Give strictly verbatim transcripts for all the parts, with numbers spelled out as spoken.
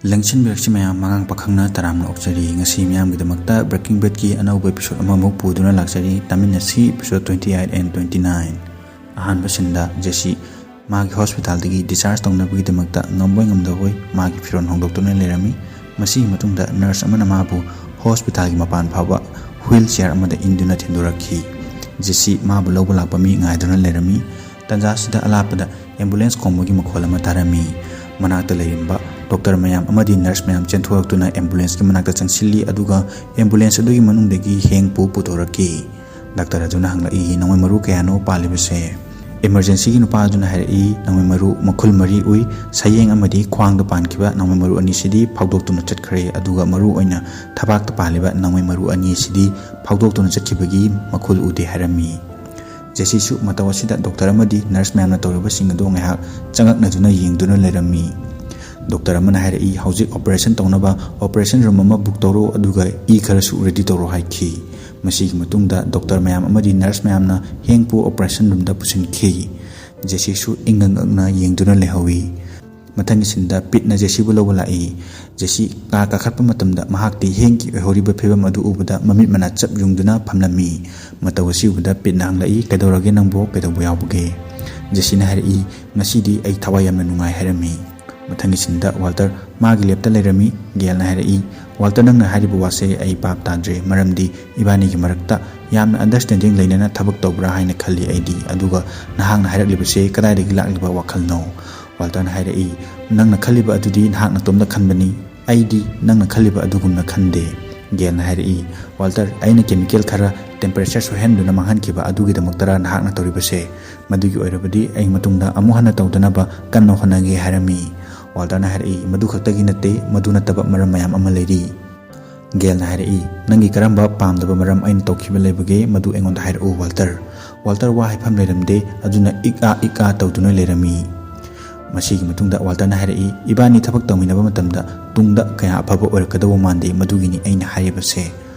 ꯂꯦꯡꯁꯤꯟꯕꯤꯔꯛꯁꯤ ꯃꯌꯥꯝ, ꯃꯉꯥꯡ ꯄꯥꯈꯪꯅ ꯇꯔꯥꯝꯅ ꯑꯣꯛꯆꯔꯤ꯫ ꯉꯁꯤ ꯃꯤꯌꯥꯝꯒꯤꯗꯃꯛꯇ Breaking Badꯀꯤ ꯑꯅꯧꯕ episode ꯑꯃꯃꯨꯛ ꯄꯨꯗꯨꯅ ꯂꯥꯛꯆꯔꯤ꯫ ꯇꯥꯃꯤꯟꯅꯁꯤ episode twenty eight and twenty nine꯫ ꯑꯍꯥꯟꯕꯁꯤꯗ ꯖꯦꯁꯤ ꯃꯥꯒꯤ ꯍꯣꯁꯄꯤꯇꯥꯜꯗꯒꯤ discharge ꯇꯧꯅꯕꯒꯤꯗꯃꯛꯇ ꯉꯝꯕꯣꯏ ꯉꯝꯗꯕꯣꯏ ꯃꯥꯒꯤ ꯐꯤꯔꯣꯜ ꯍꯣꯡꯗꯣꯛꯇꯨꯅ ꯂꯩꯔꯝꯃꯤ꯫ ꯃꯁꯤꯒꯤ ꯃꯇꯨꯡꯗ nurse ꯑꯃꯅ ꯃꯥꯕꯨ ꯍꯣꯁꯄꯤꯇꯥꯜꯒꯤ ꯃꯄꯥꯟ ꯐꯥꯎꯕ wheel chair ꯑꯃꯗ ꯏꯟꯗꯨꯅ ꯊꯤꯟꯗꯣꯔꯛꯈꯤ꯫ ꯖꯦꯁꯤ ꯃꯥꯕꯨ ꯂꯧꯕ ꯂꯥꯛꯄ ꯃꯤ ꯉꯥꯏꯗꯨꯅ ꯂꯩꯔꯝꯃꯤ꯫ ꯇꯟꯖꯥꯁꯤꯗ ꯑꯂꯥꯞꯄꯗ ambulance ꯈꯣꯡꯕꯒꯤ ꯃꯈꯣꯜ ꯑꯃ ꯇꯥꯔꯝꯃꯤ꯫ ꯃꯅꯥꯛꯇ ꯂꯩꯔꯝꯕ doctor ꯃꯌꯥꯝ ꯑꯃꯗꯤ nurse ꯃꯌꯥꯝ ꯆꯦꯟꯊꯣꯔꯛꯇꯨꯅ ambulanceꯀꯤ ꯃꯅꯥꯛꯇ ꯆꯪꯁꯤꯜꯂꯤ, ꯑꯗꯨꯒ ambulance ꯑꯗꯨꯒꯤ ꯃꯅꯨꯡꯗꯒꯤ ꯍꯦꯡ ꯄꯨ ꯄꯨꯊꯣꯔꯛꯈꯤ꯫ Doctor ꯑꯗꯨꯅ ꯍꯪꯂꯛꯏ, "ꯅꯣꯡꯃꯩ ꯃꯔꯨ ꯀꯌꯥꯅꯣ ꯄꯥꯜꯂꯤꯕꯁꯦ?" Emergencyꯒꯤ ꯅꯨꯄꯥ ꯑꯗꯨꯅ ꯍꯥꯏꯔꯛꯏ, "ꯅꯣꯡꯃꯩ ꯃꯔꯨ ꯃꯈꯨꯜ ꯃꯔꯤ ꯎꯏ꯫ ꯁꯌꯦꯡ ꯑꯃꯗꯤ ꯈ꯭ꯋꯥꯡꯗ ꯄꯥꯟꯈꯤꯕ ꯅꯣꯡꯃꯩ ꯃꯔꯨ ꯑꯅꯤꯁꯤꯗꯤ ꯐꯥꯎꯗꯣꯛꯇꯨꯅ ꯆꯠꯈ꯭ꯔꯦ, ꯑꯗꯨꯒ ꯃꯔꯨ ꯑꯣꯏꯅ ꯊꯕꯥꯛꯇ ꯄꯥꯜꯂꯤꯕ ꯅꯣꯡꯃꯩ ꯃꯔꯨ ꯑꯅꯤ ꯑꯁꯤꯗꯤ ꯐꯥꯎꯗꯣꯛꯇꯨꯅ ꯆꯠꯈꯤꯕꯒꯤ ꯃꯈꯨꯜ ꯎꯗꯦ" ꯍꯥꯏꯔꯝꯃꯤ꯫ ꯖꯦꯁꯤꯁꯨ ꯃꯇꯧ ꯑꯁꯤꯗ doctor ꯑꯃꯗꯤ nurse ꯃꯌꯥꯝꯅ ꯇꯧꯔꯤꯕꯁꯤꯡ ꯑꯗꯨ ꯉꯥꯏꯍꯥꯛ ꯆꯉꯛꯅꯗꯨꯅ ꯌꯦꯡꯗꯨꯅ ꯂꯩꯔꯝꯃꯤ꯫ Doctor ꯑꯃꯅ ꯍꯥꯏꯔꯛꯏ, "ꯍꯧꯖꯤꯛ operation ꯇꯧꯅꯕ operation room ꯑꯃ book ꯇꯧꯔꯣ, ꯑꯗꯨꯒ ꯏ ꯈꯔꯁꯨ ready ꯇꯧꯔꯣ" ꯍꯥꯏꯈꯤ꯫ ꯃꯁꯤꯒꯤ ꯃꯇꯨꯡꯗ doctor ꯃꯌꯥꯝ ꯑꯃꯗꯤ nurse ꯃꯌꯥꯝꯅ ꯍꯦꯡꯄꯨ operation roomꯗ ꯄꯨꯁꯤꯟꯈꯤ꯫ ꯖꯦꯁꯤꯁꯨ ꯏꯪꯉꯛ ꯉꯛꯅ ꯌꯦꯡꯗꯨꯅ ꯂꯩꯍꯧꯏ꯫ ꯃꯊꯪꯒꯤ ꯁꯤꯟꯗ ꯄꯤꯠꯅ ꯖꯦꯁꯤꯕꯨ ꯂꯧꯕ ꯂꯥꯛꯏ꯫ ꯖꯦꯁꯤ ꯀꯥ ꯀꯥꯈꯠꯄ ꯃꯇꯝꯗ ꯃꯍꯥꯛꯇꯤ ꯍꯦꯡꯒꯤ ꯑꯣꯏꯍꯧꯔꯤꯕ ꯐꯤꯕꯝ ꯑꯗꯨ ꯎꯕꯗ ꯃꯃꯤꯠ ꯃꯅꯥ ꯆꯞ ꯌꯨꯡꯗꯨꯅ ꯐꯝꯂꯝꯃꯤ꯫ ꯃꯇꯧ ꯑꯁꯤ ꯎꯕꯗ ꯄꯤꯠꯅ ꯍꯪꯂꯛꯏ, "ꯀꯩꯗꯧꯔꯒꯦ ꯅꯪꯕꯣ? ꯀꯩꯗꯧꯕ ꯌꯥꯎꯕꯒꯦ?" ꯖꯦꯁꯤꯅ ꯍꯥꯏꯔꯛꯏ, "ꯉꯁꯤꯗꯤ ꯑꯩ ꯊꯋꯥꯏ ꯌꯥꯝꯅ ꯅꯨꯡꯉꯥꯏ" ꯍꯥꯏꯔꯝꯃꯤ꯫ ꯃꯊꯪꯒꯤ ꯁꯤꯟꯗ ꯋꯥꯜꯇꯔ ꯃꯥꯒꯤ ꯂꯦꯞꯇ ꯂꯩꯔꯝꯃꯤ꯫ ꯒꯦꯜꯅ ꯍꯥꯏꯔꯛꯏ, "ꯋꯥꯜꯇꯔ, ꯅꯪꯅ ꯍꯥꯏꯔꯤꯕ ꯋꯥꯁꯦ ꯑꯩ ꯚꯥꯞ ꯇꯥꯗ꯭ꯔꯦ, ꯃꯔꯝꯗꯤ ꯏꯕꯥꯅꯤꯒꯤ ꯃꯔꯛꯇ ꯌꯥꯝꯅ understanding ꯂꯩꯅꯅ ꯊꯕꯛ ꯇꯧꯕ꯭ꯔꯥ ꯍꯥꯏꯅ ꯈꯜꯂꯤ ꯑꯩꯗꯤ, ꯑꯗꯨꯒ ꯅꯍꯥꯛꯅ ꯍꯥꯏꯔꯛꯂꯤꯕꯁꯦ ꯀꯗꯥꯏꯗꯒꯤ ꯂꯥꯛꯂꯤꯕ ꯋꯥꯈꯜꯅꯣ?" ꯋꯥꯜꯇꯔꯅ ꯍꯥꯏꯔꯛꯏ, "ꯅꯪꯅ ꯈꯜꯂꯤꯕ ꯑꯗꯨꯗꯤ ꯅꯍꯥꯛ ꯅꯇꯣꯝꯇ ꯈꯟꯕꯅꯤ, ꯑꯩꯗꯤ ꯅꯪꯅ ꯈꯜꯂꯤꯕ ꯑꯗꯨꯒꯨꯝꯅ ꯈꯟꯗꯦ꯫" ꯒꯦꯜꯅ ꯍꯥꯏꯔꯛꯏ, "ꯋꯥꯜꯇꯔ, ꯑꯩꯅ chemical ꯈꯔ temperature ꯁꯣꯏꯍꯟꯗꯨꯅ ꯃꯥꯡꯍꯟꯈꯤꯕ ꯑꯗꯨꯒꯤꯗꯃꯛꯇꯔꯥ ꯅꯍꯥꯛꯅ ꯇꯧꯔꯤꯕꯁꯦ? ꯃꯗꯨꯒꯤ ꯑꯣꯏꯔꯕꯗꯤ ꯑꯩ ꯃꯇꯨꯡꯗ ꯑꯃꯨꯛ ꯍꯟꯅ ꯇꯧꯗꯅꯕ ꯀꯟꯅ ꯍꯣꯠꯅꯒꯦ" ꯍꯥꯏꯔꯝꯃꯤ꯫ ꯋꯥꯜꯇꯔꯅ ꯍꯥꯏꯔꯛꯏ, "ꯃꯗꯨ ꯈꯛꯇꯒꯤ ꯅꯠꯇꯦ, ꯃꯗꯨ ꯅꯠꯇꯕ ꯃꯔꯝ ꯃꯌꯥꯝ ꯑꯃ ꯂꯩꯔꯤ꯫" ꯒꯦꯜꯅ ꯍꯥꯏꯔꯛꯏ, "ꯅꯪꯒꯤ ꯀꯔꯝꯕ ꯄꯥꯝꯗꯕ ꯃꯔꯝ ꯑꯩꯅ ꯇꯧꯈꯤꯕ ꯂꯩꯕꯒꯦ? ꯃꯗꯨ ꯑꯩꯉꯣꯟꯗ ꯍꯥꯏꯔꯛꯎ, ꯋꯥꯜꯇꯔ꯫" ꯋꯥꯜꯇꯔ ꯋꯥ ꯍꯥꯏꯐꯝ ꯂꯩꯔꯝꯗꯦ, ꯑꯗꯨꯅ ꯏꯛ ꯑꯥ ꯏꯛ ꯑꯥ ꯇꯧꯗꯨꯅ ꯂꯩꯔꯝꯃꯤ꯫ ꯃꯁꯤꯒꯤ ꯃꯇꯨꯡꯗ ꯋꯥꯜꯇꯔꯅ ꯍꯥꯏꯔꯛꯏ, "ꯏꯕꯥꯅꯤ ꯊꯕꯛ ꯇꯧꯃꯤꯟꯅꯕ ꯃꯇꯝꯗ ꯇꯨꯡꯗ ꯀꯌꯥ ꯑꯐꯕ ꯑꯣꯏꯔꯛꯀꯗꯧꯕ ꯃꯥꯟꯗꯦ, ꯃꯗꯨꯒꯤꯅꯤ ꯑꯩꯅ ꯍꯥꯏꯔꯤꯕꯁꯦ꯫"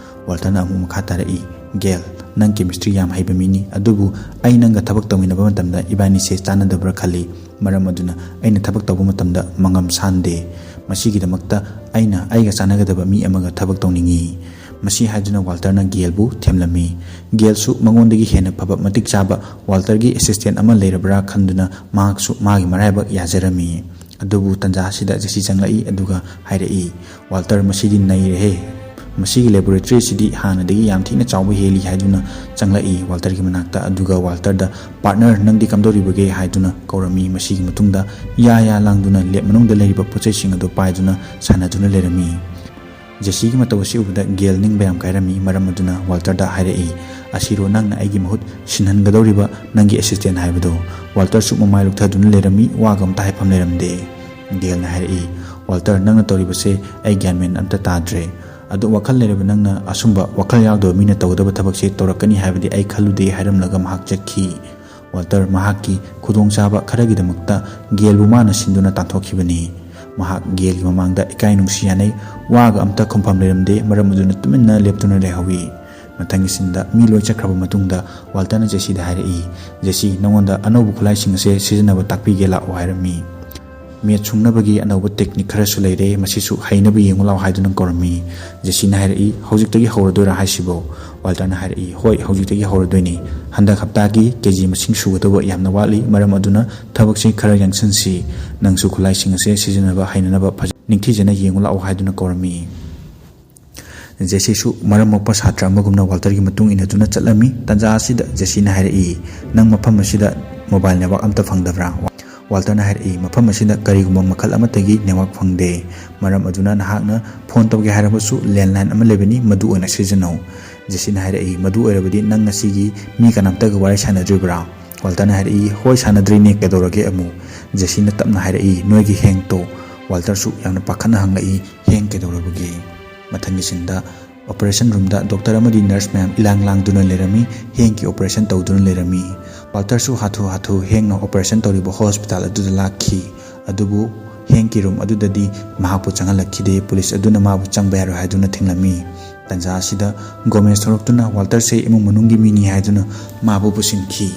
ꯋꯥꯜꯇꯔꯅ ꯑꯃꯨꯛ ꯃꯈꯥ ꯇꯥꯔꯛꯏ, "ꯒꯦꯜ, ꯅꯪ ꯀꯦꯃꯤꯁꯇ꯭ꯔꯤ ꯌꯥꯝ ꯍꯩꯕ ꯃꯤꯅꯤ, ꯑꯗꯨꯕꯨ ꯑꯩ ꯅꯪꯒ ꯊꯕꯛ ꯇꯧꯃꯤꯟꯅꯕ ꯃꯇꯝꯗ ꯏꯕꯥꯅꯤꯁꯦ ꯆꯥꯟꯅꯗꯕ꯭ꯔꯥ ꯈꯜꯂꯤ꯫ ꯃꯔꯝ ꯑꯗꯨꯅ ꯑꯩꯅ ꯊꯕꯛ ꯇꯧꯕ ꯃꯇꯝꯗ ꯃꯉꯝ ꯁꯥꯟꯗꯦ꯫ ꯃꯁꯤꯒꯤꯗꯃꯛꯇ ꯑꯩꯅ ꯑꯩꯒ ꯆꯥꯟꯅꯒꯗꯕ ꯃꯤ ꯑꯃꯒ ꯊꯕꯛ ꯇꯧꯅꯤꯡꯏ"꯫ ꯃꯁꯤ ꯍꯥꯏꯗꯨꯅ ꯋꯥꯜꯇꯔꯅ ꯒꯦꯜꯕꯨ ꯊꯦꯝꯂꯝꯃꯤ꯫ ꯒꯦꯜꯁꯨ ꯃꯉꯣꯟꯗꯒꯤ ꯍꯦꯟꯅ ꯐꯕ, ꯃꯇꯤꯛ ꯆꯥꯕ ꯋꯥꯜꯇꯔꯒꯤ ꯑꯦꯁꯤꯁꯇꯦꯟ ꯑꯃ ꯂꯩꯔꯕ꯭ꯔꯥ ꯈꯟꯗꯨꯅ ꯃꯍꯥꯛꯁꯨ ꯃꯥꯒꯤ ꯃꯔꯥꯏꯕꯛ ꯌꯥꯖꯔꯝꯃꯤ꯫ ꯑꯗꯨꯕꯨ ꯇꯟꯖꯥ ꯑꯁꯤꯗ ꯖꯦꯁꯤ ꯆꯪꯂꯛꯏ, ꯑꯗꯨꯒ ꯍꯥꯏꯔꯛꯏ, "ꯋꯥꯜꯇꯔ, ꯃꯁꯤꯗꯤ ꯅꯩꯔꯦꯍꯦ꯫ ꯃꯁꯤꯒꯤ ꯂꯦꯕꯣꯔꯦꯇꯔꯤ ꯑꯁꯤꯗꯤ ꯍꯥꯟꯅꯗꯒꯤ ꯌꯥꯝ ꯊꯤꯅ ꯆꯥꯎꯕ ꯍꯦꯜꯂꯤ" ꯍꯥꯏꯗꯨꯅ ꯆꯪꯂꯛꯏ ꯋꯥꯜꯇꯔꯒꯤ ꯃꯅꯥꯛꯇ꯫ ꯑꯗꯨꯒ ꯋꯥꯜꯇꯔꯗ, "ꯄꯥꯔꯠꯅꯔ, ꯅꯪꯗꯤ ꯀꯝꯗꯧꯔꯤꯕꯒꯦ?" ꯍꯥꯏꯗꯨꯅ ꯀꯧꯔꯝꯃꯤ꯫ ꯃꯁꯤꯒꯤ ꯃꯇꯨꯡꯗ ꯌꯥ ꯌꯥ ꯂꯥꯡꯗꯨꯅ ꯂꯦꯞ ꯃꯅꯨꯡꯗ ꯂꯩꯔꯤꯕ ꯄꯣꯠ ꯆꯩꯁꯤꯡ ꯑꯗꯨ ꯄꯥꯏꯗꯨꯅ ꯁꯥꯟꯅꯗꯨꯅ ꯂꯩꯔꯝꯃꯤ꯫ ꯖꯦꯁꯤꯒꯤ ꯃꯇꯧ ꯑꯁꯤ ꯎꯕꯗ ꯒꯦꯜ ꯅꯤꯡꯕ ꯌꯥꯝ ꯀꯥꯏꯔꯝꯃꯤ꯫ ꯃꯔꯝ ꯑꯗꯨꯅ ꯋꯥꯜꯇꯔꯗ ꯍꯥꯏꯔꯛꯏ, "ꯑꯁꯤꯔꯣ ꯅꯪꯅ ꯑꯩꯒꯤ ꯃꯍꯨꯠ ꯁꯤꯟꯍꯟꯒꯗꯧꯔꯤꯕ ꯅꯪꯒꯤ ꯑꯦꯁꯤꯁꯇꯦꯟ ꯍꯥꯏꯕꯗꯣ?" ꯋꯥꯜꯇꯔꯁꯨ ꯃꯃꯥꯏ ꯂꯨꯛꯊꯗꯨꯅ ꯂꯩꯔꯝꯃꯤ, ꯋꯥꯒ ꯑꯝꯇ ꯍꯥꯏꯐꯝ ꯂꯩꯔꯝꯗꯦ꯫ ꯒꯦꯜꯅ ꯍꯥꯏꯔꯛꯏ, "ꯋꯥꯜꯇꯔ, ꯅꯪꯅ ꯇꯧꯔꯤꯕꯁꯦ ꯑꯩ ꯒ꯭ꯌꯥꯟ ꯃꯦꯟ ꯑꯝꯇ ꯇꯥꯗ꯭ꯔꯦ꯫ ꯑꯗꯨ ꯋꯥꯈꯜ ꯂꯩꯔꯕ ꯅꯪꯅ ꯑꯁꯨꯝꯕ ꯋꯥꯈꯜ ꯌꯥꯎꯗꯕ ꯃꯤꯅ ꯇꯧꯒꯗꯕ ꯊꯕꯛꯁꯦ ꯇꯧꯔꯛꯀꯅꯤ ꯍꯥꯏꯕꯗꯤ ꯑꯩ ꯈꯜꯂꯨꯗꯦ" ꯍꯥꯏꯔꯝꯂꯒ ꯃꯍꯥꯛ ꯆꯠꯈꯤ꯫ ꯋꯥꯜꯇꯔ ꯃꯍꯥꯛꯀꯤ ꯈꯨꯗꯣꯡꯆꯥꯕ ꯈꯔꯒꯤꯗꯃꯛꯇ ꯒꯦꯜꯕꯨ ꯃꯥꯅ ꯁꯤꯟꯗꯨꯅ ꯇꯥꯟꯊꯣꯛꯈꯤꯕꯅꯤ꯫ ꯃꯍꯥꯛ ꯒꯦꯜꯒꯤ ꯃꯃꯥꯡꯗ ꯏꯀꯥꯏ ꯅꯨꯡꯁꯤ ꯌꯥꯅꯩ, ꯋꯥꯒ ꯑꯝꯇ ꯈꯨꯝꯐꯝ ꯂꯩꯔꯝꯗꯦ, ꯃꯔꯝ ꯑꯗꯨꯅ ꯇꯨꯃꯤꯟꯅ ꯂꯦꯞꯇꯨꯅ ꯂꯩꯍꯧꯏ꯫ ꯃꯊꯪꯒꯤ ꯁꯤꯟꯗ ꯃꯤ ꯂꯣꯏ ꯆꯠꯈ꯭ꯔꯕ ꯃꯇꯨꯡꯗ ꯋꯥꯜꯇꯔꯅ ꯖꯦꯁꯤꯗ ꯍꯥꯏꯔꯛꯏ, "ꯖꯦꯁꯤ, ꯅꯉꯣꯟꯗ ꯑꯅꯧꯕ ꯈꯨꯠꯂꯥꯏꯁꯤꯡ ꯑꯁꯦ ꯁꯤꯖꯤꯟꯅꯕ ꯇꯥꯛꯄꯤꯒꯦ ꯂꯥꯛꯑꯣ" ꯍꯥꯏꯔꯝꯃꯤ꯫ "ꯃꯦꯠ ꯁꯨꯡꯅꯕꯒꯤ ꯑꯅꯧꯕ ꯇꯦꯛꯅꯤꯛ ꯈꯔꯁꯨ ꯂꯩꯔꯦ, ꯃꯁꯤꯁꯨ ꯍꯩꯅꯕ ꯌꯦꯡꯉꯨ ꯂꯥꯛꯑꯣ" ꯍꯥꯏꯗꯨꯅ ꯀꯧꯔꯝꯃꯤ꯫ ꯖꯦꯁꯤꯅ ꯍꯥꯏꯔꯛꯏ, "ꯍꯧꯖꯤꯛꯇꯒꯤ ꯍꯧꯔꯗꯣꯏꯔꯥ ꯍꯥꯏꯁꯤꯕꯣ?" ꯋꯥꯜꯇꯔꯅ ꯍꯥꯏꯔꯛꯏ, "ꯍꯣꯏ, ꯍꯧꯖꯤꯛꯇꯒꯤ ꯍꯧꯔꯗꯣꯏꯅꯤ꯫ ꯍꯟꯗꯛ ꯍꯞꯇꯥꯒꯤ ꯀꯦ ꯖꯤ ꯃꯁꯤꯡ ꯁꯨꯒꯗꯧꯕ ꯌꯥꯝꯅ ꯋꯥꯠꯂꯤ, ꯃꯔꯝ ꯑꯗꯨꯅ ꯊꯕꯛꯁꯤ ꯈꯔ ꯌꯥꯡꯁꯤꯟꯁꯤ꯫ ꯅꯪꯁꯨ ꯈꯨꯠꯂꯥꯏꯁꯤꯡ ꯑꯁꯦ ꯁꯤꯖꯤꯟꯅꯕ ꯍꯩꯅꯅꯕ ꯐꯖ-, ꯅꯤꯡꯊꯤꯖꯅ ꯌꯦꯡꯉꯨ ꯂꯥꯛꯑꯣ" ꯍꯥꯏꯗꯨꯅ ꯀꯧꯔꯝꯃꯤ꯫ ꯖꯦꯁꯤꯁꯨ ꯃꯔꯝ ꯃꯣꯛꯄ ꯁꯥꯇ꯭ꯔ ꯑꯃꯒꯨꯝꯅ ꯋꯥꯜꯇꯔꯒꯤ ꯃꯇꯨꯡ ꯏꯟꯅꯗꯨꯅ ꯆꯠꯂꯝꯃꯤ꯫ ꯇꯟꯖꯥ ꯑꯁꯤꯗ ꯖꯦꯁꯤꯅ ꯍꯥꯏꯔꯛꯏ, "ꯅꯪ ꯃꯐꯝ ꯑꯁꯤꯗ ꯃꯣꯕꯥꯏꯜ ꯅꯦꯠꯋꯥꯛ ꯑꯝꯇ ꯐꯪꯗꯕ꯭ꯔꯥ?" ꯋꯥꯜꯇꯔꯅ ꯍꯥꯏꯔꯛꯏ, "ꯃꯐꯝ ꯑꯁꯤꯗ ꯀꯔꯤꯒꯨꯝꯕ ꯃꯈꯜ ꯑꯃꯠꯇꯒꯤ ꯅꯦꯠꯋꯥꯛ ꯐꯪꯗꯦ꯫ ꯃꯔꯝ ꯑꯗꯨꯅ ꯅꯍꯥꯛꯅ ꯐꯣꯟ ꯇꯧꯒꯦ ꯍꯥꯏꯔꯕꯁꯨ ꯂꯦꯟꯂꯥꯏꯟ ꯑꯃ ꯂꯩꯕꯅꯤ, ꯃꯗꯨ ꯑꯣꯏꯅ ꯁꯤꯖꯤꯟꯅꯧ"꯫ ꯖꯦꯁꯤꯅ ꯍꯥꯏꯔꯛꯏ, "ꯃꯗꯨ ꯑꯣꯏꯔꯕꯗꯤ ꯅꯪ ꯉꯁꯤꯒꯤ ꯃꯤ ꯀꯅꯥꯝꯇꯒ ꯋꯥꯔꯤ ꯁꯥꯟꯅꯗ꯭ꯔꯤꯕ꯭ꯔꯥ?" ꯋꯥꯜꯇꯔꯅ ꯍꯥꯏꯔꯛꯏ, "ꯍꯣꯏ, ꯁꯥꯟꯅꯗ꯭ꯔꯤꯅꯦ, ꯀꯩꯗꯧꯔꯒꯦ ꯑꯃꯨꯛ?" ꯖꯦꯁꯤꯅ ꯇꯞꯅ ꯍꯥꯏꯔꯛꯏ, "ꯅꯣꯏꯒꯤ ꯍꯦꯡꯇꯣ?" ꯋꯥꯜꯇꯔꯁꯨ ꯌꯥꯝꯅ ꯄꯥꯈꯠꯅ ꯍꯪꯂꯛꯏ, "ꯍꯦꯡ ꯀꯩꯗꯧꯔꯕꯒꯦ?" ꯃꯊꯪꯒꯤ ꯁꯤꯟꯗ ꯑꯣꯄꯔꯦꯁꯟ ꯔꯨꯝꯗ ꯗꯣꯛꯇꯔ ꯑꯃꯗꯤ ꯅꯔꯁ ꯃꯌꯥꯝ ꯏꯂꯥꯡ ꯂꯥꯡꯗꯨꯅ ꯂꯩꯔꯝꯃꯤ, ꯍꯦꯡꯒꯤ ꯑꯣꯄꯔꯦꯁꯟ ꯇꯧꯗꯨꯅ ꯂꯩꯔꯝꯃꯤ꯫ ꯋꯥꯜꯇꯔꯁꯨ ꯍꯥꯊꯨ ꯍꯥꯊꯨ ꯍꯦꯡꯅ ꯑꯣꯄꯔꯦꯁꯟ ꯇꯧꯔꯤꯕ ꯍꯣꯁꯄꯤꯇꯥꯜ ꯑꯗꯨꯗ ꯂꯥꯛꯈꯤ꯫ ꯑꯗꯨꯕꯨ ꯍꯦꯡꯀꯤ ꯔꯨꯝ ꯑꯗꯨꯗꯗꯤ ꯃꯍꯥꯛꯄꯨ ꯆꯪꯍꯜꯂꯛꯈꯤꯗꯦ꯫ ꯄꯨꯂꯤꯁ ꯑꯗꯨꯅ ꯃꯥꯕꯨ ꯆꯪꯕ ꯌꯥꯔꯣꯏ ꯍꯥꯏꯗꯨꯅ ꯊꯤꯡꯂꯝꯃꯤ꯫ ꯇꯥꯟꯖꯥ ꯑꯁꯤꯗ ꯒꯣꯃꯦꯁ ꯊꯣꯔꯛꯇꯨꯅ ꯋꯥꯜꯇꯔꯁꯦ ꯏꯃꯨꯡ ꯃꯅꯨꯡꯒꯤ ꯃꯤꯅꯤ ꯍꯥꯏꯗꯨꯅ ꯃꯥꯕꯨ ꯄꯨꯁꯤꯟꯈꯤ꯫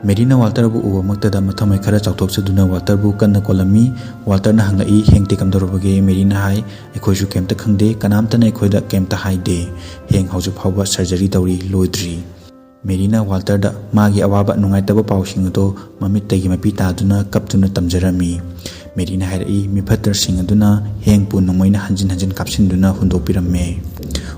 ꯃꯦꯔꯤꯅ ꯋꯥꯜꯇꯔꯕꯨ ꯎꯕꯃꯛꯇꯗ ꯃꯊꯃꯣꯏ ꯈꯔ ꯆꯥꯎꯊꯣꯛꯆꯗꯨꯅ ꯋꯥꯜꯇꯔꯕꯨ ꯀꯟꯅ ꯀꯣꯜꯂꯝꯃꯤ꯫ ꯋꯥꯜꯇꯔꯅ ꯍꯪꯂꯛꯏ, "ꯍꯦꯡꯇꯤ ꯀꯝꯗꯧꯔꯕꯒꯦ?" ꯃꯦꯔꯤꯅ ꯍꯥꯏ, "ꯑꯩꯈꯣꯏꯁꯨ ꯀꯩꯝꯇ ꯈꯪꯗꯦ, ꯀꯅꯥꯝꯇꯅ ꯑꯩꯈꯣꯏꯗ ꯀꯩꯝꯇ ꯍꯥꯏꯗꯦ꯫ ꯍꯦꯡ ꯍꯧꯖꯤꯛ ꯐꯥꯎꯕ ꯁꯔꯖꯔꯤ ꯇꯧꯔꯤ, ꯂꯣꯏꯗ꯭ꯔꯤ꯫" ꯃꯦꯔꯤꯅ ꯋꯥꯜꯇꯔꯗ ꯃꯥꯒꯤ ꯑꯋꯥꯕ ꯅꯨꯡꯉꯥꯏꯇꯕ ꯄꯥꯎꯁꯤꯡ ꯑꯗꯨ ꯃꯃꯤꯠꯇꯒꯤ ꯃꯄꯤ ꯇꯥꯗꯨꯅ ꯀꯞꯇꯨꯅ ꯇꯝꯖꯔꯝꯃꯤ꯫ ꯃꯦꯔꯤꯅ ꯍꯥꯏꯔꯛꯏ, "ꯃꯤꯐꯠꯇꯔꯁꯤꯡ ꯑꯗꯨꯅ ꯍꯦꯡꯄꯨ ꯅꯣꯡꯃꯩꯅ ꯍꯟꯖꯤꯟ ꯍꯟꯖꯤꯟ ꯀꯥꯞꯁꯤꯟꯗꯨꯅ ꯍꯨꯟꯗꯣꯛꯄꯤꯔꯝꯃꯦ꯫"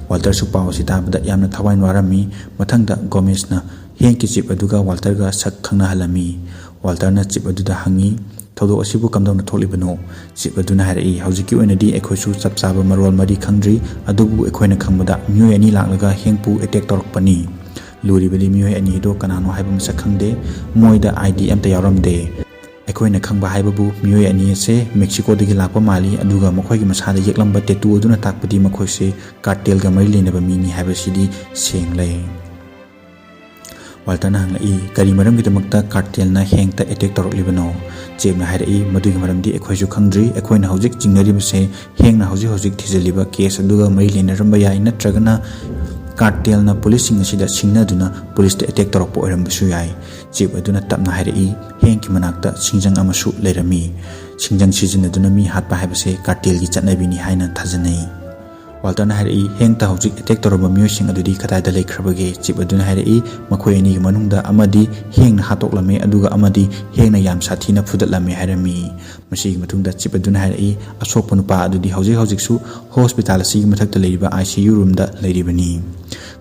ꯋꯥꯜꯇꯔꯁꯨ ꯄꯥꯎ ꯑꯁꯤ ꯇꯥꯕꯗ ꯌꯥꯝꯅ ꯊꯋꯥꯏ ꯋꯥꯔꯝꯃꯤ꯫ ꯃꯊꯪꯗ ꯒꯣꯃꯦꯁꯅ ꯍꯦꯡꯀꯤ ꯆꯤꯞ ꯑꯗꯨꯒ ꯋꯥꯜꯇꯔꯒ ꯁꯛ ꯈꯪꯅꯍꯜꯂꯝꯃꯤ꯫ ꯋꯥꯜꯇꯔꯅ ꯆꯤꯞ ꯑꯗꯨꯗ ꯍꯪꯉꯤ, "ꯊꯧꯗꯣꯛ ꯑꯁꯤꯕꯨ ꯀꯝꯗꯧꯅ ꯊꯣꯛꯂꯤꯕꯅꯣ?" ꯆꯤꯞ ꯑꯗꯨꯅ ꯍꯥꯏꯔꯛꯏ, "ꯍꯧꯖꯤꯛꯀꯤ ꯑꯣꯏꯅꯗꯤ ꯑꯩꯈꯣꯏꯁꯨ ꯆꯞ ꯆꯥꯕ ꯃꯔꯣꯜ ꯃꯔꯤ ꯈꯪꯗ꯭ꯔꯤ, ꯑꯗꯨꯕꯨ ꯑꯩꯈꯣꯏꯅ ꯈꯪꯕꯗ ꯃꯤꯑꯣꯏ ꯑꯅꯤ ꯂꯥꯛꯂꯒ ꯍꯦꯡꯄꯨ ꯑꯦꯇꯦꯛ ꯇꯧꯔꯛꯄꯅꯤ꯫ ꯂꯨꯔꯤꯕꯗꯤ ꯃꯤꯑꯣꯏ ꯑꯅꯤ ꯑꯗꯣ ꯀꯅꯥꯅꯣ ꯍꯥꯏꯕ ꯃꯁꯛ ꯈꯪꯗꯦ, ꯃꯣꯏꯗ ꯑꯥꯏ ꯗꯤ ꯑꯝꯇ ꯌꯥꯎꯔꯝꯗꯦ꯫ ꯑꯩꯈꯣꯏꯅ ꯈꯪꯕ ꯍꯥꯏꯕꯕꯨ ꯃꯤꯑꯣꯏ ꯑꯅꯤ ꯑꯁꯦ ꯃꯦꯛꯁꯤꯀꯣꯗꯒꯤ ꯂꯥꯛꯄ ꯃꯥꯜꯂꯤ, ꯑꯗꯨꯒ ꯃꯈꯣꯏꯒꯤ ꯃꯁꯥꯗ ꯌꯦꯛꯂꯝꯕ ꯇꯦꯇꯨ ꯑꯗꯨꯅ ꯇꯥꯛꯄꯗꯤ ꯃꯈꯣꯏꯁꯦ ꯀꯥꯔꯇꯦꯜꯒ ꯃꯔꯤ ꯂꯩꯅꯕ ꯃꯤꯅꯤ ꯍꯥꯏꯕꯁꯤꯗꯤ ꯁꯦꯡꯂꯦ꯫" ꯋꯥꯜꯇꯔꯅ ꯍꯪꯂꯛꯏ, "ꯀꯔꯤ ꯃꯔꯝꯒꯤꯗꯃꯛꯇ ꯀꯥꯔꯇꯦꯜꯅ ꯍꯦꯡꯇ ꯑꯦꯇꯦꯛ ꯇꯧꯔꯛꯂꯤꯕꯅꯣ?" ꯆꯦꯞꯅ ꯍꯥꯏꯔꯛꯏ, "ꯃꯗꯨꯒꯤ ꯃꯔꯝꯗꯤ ꯑꯩꯈꯣꯏꯁꯨ ꯈꯪꯗ꯭ꯔꯤ꯫ ꯑꯩꯈꯣꯏꯅ ꯍꯧꯖꯤꯛ ꯆꯤꯡꯅꯔꯤꯕꯁꯦ ꯍꯦꯡꯅ ꯍꯧꯖꯤꯛ ꯍꯧꯖꯤꯛ ꯊꯤꯖꯤꯜꯂꯤꯕ ꯀꯦꯁ ꯑꯗꯨꯒ ꯃꯔꯤ ꯂꯩꯅꯔꯝꯕ ꯌꯥꯏ, ꯅꯠꯇ꯭ꯔꯒꯅ ꯀꯥꯔꯇꯦꯜꯅ ꯄꯨꯂꯤꯁꯁꯤꯡ ꯑꯁꯤꯗ ꯁꯤꯡꯅꯗꯨꯅ ꯄꯨꯂꯤꯁꯇ ꯑꯦꯇꯦꯛ ꯇꯧꯔꯛꯄ ꯑꯣꯏꯔꯝꯕꯁꯨ ꯌꯥꯏ꯫" ꯆꯦꯞ ꯑꯗꯨꯅ ꯇꯞꯅ ꯍꯥꯏꯔꯛꯏ, "ꯍꯦꯡꯀꯤ ꯃꯅꯥꯛꯇ ꯁꯤꯡꯖꯪ ꯑꯃꯁꯨ ꯂꯩꯔꯝꯃꯤ꯫ ꯁꯤꯡꯖꯪ ꯁꯤꯖꯤꯟꯅꯗꯨꯅ ꯃꯤ ꯍꯥꯠꯄ ꯍꯥꯏꯕꯁꯦ ꯀꯥꯔꯇꯦꯜꯒꯤ ꯆꯠꯅꯕꯤꯅꯤ ꯍꯥꯏꯅ ꯊꯥꯖꯅꯩ꯫" ꯋꯥꯜꯇꯔꯅ ꯍꯥꯏꯔꯛꯏ, "ꯍꯦꯡꯇ ꯍꯧꯖꯤꯛ ꯑꯦꯇꯦꯛ ꯇꯧꯔꯝꯕ ꯃꯤꯑꯣꯏꯁꯤꯡ ꯑꯗꯨꯗꯤ ꯀꯗꯥꯏꯗ ꯂꯩꯈ꯭ꯔꯕꯒꯦ?" ꯆꯤꯞ ꯑꯗꯨꯅ ꯍꯥꯏꯔꯛꯏ, "ꯃꯈꯣꯏ ꯑꯅꯤꯒꯤ ꯃꯅꯨꯡꯗ ꯑꯃꯗꯤ ꯍꯦꯡꯅ ꯍꯥꯠꯇꯣꯛꯂꯝꯃꯦ, ꯑꯗꯨꯒ ꯑꯃꯗꯤ ꯍꯦꯡꯅ ꯌꯥꯝ ꯁꯥꯊꯤꯅ ꯐꯨꯗꯠꯂꯝꯃꯦ" ꯍꯥꯏꯔꯝꯃꯤ꯫ ꯃꯁꯤꯒꯤ ꯃꯇꯨꯡꯗ ꯆꯤꯞ ꯑꯗꯨꯅ ꯍꯥꯏꯔꯛꯏ, "ꯑꯁꯣꯛꯄ ꯅꯨꯄꯥ ꯑꯗꯨꯗꯤ ꯍꯧꯖꯤꯛ ꯍꯧꯖꯤꯛꯁꯨ ꯍꯣꯁꯄꯤꯇꯥꯜ ꯑꯁꯤꯒꯤ ꯃꯊꯛꯇ ꯂꯩꯔꯤꯕ ꯑꯥꯏ ꯁꯤ ꯌꯨ ꯔꯨꯝꯗ ꯂꯩꯔꯤꯕꯅꯤ꯫"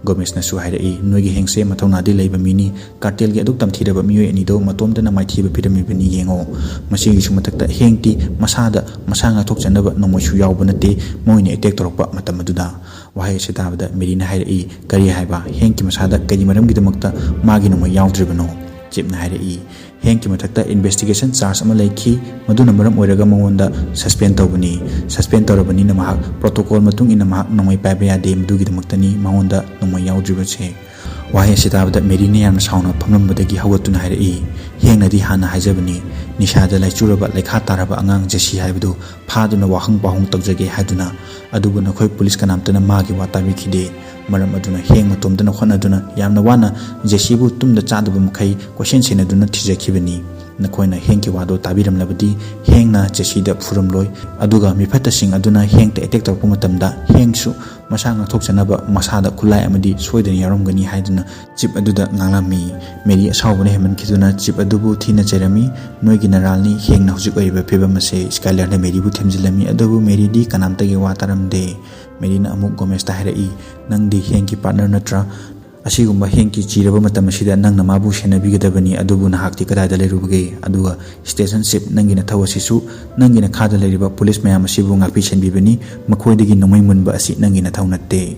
ꯒꯣꯃꯦꯁꯅꯁꯨ ꯍꯥꯏꯔꯛꯏ, "ꯅꯣꯏꯒꯤ ꯍꯦꯡꯁꯦ ꯃꯊꯧꯅꯥꯗꯤ ꯂꯩꯕ ꯃꯤꯅꯤ, ꯀꯥꯔꯇꯦꯜꯒꯤ ꯑꯗꯨꯛ ꯇꯝꯊꯤꯔꯕ ꯃꯤꯑꯣꯏ ꯑꯅꯤꯗꯣ ꯃꯇꯣꯝꯇꯅ ꯃꯥꯏꯊꯤꯕ ꯄꯤꯔꯝꯃꯤꯕꯅꯤ ꯌꯦꯡꯉꯣ꯫ ꯃꯁꯤꯒꯤꯁꯨ ꯃꯊꯛꯇ ꯍꯦꯡꯇꯤ ꯃꯁꯥꯗ ꯃꯁꯥ ꯉꯥꯛꯊꯣꯛꯆꯅꯕ ꯅꯣꯡꯃꯩꯁꯨ ꯌꯥꯎꯕ ꯅꯠꯇꯦ, ꯃꯣꯏꯅ ꯑꯦꯇꯦꯛ ꯇꯧꯔꯛꯄ ꯃꯇꯝ ꯑꯗꯨꯗ꯫" ꯋꯥꯍꯩ ꯑꯁꯤ ꯇꯥꯕꯗ ꯃꯦꯔꯤꯅ ꯍꯥꯏꯔꯛꯏ, "ꯀꯔꯤ ꯍꯥꯏꯕ? ꯍꯦꯡꯀꯤ ꯃꯁꯥꯗ ꯀꯔꯤ ꯃꯔꯝꯒꯤꯗꯃꯛꯇ ꯃꯥꯒꯤ ꯅꯣꯡꯃꯩ ꯌꯥꯎꯗ꯭ꯔꯤꯕꯅꯣ?" ꯆꯤꯞꯅ ꯍꯥꯏꯔꯛꯏ, "ꯍꯦꯡꯀꯤ ꯃꯊꯛꯇ ꯏꯟꯚꯦꯁꯇꯤꯒꯦꯁꯟ ꯆꯥꯔꯖ ꯑꯃ ꯂꯩꯈꯤ, ꯃꯗꯨꯅ ꯃꯔꯝ ꯑꯣꯏꯔꯒ ꯃꯉꯣꯟꯗ ꯁꯁꯄꯦꯟ ꯇꯧꯕꯅꯤ꯫ ꯁꯁꯄꯦꯟ ꯇꯧꯔꯕꯅꯤꯅ ꯃꯍꯥꯛ ꯄ꯭ꯔꯣꯇꯣꯀꯣꯜ ꯃꯇꯨꯡ ꯏꯟꯅ ꯃꯍꯥꯛ ꯅꯣꯡꯃꯩ ꯄꯥꯏꯕ ꯌꯥꯗꯦ, ꯃꯗꯨꯒꯤꯗꯃꯛꯇꯅꯤ ꯃꯉꯣꯟꯗ ꯅꯣꯡꯃꯩ ꯌꯥꯎꯗ꯭ꯔꯤꯕꯁꯦ꯫" ꯋꯥꯍꯩ ꯑꯁꯤ ꯇꯥꯕꯗ ꯃꯦꯔꯤꯅ ꯌꯥꯝꯅ ꯁꯥꯎꯅ ꯐꯝꯂꯝꯕꯗꯒꯤ ꯍꯧꯒꯠꯇꯨꯅ ꯍꯥꯏꯔꯛꯏ, "ꯍꯦꯡꯅꯗꯤ ꯍꯥꯟꯅ ꯍꯥꯏꯖꯕꯅꯤ, ꯅꯤꯁꯥꯗ ꯂꯥꯏꯆꯨꯔꯕ, ꯂꯩꯈꯥ ꯇꯥꯔꯕ ꯑꯉꯥꯡ ꯖꯦꯁꯤ ꯍꯥꯏꯕꯗꯨ ꯐꯥꯗꯨꯅ ꯋꯥꯍꯪ ꯄꯥꯎꯍꯪ ꯇꯧꯖꯒꯦ ꯍꯥꯏꯗꯨꯅ꯫ ꯑꯗꯨꯕꯨ ꯅꯈꯣꯏ ꯄꯨꯂꯤꯁ ꯀꯅꯥꯝꯇꯅ ꯃꯥꯒꯤ ꯋꯥ ꯇꯥꯕꯤꯈꯤꯗꯦ꯫ ꯃꯔꯝ ꯑꯗꯨꯅ ꯍꯦꯡ ꯃꯇꯣꯝꯇꯅ ꯍꯣꯠꯅꯗꯨꯅ ꯌꯥꯝꯅ ꯋꯥꯅ ꯖꯦꯁꯤꯕꯨ ꯇꯨꯝꯗ ꯆꯥꯗꯕ ꯃꯈꯩ ꯀꯣꯏꯁꯦꯟ ꯁꯦꯟꯅꯗꯨꯅ ꯊꯤꯖꯈꯤꯕꯅꯤ꯫ ꯅꯈꯣꯏꯅ ꯍꯦꯡꯒꯤ ꯋꯥꯗꯣ ꯇꯥꯕꯤꯔꯝꯂꯕꯗꯤ ꯍꯦꯡꯅ ꯖꯦꯁꯤꯗ ꯐꯨꯔꯝꯂꯣꯏ꯫ ꯑꯗꯨꯒ ꯃꯤꯐꯠꯇꯁꯤꯡ ꯑꯗꯨꯅ ꯍꯦꯡꯇ ꯑꯦꯇꯦꯛ ꯇꯧꯔꯛꯄ ꯃꯇꯝꯗ ꯍꯦꯡꯁꯨ ꯃꯁꯥ ꯉꯥꯛꯊꯣꯛꯆꯅꯕ ꯃꯁꯥꯗ ꯈꯨꯠꯂꯥꯏ ꯑꯃꯗꯤ ꯁꯣꯏꯗꯅ ꯌꯥꯎꯔꯝꯒꯅꯤ ꯍꯥꯏꯗꯨꯅ ꯆꯤꯞ ꯑꯗꯨꯗ ꯉꯥꯡꯂꯝꯃꯤ꯫ ꯃꯦꯔꯤ ꯑꯁꯥꯎꯕꯅ ꯍꯦꯟꯃꯟꯈꯤꯗꯨꯅ ꯆꯤꯞ ꯑꯗꯨꯕꯨ ꯊꯤꯅ ꯆꯩꯔꯝꯃꯤ꯫ "ꯅꯣꯏꯒꯤ ꯅꯔꯥꯜꯅꯤ ꯍꯦꯡꯅ ꯍꯧꯖꯤꯛ ꯑꯣꯏꯔꯤꯕ ꯐꯤꯕꯝ ꯑꯁꯦ꯫" ꯁ꯭ꯀꯥꯏꯂꯔꯅ ꯃꯦꯔꯤꯕꯨ ꯊꯦꯝꯖꯤꯜꯂꯝꯃꯤ꯫ ꯑꯗꯨꯕꯨ ꯃꯦꯔꯤꯗꯤ ꯀꯅꯥꯝꯇꯒꯤ ꯋꯥ ꯇꯥꯔꯝꯗꯦ꯫ ꯃꯦꯔꯤꯅ ꯑꯃꯨꯛ ꯒꯣꯃꯦꯁꯇ ꯍꯥꯏꯔꯛꯏ, "ꯅꯪꯗꯤ ꯍꯦꯡꯒꯤ ꯄꯥꯔꯠꯅꯔ ꯅꯠꯇ꯭ꯔꯥ? ꯑꯁꯤꯒꯨꯝꯕ ꯍꯦꯡꯒꯤ ꯆꯤꯔꯕ ꯃꯇꯝ ꯑꯁꯤꯗ ꯅꯪꯅ ꯃꯥꯕꯨ ꯁꯦꯟꯅꯕꯤꯒꯗꯕꯅꯤ꯫ ꯑꯗꯨꯕꯨ ꯅꯍꯥꯛꯇꯤ ꯀꯗꯥꯏꯗ ꯂꯩꯔꯨꯕꯒꯦ? ꯑꯗꯨꯒ ꯁ꯭ꯇꯦꯁꯟ ꯆꯤꯞ, ꯅꯪꯒꯤ ꯅꯊꯧ ꯑꯁꯤꯁꯨ ꯅꯪꯒꯤ ꯅꯈꯥꯗ ꯂꯩꯔꯤꯕ ꯄꯨꯂꯤꯁ ꯃꯌꯥꯝ ꯑꯁꯤꯕꯨ ꯉꯥꯛꯄꯤ ꯁꯦꯟꯕꯤꯕꯅꯤ꯫ ꯃꯈꯣꯏꯗꯒꯤ ꯅꯣꯡꯃꯩ ꯃꯨꯟꯕ ꯑꯁꯤ ꯅꯪꯒꯤ ꯅꯊꯧ ꯅꯠꯇꯦ꯫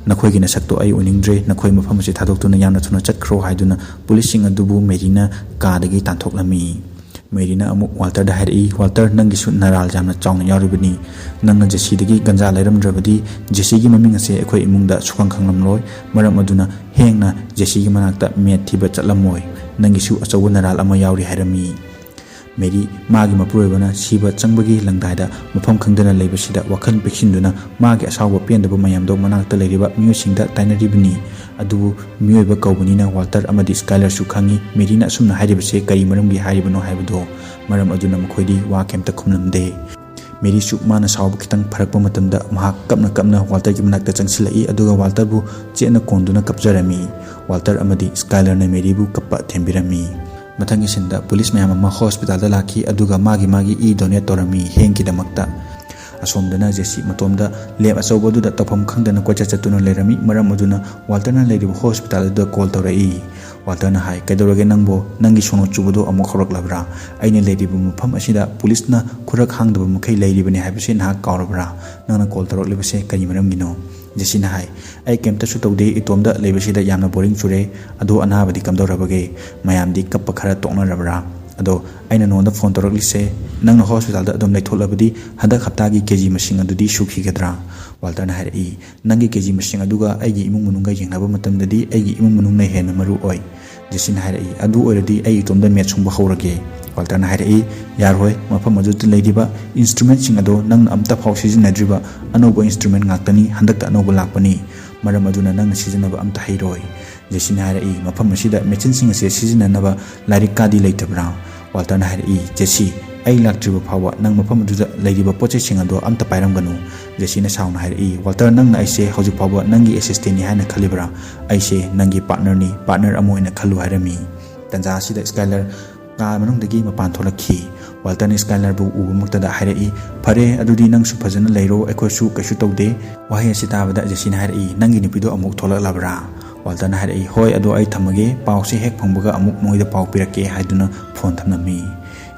ꯅꯈꯣꯏꯒꯤ ꯅꯁꯛꯇꯣ ꯑꯩ ꯎꯅꯤꯡꯗ꯭ꯔꯦ꯫ ꯅꯈꯣꯏ ꯃꯐꯝ ꯑꯁꯤ ꯊꯥꯗꯣꯛꯇꯨꯅ ꯌꯥꯝꯅ ꯊꯨꯅ ꯆꯠꯈ꯭ꯔꯣ" ꯍꯥꯏꯗꯨꯅ ꯄꯨꯂꯤꯁꯁꯤꯡ ꯑꯗꯨꯕꯨ ꯃꯦꯔꯤꯅ ꯀꯥꯗꯒꯤ ꯇꯥꯟꯊꯣꯛꯂꯝꯃꯤ꯫ ꯃꯦꯔꯤꯅ ꯑꯃꯨꯛ ꯋꯥꯜꯇꯔꯗ ꯍꯥꯏꯔꯛꯏ, "ꯋꯥꯜꯇꯔ, ꯅꯪꯒꯤꯁꯨ ꯅꯔꯥꯜ ꯌꯥꯝꯅ ꯆꯥꯎꯅ ꯌꯥꯎꯔꯤꯕꯅꯤ꯫ ꯅꯪꯅ ꯖꯦꯁꯤꯗꯒꯤ ꯒꯟꯖꯥ ꯂꯩꯔꯝꯗ꯭ꯔꯕꯗꯤ ꯖꯦꯁꯤꯒꯤ ꯃꯃꯤꯡ ꯑꯁꯦ ꯑꯩꯈꯣꯏ ꯏꯃꯨꯡꯗ ꯁꯨꯈꯪ ꯈꯪꯂꯝꯂꯣꯏ꯫ ꯃꯔꯝ ꯑꯗꯨꯅ ꯍꯦꯡꯅ ꯖꯦꯁꯤꯒꯤ ꯃꯅꯥꯛꯇ ꯃꯦꯠ ꯊꯤꯕ ꯆꯠꯂꯝꯃꯣꯏ꯫ ꯅꯪꯒꯤꯁꯨ ꯑꯆꯧꯕ ꯅꯔꯥꯜ ꯑꯃ ꯌꯥꯎꯔꯤ" ꯍꯥꯏꯔꯝꯃꯤ꯫ ꯃꯦꯔꯤ ꯃꯥꯒꯤ ꯃꯄꯨꯔꯣꯏꯕꯅ ꯁꯤꯕ ꯆꯪꯕꯒꯤ ꯂꯪꯗꯥꯏꯗ ꯃꯐꯝ ꯈꯪꯗꯅ ꯂꯩꯕꯁꯤꯗ ꯋꯥꯈꯜ ꯄꯤꯛꯁꯤꯟꯗꯨꯅ ꯃꯥꯒꯤ ꯑꯁꯥꯎꯕ ꯄꯦꯟꯗꯕ ꯃꯌꯥꯝꯗꯣ ꯃꯅꯥꯛꯇ ꯂꯩꯔꯤꯕ ꯃꯤꯑꯣꯏꯁꯤꯡꯗ ꯇꯥꯏꯅꯔꯤꯕꯅꯤ꯫ ꯑꯗꯨꯕꯨ ꯃꯤꯑꯣꯏꯕ ꯀꯧꯕꯅꯤꯅ ꯋꯥꯜꯇꯔ ꯑꯃꯗꯤ ꯁ꯭ꯀꯥꯏꯂꯔꯁꯨ ꯈꯪꯏ ꯃꯦꯔꯤꯅ ꯑꯁꯨꯝꯅ ꯍꯥꯏꯔꯤꯕꯁꯦ ꯀꯔꯤ ꯃꯔꯝꯒꯤ ꯍꯥꯏꯔꯤꯕꯅꯣ ꯍꯥꯏꯕꯗꯣ꯫ ꯃꯔꯝ ꯑꯗꯨꯅ ꯃꯈꯣꯏꯗꯤ ꯋꯥ ꯀꯩꯝꯇ ꯈꯨꯝꯂꯝꯗꯦ꯫ ꯃꯦꯔꯤꯁꯨ ꯃꯥꯅ ꯁꯥꯎꯕ ꯈꯤꯇꯪ ꯐꯔꯛꯄ ꯃꯇꯝꯗ ꯃꯍꯥꯛ ꯀꯞꯅ ꯀꯞꯅ ꯋꯥꯜꯇꯔꯒꯤ ꯃꯅꯥꯛꯇ ꯆꯪꯁꯤꯜꯂꯛꯏ, ꯑꯗꯨꯒ ꯋꯥꯜꯇꯔꯕꯨ ꯆꯦꯠꯅ ꯀꯣꯟꯗꯨꯅ ꯀꯞꯆꯔꯝꯃꯤ꯫ ꯋꯥꯜꯇꯔ ꯑꯃꯗꯤ ꯁ꯭ꯀꯥꯏꯂꯔꯅ ꯃꯦꯔꯤꯕꯨ ꯀꯞꯄ ꯊꯦꯝꯕꯤꯔꯝꯃꯤ꯫ ꯃꯊꯪꯒꯤ ꯁꯤꯟꯗ ꯄꯨꯂꯤꯁ ꯃꯌꯥꯝ ꯑꯃ ꯍꯣꯁꯄꯤꯇꯥꯜꯗ ꯂꯥꯛꯈꯤ, ꯑꯗꯨꯒ ꯃꯥꯒꯤ ꯃꯥꯒꯤ ꯏ ꯗꯣꯅꯦꯠ ꯇꯧꯔꯝꯃꯤ ꯍꯦꯡꯀꯤꯗꯃꯛꯇ꯫ ꯑꯁꯣꯝꯗꯅ ꯖꯦꯁꯤ ꯃꯇꯣꯝꯗ ꯂꯦꯞ ꯑꯆꯧꯕ ꯑꯗꯨꯗ ꯇꯧꯐꯝ ꯈꯪꯗꯅ ꯀꯣꯏꯆꯠ ꯆꯠꯇꯨꯅ ꯂꯩꯔꯝꯃꯤ꯫ ꯃꯔꯝ ꯑꯗꯨꯅ ꯋꯥꯜꯇꯔꯅ ꯂꯩꯔꯤꯕ ꯍꯣꯁꯄꯤꯇꯥꯜ ꯑꯗꯨꯗ ꯀꯣꯜ ꯇꯧꯔꯛꯏ꯫ ꯋꯥꯜꯇꯔꯅ ꯍꯥꯏ, "ꯀꯩꯗꯧꯔꯒꯦ ꯅꯪꯕꯣ? ꯅꯪꯒꯤ ꯁꯣꯅꯣ ꯆꯨꯕꯗꯣ ꯑꯃꯨꯛ ꯍꯧꯔꯛꯂꯕ꯭ꯔꯥ? ꯑꯩꯅ ꯂꯩꯔꯤꯕ ꯃꯐꯝ ꯑꯁꯤꯗ ꯄꯨꯂꯤꯁꯅ ꯈꯨꯔꯛ ꯍꯥꯡꯗꯕ ꯃꯈꯩ ꯂꯩꯔꯤꯕꯅꯤ ꯍꯥꯏꯕꯁꯤ ꯅꯍꯥꯛ ꯀꯥꯎꯔꯕ꯭ꯔꯥ? ꯅꯪꯅ ꯀꯣꯜ ꯇꯧꯔꯛꯂꯤꯕꯁꯦ ꯀꯔꯤ ꯃꯔꯝꯒꯤꯅꯣ?" ꯖꯦꯁꯤꯅ ꯍꯥꯏ, "ꯑꯩ ꯀꯩꯝꯇꯁꯨ ꯇꯧꯗꯦ, ꯏꯇꯣꯝꯗ ꯂꯩꯕꯁꯤꯗ ꯌꯥꯝꯅ ꯕꯣꯔꯤꯡ ꯆꯨꯔꯦ꯫ ꯑꯗꯣ ꯑꯅꯥꯕꯗꯤ ꯀꯝꯗꯧꯔꯕꯒꯦ? ꯃꯌꯥꯝꯗꯤ ꯀꯞꯄ ꯈꯔ ꯇꯣꯛꯅꯔꯕ꯭ꯔꯥ? ꯑꯗꯣ ꯑꯩꯅ ꯅꯉꯣꯟꯗ ꯐꯣꯟ ꯇꯧꯔꯛꯂꯤꯁꯦ, ꯅꯪꯅ ꯍꯣꯁꯄꯤꯇꯥꯜꯗ ꯑꯗꯨꯝ ꯂꯩꯊꯣꯛꯂꯕꯗꯤ ꯍꯟꯗꯛ ꯍꯞꯇꯥꯒꯤ ꯀꯦ ꯖꯤ ꯃꯁꯤꯡ ꯑꯗꯨꯗꯤ ꯁꯨꯈꯤꯒꯗ꯭ꯔꯥ?" ꯋꯥꯜꯇꯔꯅ ꯍꯥꯏꯔꯛꯏ, "ꯅꯪꯒꯤ ꯀꯦ ꯖꯤ ꯃꯁꯤꯡ ꯑꯗꯨꯒ ꯑꯩꯒꯤ ꯏꯃꯨꯡ ꯃꯅꯨꯡꯒ ꯌꯦꯡꯅꯕ ꯃꯇꯝꯗꯗꯤ ꯑꯩꯒꯤ ꯏꯃꯨꯡ ꯃꯅꯨꯡꯅ ꯍꯦꯟꯅ ꯃꯔꯨ ꯑꯣꯏ꯫" ꯖꯦꯁꯤꯅ ꯍꯥꯏꯔꯛꯏ, "ꯑꯗꯨ ꯑꯣꯏꯔꯗꯤ ꯑꯩ ꯏꯇꯣꯝꯗ ꯃꯦꯠ ꯁꯨꯡꯕ ꯍꯧꯔꯒꯦ꯫" ꯋꯥꯜꯇꯔꯅ ꯍꯥꯏꯔꯛꯏ, "ꯌꯥꯔꯣꯏ, ꯃꯐꯝ ꯑꯗꯨꯗ ꯂꯩꯔꯤꯕ instrumentꯁꯤꯡ ꯑꯗꯣ ꯅꯪꯅ ꯑꯝꯇ ꯐꯥꯎ ꯁꯤꯖꯤꯟꯅꯗ꯭ꯔꯤꯕ ꯑꯅꯧꯕ instrument ꯉꯥꯛꯇꯅꯤ, ꯍꯟꯗꯛꯇ ꯑꯅꯧꯕ ꯂꯥꯛꯄꯅꯤ, ꯃꯔꯝ ꯑꯗꯨꯅ ꯅꯪꯅ ꯁꯤꯖꯤꯟꯅꯕ ꯑꯝꯇ ꯍꯩꯔꯣꯏ꯫" ꯖꯦꯁꯤꯅ ꯍꯥꯏꯔꯛꯏ, "ꯃꯐꯝ ꯑꯁꯤꯗ machineꯁꯤꯡ ꯑꯁꯦ ꯁꯤꯖꯤꯟꯅꯅꯕ ꯂꯥꯏꯔꯤꯛꯀꯥꯗꯤ ꯂꯩꯇꯕ꯭ꯔꯥ?" ꯋꯥꯜꯇꯔꯅ ꯍꯥꯏꯔꯛꯏ, "ꯖꯦꯁꯤ, ꯑꯩ ꯂꯥꯛꯇ꯭ꯔꯤꯕ ꯐꯥꯎꯕ ꯅꯪ ꯃꯐꯝ ꯑꯗꯨꯗ ꯂꯩꯔꯤꯕ ꯄꯣꯠ ꯆꯩꯁꯤꯡ ꯑꯗꯣ ꯑꯝꯇ ꯄꯥꯏꯔꯝꯒꯅꯨ꯫" ꯖꯦꯁꯤꯅ ꯁꯥꯎꯅ ꯍꯥꯏꯔꯛꯏ, "ꯋꯥꯜꯇꯔ, ꯅꯪꯅ ꯑꯩꯁꯦ ꯍꯧꯖꯤꯛ ꯐꯥꯎꯕ ꯅꯪꯒꯤ assistantꯅꯤ ꯍꯥꯏꯅ ꯈꯜꯂꯤꯕ꯭ꯔꯥ? ꯑꯩꯁꯦ ꯅꯪꯒꯤ partnerꯅꯤ, partner ꯑꯃ ꯑꯣꯏꯅ ꯈꯜꯂꯨ" ꯍꯥꯏꯔꯝꯃꯤ꯫ ꯇꯟꯖꯥ ꯑꯁꯤꯗ ꯁ꯭ꯀꯥꯏꯂꯔ ꯀꯥ ꯃꯅꯨꯡꯗꯒꯤ ꯃꯄꯥꯟ ꯊꯣꯛꯂꯛꯈꯤ꯫ ꯋꯥꯜꯇꯔꯅ ꯁ꯭ꯀꯥꯏꯂꯔꯕꯨ ꯎꯕꯃꯛꯇꯗ ꯍꯥꯏꯔꯛꯏ, "ꯐꯔꯦ, ꯑꯗꯨꯗꯤ ꯅꯪꯁꯨ ꯐꯖꯅ ꯂꯩꯔꯣ, ꯑꯩꯈꯣꯏꯁꯨ ꯀꯩꯁꯨ ꯇꯧꯗꯦ꯫" ꯋꯥꯍꯩ ꯑꯁꯤ ꯇꯥꯕꯗ ꯖꯦꯁꯤꯅ ꯍꯥꯏꯔꯛꯏ, "ꯅꯪꯒꯤ ꯅꯨꯄꯤꯗꯣ ꯑꯃꯨꯛ ꯊꯣꯛꯂꯛꯂꯕ꯭ꯔꯥ?" ꯋꯥꯜꯇꯔꯅ ꯍꯥꯏꯔꯛꯏ, "ꯍꯣꯏ, ꯑꯗꯣ ꯑꯩ ꯊꯝꯃꯒꯦ, ꯄꯥꯎꯁꯦ ꯍꯦꯛ ꯐꯪꯕꯒ ꯑꯃꯨꯛ ꯅꯣꯏꯗ ꯄꯥꯎ ꯄꯤꯔꯛꯀꯦ" ꯍꯥꯏꯗꯨꯅ ꯐꯣꯟ ꯊꯝꯂꯝꯃꯤ꯫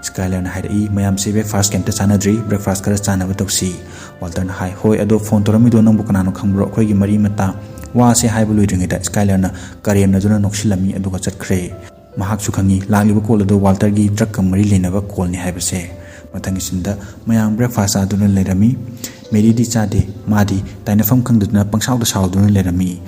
ꯁ꯭ꯀꯥꯏꯂꯔꯅ ꯍꯥꯏꯔꯛꯏ, "ꯃꯌꯥꯝꯁꯦ breakfast ꯀꯩꯝꯇ ꯆꯥꯅꯗ꯭ꯔꯤ, breakfast ꯈꯔ ꯆꯥꯅꯕ ꯇꯧꯁꯤ꯫" ꯋꯥꯜꯇꯔꯅ ꯍꯥꯏ, "ꯍꯣꯏ, ꯑꯗꯣ ꯐꯣꯟ ꯇꯧꯔꯝꯃꯤꯗꯣ ꯅꯪꯕꯨ ꯀꯅꯥꯅꯣ ꯈꯪꯕ꯭ꯔꯣ? ꯑꯩꯈꯣꯏꯒꯤ ꯃꯔꯤ ꯃꯇꯥ꯫" ꯋꯥꯁꯦ ꯍꯥꯏꯕ ꯂꯣꯏꯗ꯭ꯔꯤꯉꯩꯗ ꯁ꯭ꯀꯥꯏꯂꯔꯅ ꯀꯔꯦꯝꯅꯗꯨꯅ ꯅꯣꯛꯁꯤꯜꯂꯝꯃꯤ, ꯑꯗꯨꯒ ꯆꯠꯈ꯭ꯔꯦ꯫ ꯃꯍꯥꯛꯁꯨ ꯈꯪꯉꯤ, ꯂꯥꯛꯂꯤꯕ ꯀꯣꯜ ꯑꯗꯨ ꯋꯥꯜꯇꯔꯒꯤ ꯗ꯭ꯔꯒꯀ ꯃꯔꯤ ꯂꯩꯅꯕ ꯀꯣꯜꯅꯤ ꯍꯥꯏꯕꯁꯦ꯫ ꯃꯊꯪꯒꯤ ꯁꯤꯟꯗ ꯃꯌꯥꯝ breakfast ꯆꯥꯗꯨꯅ ꯂꯩꯔꯝꯃꯤ꯫ ꯃꯦꯔꯤꯗꯤ ꯆꯥꯗꯦ, ꯃꯥꯗꯤ ꯇꯥꯏꯅꯐꯝ ꯈꯪꯗꯗꯨꯅ ꯄꯪꯁꯥꯎꯗ ꯁꯥꯎꯗꯨꯅ ꯂꯩꯔꯝꯃꯤ꯫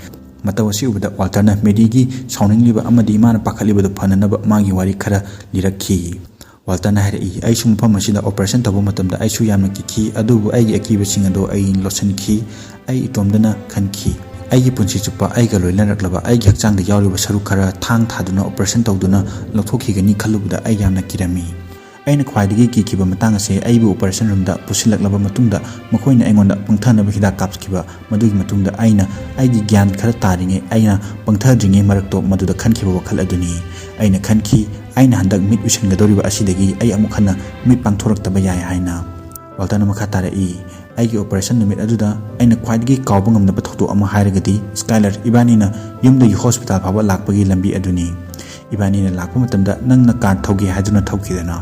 ꯃꯇꯧ ꯑꯁꯤ ꯎꯕꯗ ꯋꯥꯜꯇꯔꯅ ꯃꯦꯔꯤꯒꯤ ꯁꯥꯎꯅꯤꯡꯂꯤꯕ ꯑꯃꯗꯤ ꯃꯥꯅ ꯄꯥꯈꯠꯂꯤꯕꯗꯨ ꯐꯅꯅꯕ ꯃꯥꯒꯤ ꯋꯥꯔꯤ ꯈꯔ ꯂꯤꯔꯛꯈꯤ꯫ ꯋꯥꯜꯇꯔꯅ ꯍꯥꯏꯔꯛꯏ, "ꯑꯩꯁꯨ ꯃꯐꯝ ꯑꯁꯤꯗ operation ꯇꯧꯕ ꯃꯇꯝꯗ ꯑꯩꯁꯨ ꯌꯥꯝꯅ ꯀꯤꯈꯤ, ꯑꯗꯨꯕꯨ ꯑꯩꯒꯤ ꯑꯀꯤꯕꯁꯤꯡ ꯑꯗꯨ ꯑꯩ ꯂꯣꯠꯁꯤꯟꯈꯤ꯫ ꯑꯩ ꯏꯇꯣꯝꯗꯅ ꯈꯟꯈꯤ, ꯑꯩꯒꯤ ꯄꯨꯟꯁꯤ ꯆꯨꯞꯄ ꯑꯩꯒ ꯂꯣꯏꯅꯔꯛꯂꯕ ꯑꯩꯒꯤ ꯍꯛꯆꯥꯡꯗ ꯌꯥꯎꯔꯤꯕ ꯁꯔꯨꯛ ꯈꯔ ꯊꯥꯡ ꯊꯥꯗꯨꯅ operation ꯇꯧꯗꯨꯅ ꯂꯧꯊꯣꯛꯈꯤꯒꯅꯤ ꯈꯜꯂꯨꯕꯗ ꯑꯩ ꯌꯥꯝꯅ ꯀꯤꯔꯝꯃꯤ꯫ ꯑꯩꯅ ꯈ꯭ꯋꯥꯏꯗꯒꯤ ꯀꯤꯈꯤꯕ ꯃꯇꯥꯡ ꯑꯁꯦ ꯑꯩꯕꯨ operation roomꯗ ꯄꯨꯁꯤꯜꯂꯛꯂꯕ ꯃꯇꯨꯡꯗ ꯃꯈꯣꯏꯅ ꯑꯩꯉꯣꯟꯗ ꯄꯪꯊꯅꯕ ꯍꯤꯗꯥꯛ ꯀꯥꯞꯈꯤꯕ, ꯃꯗꯨꯒꯤ ꯃꯇꯨꯡꯗ ꯑꯩꯅ ꯑꯩꯒꯤ ꯒ꯭ꯌꯥꯟ ꯈꯔ ꯇꯥꯔꯤꯉꯩ ꯑꯩꯅ ꯄꯪꯊꯗ꯭ꯔꯤꯉꯩ ꯃꯔꯛꯇꯣ ꯃꯗꯨꯗ ꯈꯟꯈꯤꯕ ꯋꯥꯈꯜ ꯑꯗꯨꯅꯤ꯫ ꯑꯩꯅ ꯈꯟꯈꯤ, ꯑꯩꯅ ꯍꯟꯗꯛ ꯃꯤꯠ ꯎꯏꯁꯤꯟꯒꯗꯧꯔꯤꯕ ꯑꯁꯤꯗꯒꯤ ꯑꯩ ꯑꯃꯨꯛ ꯍꯟꯅ ꯃꯤꯠ ꯄꯥꯡꯊꯣꯔꯛꯇꯕ ꯌꯥꯏ" ꯍꯥꯏꯅ꯫ ꯋꯥꯜꯇꯔꯅ ꯃꯈꯥ ꯇꯥꯔꯛꯏ, "ꯑꯩꯒꯤ operation ꯅꯨꯃꯤꯠ ꯑꯗꯨꯗ ꯑꯩꯅ ꯈ꯭ꯋꯥꯏꯗꯒꯤ ꯀꯥꯎꯕ ꯉꯝꯗꯕ ꯊꯧꯗꯣꯛ ꯑꯃ ꯍꯥꯏꯔꯒꯗꯤ ꯁ꯭ꯀꯥꯏꯂꯔ ꯏꯕꯥꯅꯤꯅ ꯌꯨꯝꯗꯒꯤ hospital ꯐꯥꯎꯕ ꯂꯥꯛꯄꯒꯤ ꯂꯝꯕꯤ ꯑꯗꯨꯅꯤ꯫ ꯏꯕꯥꯅꯤꯅ ꯂꯥꯛꯄ ꯃꯇꯝꯗ ꯅꯪꯅ car ꯊꯧꯒꯦ ꯍꯥꯏꯗꯨꯅ ꯊꯧꯈꯤꯗꯅ꯫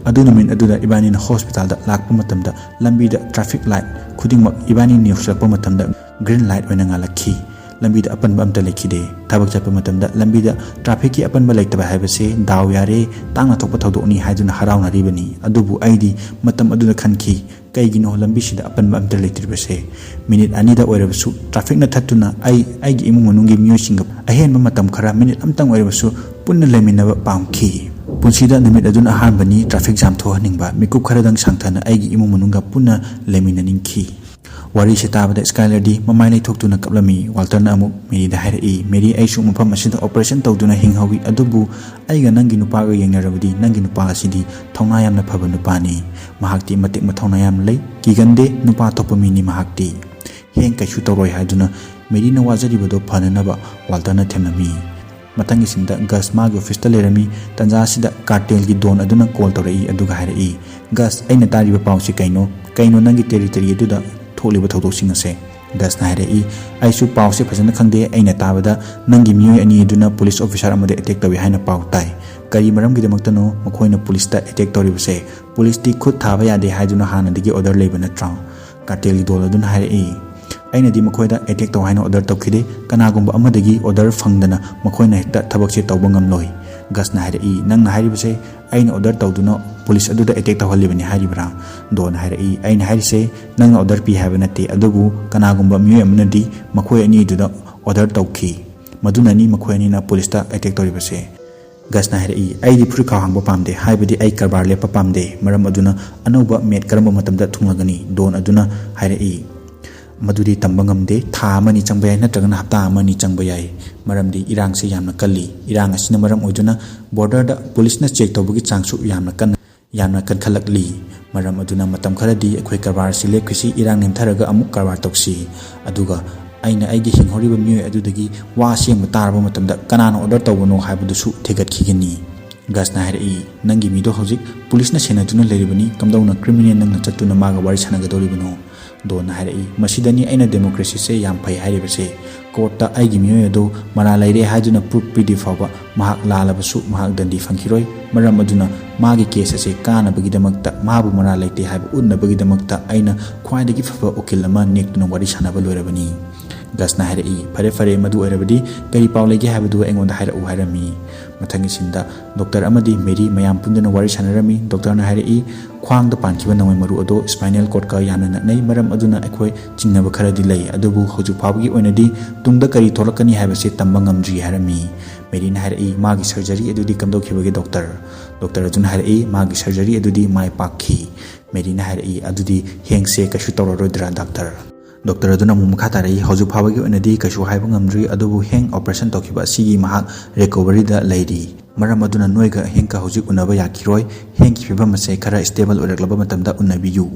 ꯑꯗꯨ ꯅꯨꯃꯤꯠ ꯑꯗꯨꯗ ꯏꯕꯥꯅꯤꯅ hospitalꯗ ꯂꯥꯛꯄ ꯃꯇꯝꯗ ꯂꯝꯕꯤꯗ traffic light ꯈꯨꯗꯤꯡꯃꯛ ꯏꯕꯥꯅꯤꯅ ꯌꯧꯁꯤꯜꯂꯛꯄ ꯃꯇꯝꯗ green light ꯑꯣꯏꯅ ꯉꯥꯜꯂꯛꯈꯤ꯫ ꯂꯝꯕꯤꯗ ꯑꯄꯟꯕ ꯑꯝꯇ ꯂꯩꯈꯤꯗꯦ꯫ ꯊꯕꯛ ꯆꯠꯄ ꯃꯇꯝꯗ ꯂꯝꯕꯤꯗ trafficꯀꯤ ꯑꯄꯟꯕ ꯂꯩꯇꯕ ꯍꯥꯏꯕꯁꯦ ꯗꯥꯎ ꯌꯥꯔꯦ, ꯇꯥꯡꯅ ꯊꯣꯛꯄ ꯊꯧꯗꯣꯛꯅꯤ ꯍꯥꯏꯗꯨꯅ ꯍꯔꯥꯎꯅꯔꯤꯕꯅꯤ꯫ ꯑꯗꯨꯕꯨ ꯑꯩꯗꯤ ꯃꯇꯝ ꯑꯗꯨꯗ ꯈꯟꯈꯤ, ꯀꯩꯒꯤꯅꯣ ꯂꯝꯕꯤꯁꯤꯗ ꯑꯄꯟꯕ ꯑꯝꯇ ꯂꯩꯇ꯭ꯔꯤꯕꯁꯦ? ꯃꯤꯅꯤꯠ ꯑꯅꯤꯗ ꯑꯣꯏꯔꯕꯁꯨ trafficꯅ ꯊꯠꯇꯨꯅ ꯑꯩ ꯑꯩꯒꯤ ꯏꯃꯨꯡ ꯃꯅꯨꯡꯒꯤ ꯃꯤꯑꯣꯏꯁꯤꯡꯒ ꯑꯍꯦꯟꯕ ꯃꯇꯝ ꯈꯔ ꯃꯤꯅꯤꯠ ꯑꯝꯇꯪ ꯑꯣꯏꯔꯕꯁꯨ ꯄꯨꯟꯅ ꯂꯩꯃꯤꯟꯅꯕ ꯄꯥꯝꯈꯤ꯫ ꯄꯨꯟꯁꯤꯗ ꯅꯨꯃꯤꯠ ꯑꯗꯨꯅ ꯑꯍꯥꯟꯕꯅꯤ ꯇ꯭ꯔꯥꯐꯤꯛ ꯖꯥꯝ ꯊꯣꯛꯍꯟꯅꯤꯡꯕ꯫ ꯃꯤꯀꯨꯞ ꯈꯔꯗꯪ ꯁꯥꯡꯊꯅ ꯑꯩꯒꯤ ꯏꯃꯨꯡ ꯃꯅꯨꯡꯒ ꯄꯨꯟꯅ ꯂꯩꯃꯤꯟꯅꯅꯤꯡꯈꯤ꯫ ꯋꯥꯔꯤꯁꯤ ꯇꯥꯕꯗ ꯁ꯭ꯀꯥꯏꯂꯔꯗꯤ ꯃꯃꯥꯏ ꯂꯩꯊꯣꯛꯇꯨꯅ ꯀꯞꯂꯝꯃꯤ꯫ ꯋꯥꯜꯇꯔꯅ ꯑꯃꯨꯛ ꯃꯦꯔꯤꯗ ꯍꯥꯏꯔꯛꯏ, "ꯃꯦꯔꯤ, ꯑꯩꯁꯨ ꯃꯐꯝ ꯑꯁꯤꯗ ꯑꯣꯄꯔꯦꯁꯟ ꯇꯧꯗꯨꯅ ꯍꯤꯡꯍꯧꯏ, ꯑꯗꯨꯕꯨ ꯑꯩꯒ ꯅꯪꯒꯤ ꯅꯨꯄꯥꯒ ꯌꯦꯡꯅꯔꯕꯗꯤ ꯅꯪꯒꯤ ꯅꯨꯄꯥ ꯑꯁꯤꯗꯤ ꯊꯧꯅꯥ ꯌꯥꯝꯅ ꯐꯕ ꯅꯨꯄꯥꯅꯤ꯫ ꯃꯍꯥꯛꯇꯤ ꯃꯇꯤꯛ ꯃꯊꯧꯅꯥ ꯌꯥꯝꯅ ꯂꯩ, ꯀꯤꯒꯟꯗꯦ, ꯅꯨꯄꯥ ꯊꯣꯛꯄ ꯃꯤꯅꯤ ꯃꯍꯥꯛꯇꯤ꯫ ꯍꯦꯡ ꯀꯩꯁꯨ ꯇꯧꯔꯣꯏ" ꯍꯥꯏꯗꯨꯅ ꯃꯦꯔꯤꯅ ꯋꯥꯖꯔꯤꯕꯗꯣ ꯐꯅꯅꯕ ꯋꯥꯜꯇꯔꯅ ꯊꯦꯝꯂꯝꯃꯤ꯫ ꯃꯊꯪꯒꯤ ꯁꯤꯟꯗ ꯒꯁ ꯃꯥꯒꯤ ꯑꯣꯐꯤꯁꯇ ꯂꯩꯔꯝꯃꯤ꯫ ꯇꯟꯖꯥ ꯑꯁꯤꯗ ꯀꯥꯔꯇꯦꯜꯒꯤ ꯗꯣꯟ ꯑꯗꯨꯅ ꯀꯣꯜ ꯇꯧꯔꯛꯏ ꯑꯗꯨꯒ ꯍꯥꯏꯔꯛꯏ, "ꯒꯁ, ꯑꯩꯅ ꯇꯥꯔꯤꯕ ꯄꯥꯎꯁꯤ ꯀꯩꯅꯣ? ꯀꯩꯅꯣ ꯅꯪꯒꯤ ꯇꯦꯔꯤꯇꯣꯔꯤ ꯑꯗꯨꯗ ꯊꯣꯛꯂꯤꯕ ꯊꯧꯗꯣꯛꯁꯤꯡ ꯑꯁꯦ?" ꯒꯁꯅ ꯍꯥꯏꯔꯛꯏ, "ꯑꯩꯁꯨ ꯄꯥꯎꯁꯦ ꯐꯖꯅ ꯈꯪꯗꯦ꯫ ꯑꯩꯅ ꯇꯥꯕꯗ ꯅꯪꯒꯤ ꯃꯤꯑꯣꯏ ꯑꯅꯤ ꯑꯗꯨꯅ ꯄꯨꯂꯤꯁ ꯑꯣꯐꯤꯁꯥꯔ ꯑꯃꯗ ꯑꯦꯇꯦꯛ ꯇꯧꯏ ꯍꯥꯏꯅ ꯄꯥꯎ ꯇꯥꯏ꯫ ꯀꯔꯤ ꯃꯔꯝꯒꯤꯗꯃꯛꯇꯅꯣ ꯃꯈꯣꯏꯅ ꯄꯨꯂꯤꯁꯇ ꯑꯦꯇꯦꯛ ꯇꯧꯔꯤꯕꯁꯦ? ꯄꯨꯂꯤꯁꯇꯤ ꯈꯨꯠ ꯊꯥꯕ ꯌꯥꯗꯦ ꯍꯥꯏꯗꯨꯅ ꯍꯥꯟꯅꯗꯒꯤ ꯑꯣꯔꯗꯔ ꯂꯩꯕ ꯅꯠꯇ꯭ꯔꯣ?" ꯀꯥꯔꯇꯦꯜꯒꯤ ꯗꯣꯟ ꯑꯗꯨꯅ ꯍꯥꯏꯔꯛꯏ, "ꯑꯩꯅꯗꯤ ꯃꯈꯣꯏꯗ ꯑꯦꯇꯦꯛ ꯇꯧ ꯍꯥꯏꯅ ꯑꯣꯔꯗꯔ ꯇꯧꯈꯤꯗꯦ꯫ ꯀꯅꯥꯒꯨꯝꯕ ꯑꯃꯗꯒꯤ ꯑꯣꯔꯗꯔ ꯐꯪꯗꯅ ꯃꯈꯣꯏꯅ ꯍꯦꯛꯇ ꯊꯕꯛꯁꯦ ꯇꯧꯕ ꯉꯝꯂꯣꯏ"꯫ ꯒꯁꯅ ꯍꯥꯏꯔꯛꯏ, "ꯅꯪꯅ ꯍꯥꯏꯔꯤꯕꯁꯦ ꯑꯩꯅ ꯑꯣꯔꯗꯔ ꯇꯧꯗꯨꯅ ꯄꯨꯂꯤꯁ ꯑꯗꯨꯗ ꯑꯦꯇꯦꯛ ꯇꯧꯍꯜꯂꯤꯕꯅꯤ ꯍꯥꯏꯔꯤꯕ꯭ꯔꯥ?" ꯗꯣꯟꯅ ꯍꯥꯏꯔꯛꯏ, "ꯑꯩꯅ ꯍꯥꯏꯔꯤꯁꯦ ꯅꯪꯅ ꯑꯣꯔꯗꯔ ꯄꯤ ꯍꯥꯏꯕ ꯅꯠꯇꯦ, ꯑꯗꯨꯕꯨ ꯀꯅꯥꯒꯨꯝꯕ ꯃꯤꯑꯣꯏ ꯑꯃꯅꯗꯤ ꯃꯈꯣꯏ ꯑꯅꯤꯗꯨꯗ ꯑꯣꯔꯗꯔ ꯇꯧꯈꯤ꯫ ꯃꯗꯨꯅꯅꯤ ꯃꯈꯣꯏ ꯑꯅꯤꯅ ꯄꯨꯂꯤꯁꯇ ꯑꯦꯇꯦꯛ ꯇꯧꯔꯤꯕꯁꯦ"꯫ ꯒꯁꯅ ꯍꯥꯏꯔꯛꯏ, "ꯑꯩꯗꯤ ꯐꯨꯔꯤꯠꯈꯥꯎ ꯍꯥꯡꯕ ꯄꯥꯝꯗꯦ, ꯍꯥꯏꯕꯗꯤ ꯑꯩ ꯀꯔꯕꯥꯔ ꯂꯦꯞꯄ ꯄꯥꯝꯗꯦ꯫ ꯃꯔꯝ ꯑꯗꯨꯅ ꯑꯅꯧꯕ ꯃꯦꯠ ꯀꯔꯝꯕ ꯃꯇꯝꯗ ꯊꯨꯡꯂꯒꯅꯤ?" ꯗꯣꯟ ꯑꯗꯨꯅ ꯍꯥꯏꯔꯛꯏ, "ꯃꯗꯨꯗꯤ ꯇꯝꯕ ꯉꯝꯗꯦ꯫ ꯊꯥ ꯑꯃꯅꯤ ꯆꯪꯕ ꯌꯥꯏ, ꯅꯠꯇ꯭ꯔꯒꯅ ꯍꯞꯇꯥ ꯑꯃꯅꯤ ꯆꯪꯕ ꯌꯥꯏ꯫ ꯃꯔꯝꯗꯤ ꯏꯔꯥꯡꯁꯤ ꯌꯥꯝꯅ ꯀꯜꯂꯤ꯫ ꯏꯔꯥꯡ ꯑꯁꯤꯅ ꯃꯔꯝ ꯑꯣꯏꯗꯨꯅ ꯕꯣꯔꯗꯔꯗ ꯄꯨꯂꯤꯁꯅ ꯆꯦꯛ ꯇꯧꯕꯒꯤ ꯆꯥꯡꯁꯨ ꯌꯥꯝꯅ ꯀꯟꯅ, ꯌꯥꯝꯅ ꯀꯟꯈꯠꯂꯛꯂꯤ꯫ ꯃꯔꯝ ꯑꯗꯨꯅ ꯃꯇꯝ ꯈꯔꯗꯤ ꯑꯩꯈꯣꯏ ꯀꯔꯕꯥꯔ ꯑꯁꯤ ꯂꯦꯞꯈꯤꯁꯤ, ꯏꯔꯥꯡ ꯅꯦꯝꯊꯔꯒ ꯑꯃꯨꯛ ꯀꯔꯕꯥꯔ ꯇꯧꯁꯤ꯫ ꯑꯗꯨꯒ ꯑꯩꯅ ꯑꯩꯒꯤ ꯍꯤꯡꯍꯧꯔꯤꯕ ꯃꯤꯑꯣꯏ ꯑꯗꯨꯗꯒꯤ ꯋꯥ ꯑꯁꯦꯡꯕ ꯇꯥꯔꯕ ꯃꯇꯝꯗ ꯀꯅꯥꯅ ꯑꯣꯔꯗꯔ ꯇꯧꯕꯅꯣ ꯍꯥꯏꯕꯗꯨꯁꯨ ꯊꯤꯒꯠꯈꯤꯒꯅꯤ"꯫ ꯒꯁꯅ ꯍꯥꯏꯔꯛꯏ, "ꯅꯪꯒꯤ ꯃꯤꯗꯣ ꯍꯧꯖꯤꯛ ꯄꯨꯂꯤꯁꯅ ꯁꯦꯟꯅꯗꯨꯅ ꯂꯩꯔꯤꯕꯅꯤ, ꯀꯝꯗꯧꯅ ꯀ꯭ꯔꯤꯃꯤꯅꯦꯜ ꯅꯪꯅ ꯆꯠꯇꯨꯅ ꯃꯥꯒ ꯋꯥꯔꯤ ꯁꯥꯟꯅꯒꯗꯧꯔꯤꯕꯅꯣ?" ꯗꯣꯟꯅ ꯍꯥꯏꯔꯛꯏ, "ꯃꯁꯤꯗꯅꯤ ꯑꯩꯅ ꯗꯦꯃꯣꯀ꯭ꯔꯦꯁꯤꯁꯦ ꯌꯥꯝ ꯐꯩ ꯍꯥꯏꯔꯤꯕꯁꯦ꯫ ꯀꯣꯔꯠꯇ ꯑꯩꯒꯤ ꯃꯤꯑꯣꯏ ꯑꯗꯨ ꯃꯔꯥꯜ ꯂꯩꯔꯦ ꯍꯥꯏꯗꯨꯅ ꯄ꯭ꯔꯨꯐ ꯄꯤꯗ꯭ꯔꯤ ꯐꯥꯎꯕ ꯃꯍꯥꯛ ꯂꯥꯜꯂꯕꯁꯨ ꯃꯍꯥꯛ ꯗꯟꯗꯤ ꯐꯪꯈꯤꯔꯣꯏ꯫ ꯃꯔꯝ ꯑꯗꯨꯅ ꯃꯥꯒꯤ ꯀꯦꯁ ꯑꯁꯦ ꯀꯥꯅꯕꯒꯤꯗꯃꯛꯇ, ꯃꯥꯕꯨ ꯃꯔꯥꯜ ꯂꯩꯇꯦ ꯍꯥꯏꯕ ꯎꯠꯅꯕꯒꯤꯗꯃꯛꯇ ꯑꯩꯅ ꯈ꯭ꯋꯥꯏꯗꯒꯤ ꯐꯕ ꯎꯀꯤꯜ ꯑꯃ ꯅꯦꯛꯇꯨꯅ ꯋꯥꯔꯤ ꯁꯥꯟꯅꯕ ꯂꯣꯏꯔꯕꯅꯤ"꯫ ꯒꯁꯅ ꯍꯥꯏꯔꯛꯏ, "ꯐꯔꯦ ꯐꯔꯦ, ꯃꯗꯨ ꯑꯣꯏꯔꯕꯗꯤ ꯀꯔꯤ ꯄꯥꯎ ꯂꯩꯒꯦ ꯍꯥꯏꯕꯗꯨ ꯑꯩꯉꯣꯟꯗ ꯍꯥꯏꯔꯛꯎ" ꯍꯥꯏꯔꯝꯃꯤ꯫ ꯃꯊꯪꯒꯤ ꯁꯤꯟꯗ ꯗꯣꯛꯇꯔ ꯑꯃꯗꯤ ꯃꯦꯔꯤ ꯃꯌꯥꯝ ꯄꯨꯟꯗꯨꯅ ꯋꯥꯔꯤ ꯁꯥꯟꯅꯔꯝꯃꯤ꯫ ꯗꯣꯛꯇꯔꯅ ꯍꯥꯏꯔꯛꯏ, "ꯈ꯭ꯋꯥꯡꯗ ꯄꯥꯟꯈꯤꯕ ꯅꯣꯡꯃꯩ ꯃꯔꯨ ꯑꯗꯣ ꯁ꯭ꯄꯥꯏꯅꯦꯜ ꯀꯣꯔꯠꯀ ꯌꯥꯝꯅ ꯅꯛꯅꯩ, ꯃꯔꯝ ꯑꯗꯨꯅ ꯑꯩꯈꯣꯏ ꯆꯤꯡꯅꯕ ꯈꯔꯗꯤ ꯂꯩ, ꯑꯗꯨꯕꯨ ꯍꯧꯖꯤꯛ ꯐꯥꯎꯕꯒꯤ ꯑꯣꯏꯅꯗꯤ ꯇꯨꯡꯗ ꯀꯔꯤ ꯊꯣꯛꯂꯛꯀꯅꯤ ꯍꯥꯏꯕꯁꯤ ꯇꯝꯕ ꯉꯝꯗ꯭ꯔꯤ" ꯍꯥꯏꯔꯝꯃꯤ꯫ ꯃꯦꯔꯤꯅ ꯍꯥꯏꯔꯛꯏ, "ꯃꯥꯒꯤ ꯁꯔꯖꯔꯤ ꯑꯗꯨꯗꯤ ꯀꯝꯗꯧꯈꯤꯕꯒꯦ ꯗꯣꯛꯇꯔ?" ꯗꯣꯛꯇꯔ ꯑꯗꯨꯅ ꯍꯥꯏꯔꯛꯏ, "ꯃꯥꯒꯤ ꯁꯔꯖꯔꯤ ꯑꯗꯨꯗꯤ ꯃꯥꯏ ꯄꯥꯛꯈꯤ"꯫ ꯃꯦꯔꯤꯅ ꯍꯥꯏꯔꯛꯏ, "ꯑꯗꯨꯗꯤ ꯍꯦꯡꯁꯦ ꯀꯩꯁꯨ ꯇꯧꯔꯔꯣꯏꯗ꯭ꯔꯥ ꯗꯥꯛꯇꯔ?" ꯗꯣꯛꯇꯔ ꯑꯗꯨꯅ ꯑꯃꯨꯛ ꯃꯈꯥ ꯇꯥꯔꯛꯏ, "ꯍꯧꯖꯤꯛ ꯐꯥꯎꯕꯒꯤ ꯑꯣꯏꯅꯗꯤ ꯀꯩꯁꯨ ꯍꯥꯏꯕ ꯉꯝꯗ꯭ꯔꯤ, ꯑꯗꯨꯕꯨ ꯍꯦꯡ ꯑꯣꯄꯔꯦꯁꯟ ꯇꯧꯈꯤꯕ ꯑꯁꯤꯒꯤ ꯃꯍꯥꯛ ꯔꯤꯀꯣꯚꯔꯤꯗ ꯂꯩꯔꯤ꯫ ꯃꯔꯝ ꯑꯗꯨꯅ ꯅꯣꯏꯒ ꯍꯦꯡꯀ ꯍꯧꯖꯤꯛ ꯎꯅꯕ ꯌꯥꯈꯤꯔꯣꯏ꯫ ꯍꯦꯡꯀꯤ ꯐꯤꯕꯝ ꯑꯁꯦ ꯈꯔ ꯁ꯭ꯇꯦꯕꯜ ꯑꯣꯏꯔꯛꯂꯕ ꯃꯇꯝꯗ ꯎꯅꯕꯤꯌꯨ"꯫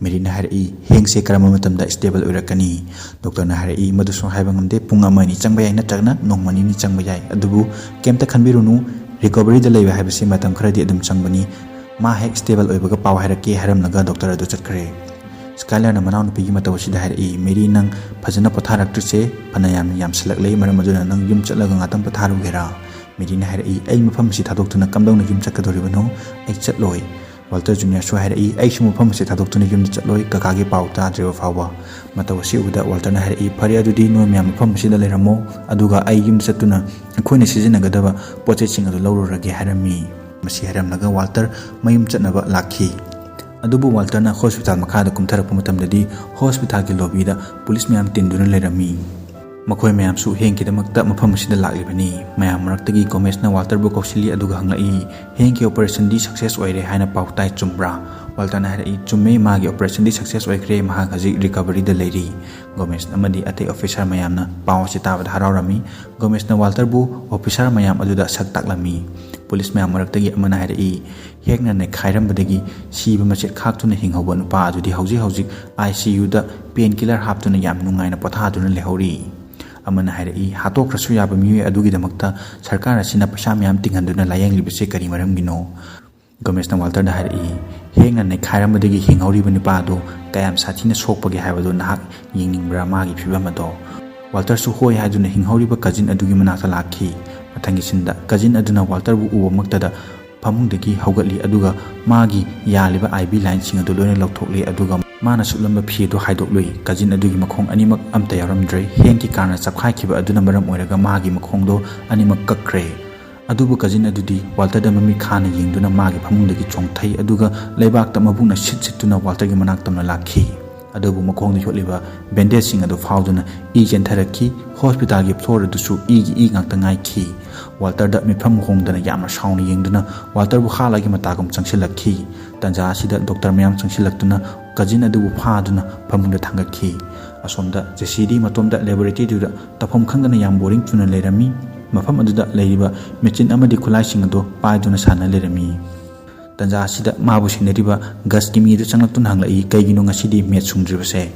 ꯃꯦꯔꯤꯅ ꯍꯥꯏꯔꯛꯏ, "ꯍꯦꯡꯁꯦ ꯀꯔꯝꯕ ꯃꯇꯝꯗ ꯁ꯭ꯇꯦꯕꯜ ꯑꯣꯏꯔꯛꯀꯅꯤ?" ꯗꯣꯛꯇꯔꯅ ꯍꯥꯏꯔꯛꯏ, "ꯃꯗꯨꯁꯨ ꯍꯥꯏꯕ ꯉꯝꯗꯦ, ꯄꯨꯡ ꯑꯃ ꯑꯅꯤ ꯆꯪꯕ ꯌꯥꯏ, ꯅꯠꯇ꯭ꯔꯒꯅ ꯅꯣꯡꯃ ꯅꯤꯅꯤ ꯆꯪꯕ ꯌꯥꯏ꯫ ꯑꯗꯨꯕꯨ ꯀꯩꯝꯇ ꯈꯟꯕꯤꯔꯨꯅꯨ, ꯔꯤꯀꯣꯚꯔꯤꯗ ꯂꯩꯕ ꯍꯥꯏꯕꯁꯤ ꯃꯇꯝ ꯈꯔꯗꯤ ꯑꯗꯨꯝ ꯆꯪꯕꯅꯤ꯫ ꯃꯥ ꯍꯦꯛ ꯁ꯭ꯇꯦꯕꯜ ꯑꯣꯏꯕꯒ ꯄꯥꯎ ꯍꯥꯏꯔꯛꯀꯦ" ꯍꯥꯏꯔꯝꯂꯒ ꯗꯣꯛꯇꯔ ꯑꯗꯨ ꯆꯠꯈ꯭ꯔꯦ꯫ ꯁ꯭ꯀꯥꯏꯂꯔꯅ ꯃꯅꯥꯎꯅꯨꯄꯤꯒꯤ ꯃꯇꯧ ꯑꯁꯤꯗ ꯍꯥꯏꯔꯛꯏ, "ꯃꯦꯔꯤ, ꯅꯪ ꯐꯖꯅ ꯄꯣꯊꯥꯔꯛꯇ꯭ꯔꯤꯁꯦ ꯐꯅ ꯌꯥꯝꯅ ꯌꯥꯝꯁꯤꯜꯂꯛꯂꯦ, ꯃꯔꯝ ꯑꯗꯨꯅ ꯅꯪ ꯌꯨꯝ ꯆꯠꯂꯒ ꯉꯥꯛꯇꯪ ꯄꯣꯊꯥꯔꯨꯒꯦꯔꯥ?" ꯃꯦꯔꯤꯅ ꯍꯥꯏꯔꯛꯏ, "ꯑꯩ ꯃꯐꯝ ꯑꯁꯤ ꯊꯥꯗꯣꯛꯇꯨꯅ ꯀꯝꯗꯧꯅ ꯌꯨꯝ ꯆꯠꯀꯗꯧꯔꯤꯕꯅꯣ? ꯑꯩ ꯆꯠꯂꯣꯏ"꯫ ꯋꯥꯜꯇꯔ ꯖꯨꯅꯤꯌꯔꯁꯨ ꯍꯥꯏꯔꯛꯏ, "ꯑꯩꯁꯨ ꯃꯐꯝ ꯑꯁꯤ ꯊꯥꯗꯣꯛꯇꯨꯅ ꯌꯨꯝꯗ ꯆꯠꯂꯣꯏ, ꯀꯀꯥꯒꯤ ꯄꯥꯎ ꯇꯥꯗ꯭ꯔꯤꯕ ꯐꯥꯎꯕ"꯫ ꯃꯇꯧ ꯑꯁꯤ ꯎꯕꯗ ꯋꯥꯜꯇꯔꯅ ꯍꯥꯏꯔꯛꯏ, "ꯐꯔꯦ, ꯑꯗꯨꯗꯤ ꯅꯣꯏ ꯃꯌꯥꯝ ꯃꯐꯝ ꯑꯁꯤꯗ ꯂꯩꯔꯝꯃꯣ, ꯑꯗꯨꯒ ꯑꯩ ꯌꯨꯝ ꯆꯠꯇꯨꯅ ꯑꯩꯈꯣꯏꯅ ꯁꯤꯖꯤꯟꯅꯒꯗꯕ ꯄꯣꯠ ꯆꯩꯁꯤꯡ ꯑꯗꯨ ꯂꯧꯔꯨꯔꯒꯦ" ꯍꯥꯏꯔꯝꯃꯤ꯫ ꯃꯁꯤ ꯍꯥꯏꯔꯝꯂꯒ ꯋꯥꯜꯇꯔ ꯃꯌꯨꯝ ꯆꯠꯅꯕ ꯂꯥꯛꯈꯤ꯫ ꯑꯗꯨꯕꯨ ꯋꯥꯜꯇꯔꯅ ꯍꯣꯁꯄꯤꯇꯥꯜ ꯃꯈꯥꯗ ꯀꯨꯝꯊꯔꯛꯄ ꯃꯇꯝꯗꯗꯤ ꯍꯣꯁꯄꯤꯇꯥꯜꯒꯤ ꯂꯣꯕꯤꯗ ꯄꯨꯂꯤꯁ ꯃꯌꯥꯝ ꯇꯤꯟꯗꯨꯅ ꯂꯩꯔꯝꯃꯤ꯫ ꯃꯈꯣꯏ ꯃꯌꯥꯝꯁꯨ ꯍꯦꯡꯀꯤꯗꯃꯛꯇ ꯃꯐꯝ ꯑꯁꯤꯗ ꯂꯥꯛꯂꯤꯕꯅꯤ꯫ ꯃꯌꯥꯝ ꯃꯔꯛꯇꯒꯤ ꯒꯣꯃꯦꯁꯅ ꯋꯥꯜꯇꯔꯕꯨ ꯀꯧꯁꯤꯜꯂꯤ ꯑꯗꯨꯒ ꯍꯪꯂꯛꯏ, "ꯍꯦꯡꯀꯤ ꯑꯣꯄꯔꯦꯁꯟꯗꯤ ꯁꯛꯁꯦꯁ ꯑꯣꯏꯔꯦ ꯍꯥꯏꯅ ꯄꯥꯎ ꯇꯥꯏ, ꯆꯨꯝꯕ꯭ꯔꯥ?" ꯋꯥꯜꯇꯔꯅ ꯍꯥꯏꯔꯛꯏ, "ꯆꯨꯝꯃꯦ, ꯃꯥꯒꯤ ꯑꯣꯄꯔꯦꯁꯟꯗꯤ ꯁꯛꯁꯦꯁ ꯑꯣꯏꯈ꯭ꯔꯦ, ꯃꯍꯥꯛ ꯍꯧꯖꯤꯛ ꯔꯤꯀꯚꯔꯤꯗ ꯂꯩꯔꯤ"꯫ ꯒꯣꯃꯦꯁ ꯑꯃꯗꯤ ꯑꯇꯩ ꯑꯣꯐꯤꯁꯥꯔ ꯃꯌꯥꯝꯅ ꯄꯥꯎ ꯑꯁꯤ ꯇꯥꯕꯗ ꯍꯔꯥꯎꯔꯝꯃꯤ꯫ ꯒꯣꯃꯦꯁꯅ ꯋꯥꯜꯇꯔꯕꯨ ꯑꯣꯐꯤꯁꯥꯔ ꯃꯌꯥꯝ ꯑꯗꯨꯗ ꯁꯛ ꯇꯥꯛꯂꯝꯃꯤ꯫ ꯄꯨꯂꯤꯁ ꯃꯌꯥꯝ ꯃꯔꯛꯇꯒꯤ ꯑꯃꯅ ꯍꯥꯏꯔꯛꯏ, "ꯍꯦꯡꯅ ꯅꯩꯈꯥꯏꯔꯝꯕꯗꯒꯤ ꯁꯤꯕ ꯃꯆꯦꯠ ꯈꯥꯛꯇꯨꯅ ꯍꯤꯡꯍꯧꯕ ꯅꯨꯄꯥ ꯑꯗꯨꯗꯤ ꯍꯧꯖꯤꯛ ꯍꯧꯖꯤꯛ ꯑꯥꯏ ꯁꯤ ꯌꯨꯗ ꯄꯦꯟ ꯀꯤꯂꯔ ꯍꯥꯞꯇꯨꯅ ꯌꯥꯝ ꯅꯨꯡꯉꯥꯏꯅ ꯄꯣꯊꯥꯗꯨꯅ ꯂꯩꯍꯧꯔꯤ"꯫ ꯑꯃꯅ ꯍꯥꯏꯔꯛꯏ, "ꯍꯥꯠꯇꯣꯛꯈ꯭ꯔꯁꯨ ꯌꯥꯕ ꯃꯤꯑꯣꯏ ꯑꯗꯨꯒꯤꯗꯃꯛꯇ ꯁꯔꯀꯥꯔ ꯑꯁꯤꯅ ꯄꯩꯁꯥ ꯃꯌꯥꯝ ꯇꯤꯡꯍꯟꯗꯨꯅ ꯂꯥꯌꯦꯡꯂꯤꯕꯁꯦ ꯀꯔꯤ ꯃꯔꯝꯒꯤꯅꯣ?" ꯒꯣꯃꯦꯁꯅ ꯋꯥꯜꯇꯔꯗ ꯍꯥꯏꯔꯛꯏ, "ꯍꯦꯡꯅ ꯅꯩꯈꯥꯏꯔꯝꯕꯗꯒꯤ ꯍꯤꯡꯍꯧꯔꯤꯕ ꯅꯨꯄꯥ ꯑꯗꯨ ꯀꯌꯥꯝ ꯁꯥꯊꯤꯅ ꯁꯣꯛꯄꯒꯦ ꯍꯥꯏꯕꯗꯨ ꯅꯍꯥꯛ ꯌꯦꯡꯅꯤꯡꯕ꯭ꯔꯥ, ꯃꯥꯒꯤ ꯐꯤꯕꯝ ꯑꯗꯣ?" ꯋꯥꯜꯇꯔꯁꯨ ꯍꯣꯏ ꯍꯥꯏꯗꯨꯅ ꯍꯤꯡꯍꯧꯔꯤꯕ ꯀꯖꯤꯟ ꯑꯗꯨꯒꯤ ꯃꯅꯥꯛꯇ ꯂꯥꯛꯈꯤ꯫ ꯃꯊꯪꯒꯤ ꯁꯤꯟꯗ ꯀꯖꯤꯟ ꯑꯗꯨꯅ ꯋꯥꯜꯇꯔꯕꯨ ꯎꯕꯃꯛꯇꯗ ꯐꯃꯨꯡꯗꯒꯤ ꯍꯧꯒꯠꯂꯤ, ꯑꯗꯨꯒ ꯃꯥꯒꯤ ꯌꯥꯜꯂꯤꯕ ꯑꯥꯏ ꯚꯤ ꯂꯥꯏꯟꯁꯤꯡ ꯑꯗꯨ ꯂꯣꯏꯅ ꯂꯧꯊꯣꯛꯂꯤ, ꯑꯗꯨꯒ ꯃꯥꯅ ꯁꯨꯞꯂꯝꯕ ꯐꯤ ꯑꯗꯨ ꯍꯥꯏꯗꯣꯛꯂꯨꯏ꯫ ꯀꯖꯤꯟ ꯑꯗꯨꯒꯤ ꯃꯈꯣꯡ ꯑꯅꯤꯃꯛ ꯑꯝꯇ ꯌꯥꯎꯔꯝꯗ꯭ꯔꯦ꯫ ꯍꯦꯡꯀꯤ ꯀꯥꯔꯅ ꯆꯞꯈꯥꯏꯈꯤꯕ ꯑꯗꯨꯅ ꯃꯔꯝ ꯑꯣꯏꯔꯒ ꯃꯥꯒꯤ ꯃꯈꯣꯡꯗꯣ ꯑꯅꯤꯃꯛ ꯀꯛꯈ꯭ꯔꯦ꯫ ꯑꯗꯨꯕꯨ ꯀꯖꯤꯟ ꯑꯗꯨꯗꯤ ꯋꯥꯜꯇꯔꯗ ꯃꯃꯤꯠ ꯈꯥꯅ ꯌꯦꯡꯗꯨꯅ ꯃꯥꯒꯤ ꯐꯃꯨꯡꯗꯒꯤ ꯆꯣꯡꯊꯩ, ꯑꯗꯨꯒ ꯂꯩꯕꯥꯛꯇ ꯃꯕꯨꯛꯅ ꯁꯤꯠ ꯁꯤꯠꯇꯨꯅ ꯋꯥꯜꯇꯔꯒꯤ ꯃꯅꯥꯛ ꯇꯝꯅ ꯂꯥꯛꯈꯤ꯫ ꯑꯗꯨꯕꯨ ꯃꯈꯣꯡꯗ ꯌꯣꯠꯂꯤꯕ ꯕꯦꯟꯗꯦꯖꯁꯤꯡ ꯑꯗꯨ ꯐꯥꯎꯗꯨꯅ ꯏ ꯆꯦꯟꯊꯔꯛꯈꯤ꯫ ꯍꯣꯁꯄꯤꯇꯥꯜꯒꯤ ꯐ꯭ꯂꯣꯔ ꯑꯗꯨꯁꯨ ꯏꯒꯤ ꯏ ꯉꯥꯛꯇ ꯉꯥꯏꯈꯤ꯫ ꯋꯥꯜꯇꯔꯗ ꯃꯤꯠꯐꯝ ꯍꯣꯡꯗꯅ ꯌꯥꯝꯅ ꯁꯥꯎꯅ ꯌꯦꯡꯗꯨꯅ ꯋꯥꯜꯇꯔꯕꯨ ꯍꯥꯠꯂꯒꯤ ꯃꯇꯥꯒꯨꯝ ꯆꯪꯁꯤꯜꯂꯛꯈꯤ꯫ ꯇꯟꯖꯥ ꯑꯁꯤꯗ ꯗꯣꯛꯇꯔ ꯃꯌꯥꯝ ꯆꯪꯁꯤꯜꯂꯛꯇꯨꯅ ꯀꯖꯤꯟ ꯑꯗꯨꯕꯨ ꯐꯥꯗꯨꯅ ꯐꯃꯨꯡꯗ ꯊꯥꯡꯒꯠꯈꯤ꯫ ꯑꯁꯣꯝꯗ ꯖꯦꯁꯤꯗꯤ ꯃꯇꯣꯝꯇ ꯂꯦꯕꯣꯔꯦꯇꯔꯤꯗꯨꯗ ꯇꯧꯐꯝ ꯈꯪꯗꯅ ꯌꯥꯝ ꯕꯣꯔꯤꯡ ꯆꯨꯅ ꯂꯩꯔꯝꯃꯤ꯫ ꯃꯐꯝ ꯑꯗꯨꯗ ꯂꯩꯔꯤꯕ ꯃꯦꯆꯤꯟ ꯑꯃꯗꯤ ꯈꯨꯠꯂꯥꯏꯁꯤꯡ ꯑꯗꯨ ꯄꯥꯏꯗꯨꯅ ꯁꯥꯟꯅ ꯂꯩꯔꯝꯃꯤ꯫ ꯇꯟꯖꯥ ꯑꯁꯤꯗ ꯃꯥꯕꯨ ꯁꯦꯟꯅꯔꯤꯕ ꯒꯁꯀꯤ ꯃꯤ ꯑꯗꯨ ꯆꯪꯂꯛꯇꯨꯅ ꯍꯪꯂꯛꯏ, "ꯀꯩꯒꯤꯅꯣ ꯉꯁꯤꯗꯤ ꯃꯦꯠ ꯁꯨꯡꯗ꯭ꯔꯤꯕꯁꯦ?"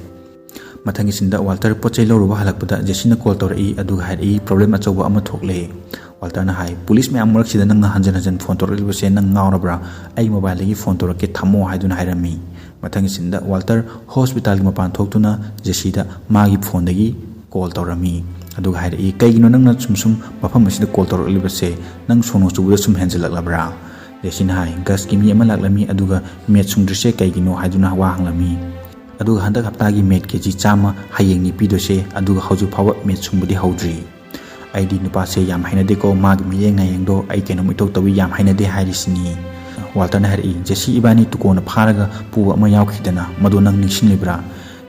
ꯃꯊꯪꯒꯤ ꯁꯤꯟꯗ ꯋꯥꯜꯇꯔ ꯄꯣꯠ ꯆꯩ ꯂꯧꯔꯨꯕ ꯍꯜꯂꯛꯄꯗ ꯖꯦꯁꯤꯅ ꯀꯣꯜ ꯇꯧꯔꯛꯏ, ꯑꯗꯨꯒ ꯍꯥꯏꯔꯛꯏ, "ꯄ꯭ꯔꯣꯕ꯭ꯂꯦꯝ ꯑꯆꯧꯕ ꯑꯃ ꯊꯣꯛꯂꯦ꯫" ꯋꯥꯜꯇꯔꯅ ꯍꯥꯏ, "ꯄꯨꯂꯤꯁ ꯃꯌꯥꯝ ꯃꯔꯛꯁꯤꯗ ꯅꯪꯅ ꯍꯟꯖꯟ ꯍꯟꯖꯟ ꯐꯣꯟ ꯇꯧꯔꯛꯂꯤꯕꯁꯦ ꯅꯪ ꯉꯥꯎꯔꯕ꯭ꯔꯥ? ꯑꯩ ꯃꯣꯕꯥꯏꯜꯗꯒꯤ ꯐꯣꯟ ꯇꯧꯔꯛꯀꯦ, ꯊꯝꯃꯣ" ꯍꯥꯏꯗꯨꯅ ꯍꯥꯏꯔꯝꯃꯤ꯫ ꯃꯊꯪꯒꯤ ꯁꯤꯟꯗ ꯋꯥꯜꯇꯔ ꯍꯣꯁꯄꯤꯇꯥꯜꯒꯤ ꯃꯄꯥꯟ ꯊꯣꯛꯇꯨꯅ ꯖꯦꯁꯤꯗ ꯃꯥꯒꯤ ꯐꯣꯟꯗꯒꯤ ꯀꯣꯜ ꯇꯧꯔꯝꯃꯤ꯫ ꯑꯗꯨꯒ ꯍꯥꯏꯔꯛꯏ, "ꯀꯩꯒꯤꯅꯣ ꯅꯪꯅ ꯁꯨꯝ ꯁꯨꯝ ꯃꯐꯝ ꯑꯁꯤꯗ ꯀꯣꯜ ꯇꯧꯔꯛꯂꯤꯕꯁꯦ? ꯅꯪ ꯁꯣꯅꯣ ꯆꯨꯕꯗ ꯁꯨꯝ ꯍꯦꯟꯖꯜꯂꯛꯂꯕ꯭ꯔꯥ?" ꯖꯦꯁꯤꯅ ꯍꯥꯏ, "ꯒꯁꯀꯤ ꯃꯤ ꯑꯃ ꯂꯥꯛꯂꯝꯃꯤ, ꯑꯗꯨꯒ ꯃꯦꯠ ꯁꯨꯡꯗ꯭ꯔꯤꯁꯦ ꯀꯩꯒꯤꯅꯣ?" ꯍꯥꯏꯗꯨꯅ ꯋꯥ ꯍꯪꯂꯝꯃꯤ꯫ ꯑꯗꯨꯒ ꯍꯟꯗꯛ ꯍꯞꯇꯥꯒꯤ ꯃꯦꯠ ꯀꯦ ꯖꯤ ꯆꯥꯝꯃ ꯍꯌꯦꯡꯅꯤ ꯄꯤꯗꯣꯏꯁꯦ, ꯑꯗꯨꯒ ꯍꯧꯖꯤꯛ ꯐꯥꯎꯕ ꯃꯦꯠ ꯁꯨꯡꯕꯗꯤ ꯍꯧꯗ꯭ꯔꯤ꯫ ꯑꯩꯗꯤ ꯅꯨꯄꯥꯁꯦ ꯌꯥꯝ ꯍꯩꯅꯗꯦꯀꯣ, ꯃꯥꯒꯤ ꯃꯤꯠꯌꯦꯡ ꯅꯥꯌꯦꯡꯗꯣ ꯑꯩ ꯀꯩꯅꯣꯝ ꯏꯇꯧ ꯇꯧꯏ, ꯌꯥꯝ ꯍꯩꯅꯗꯦ ꯍꯥꯏꯔꯤꯁꯤꯅꯤ꯫ ꯋꯥꯜꯇꯔꯅ ꯍꯥꯏꯔꯛꯏ, "ꯖꯦꯁꯤ, ꯏꯕꯥꯅꯤ ꯇꯨꯀꯣꯟꯅ ꯐꯥꯔꯒ ꯄꯨꯕ ꯑꯃ ꯌꯥꯎꯈꯤꯗꯅ, ꯃꯗꯨ ꯅꯪ ꯅꯤꯡꯁꯤꯡꯂꯤꯕ꯭ꯔꯥ?"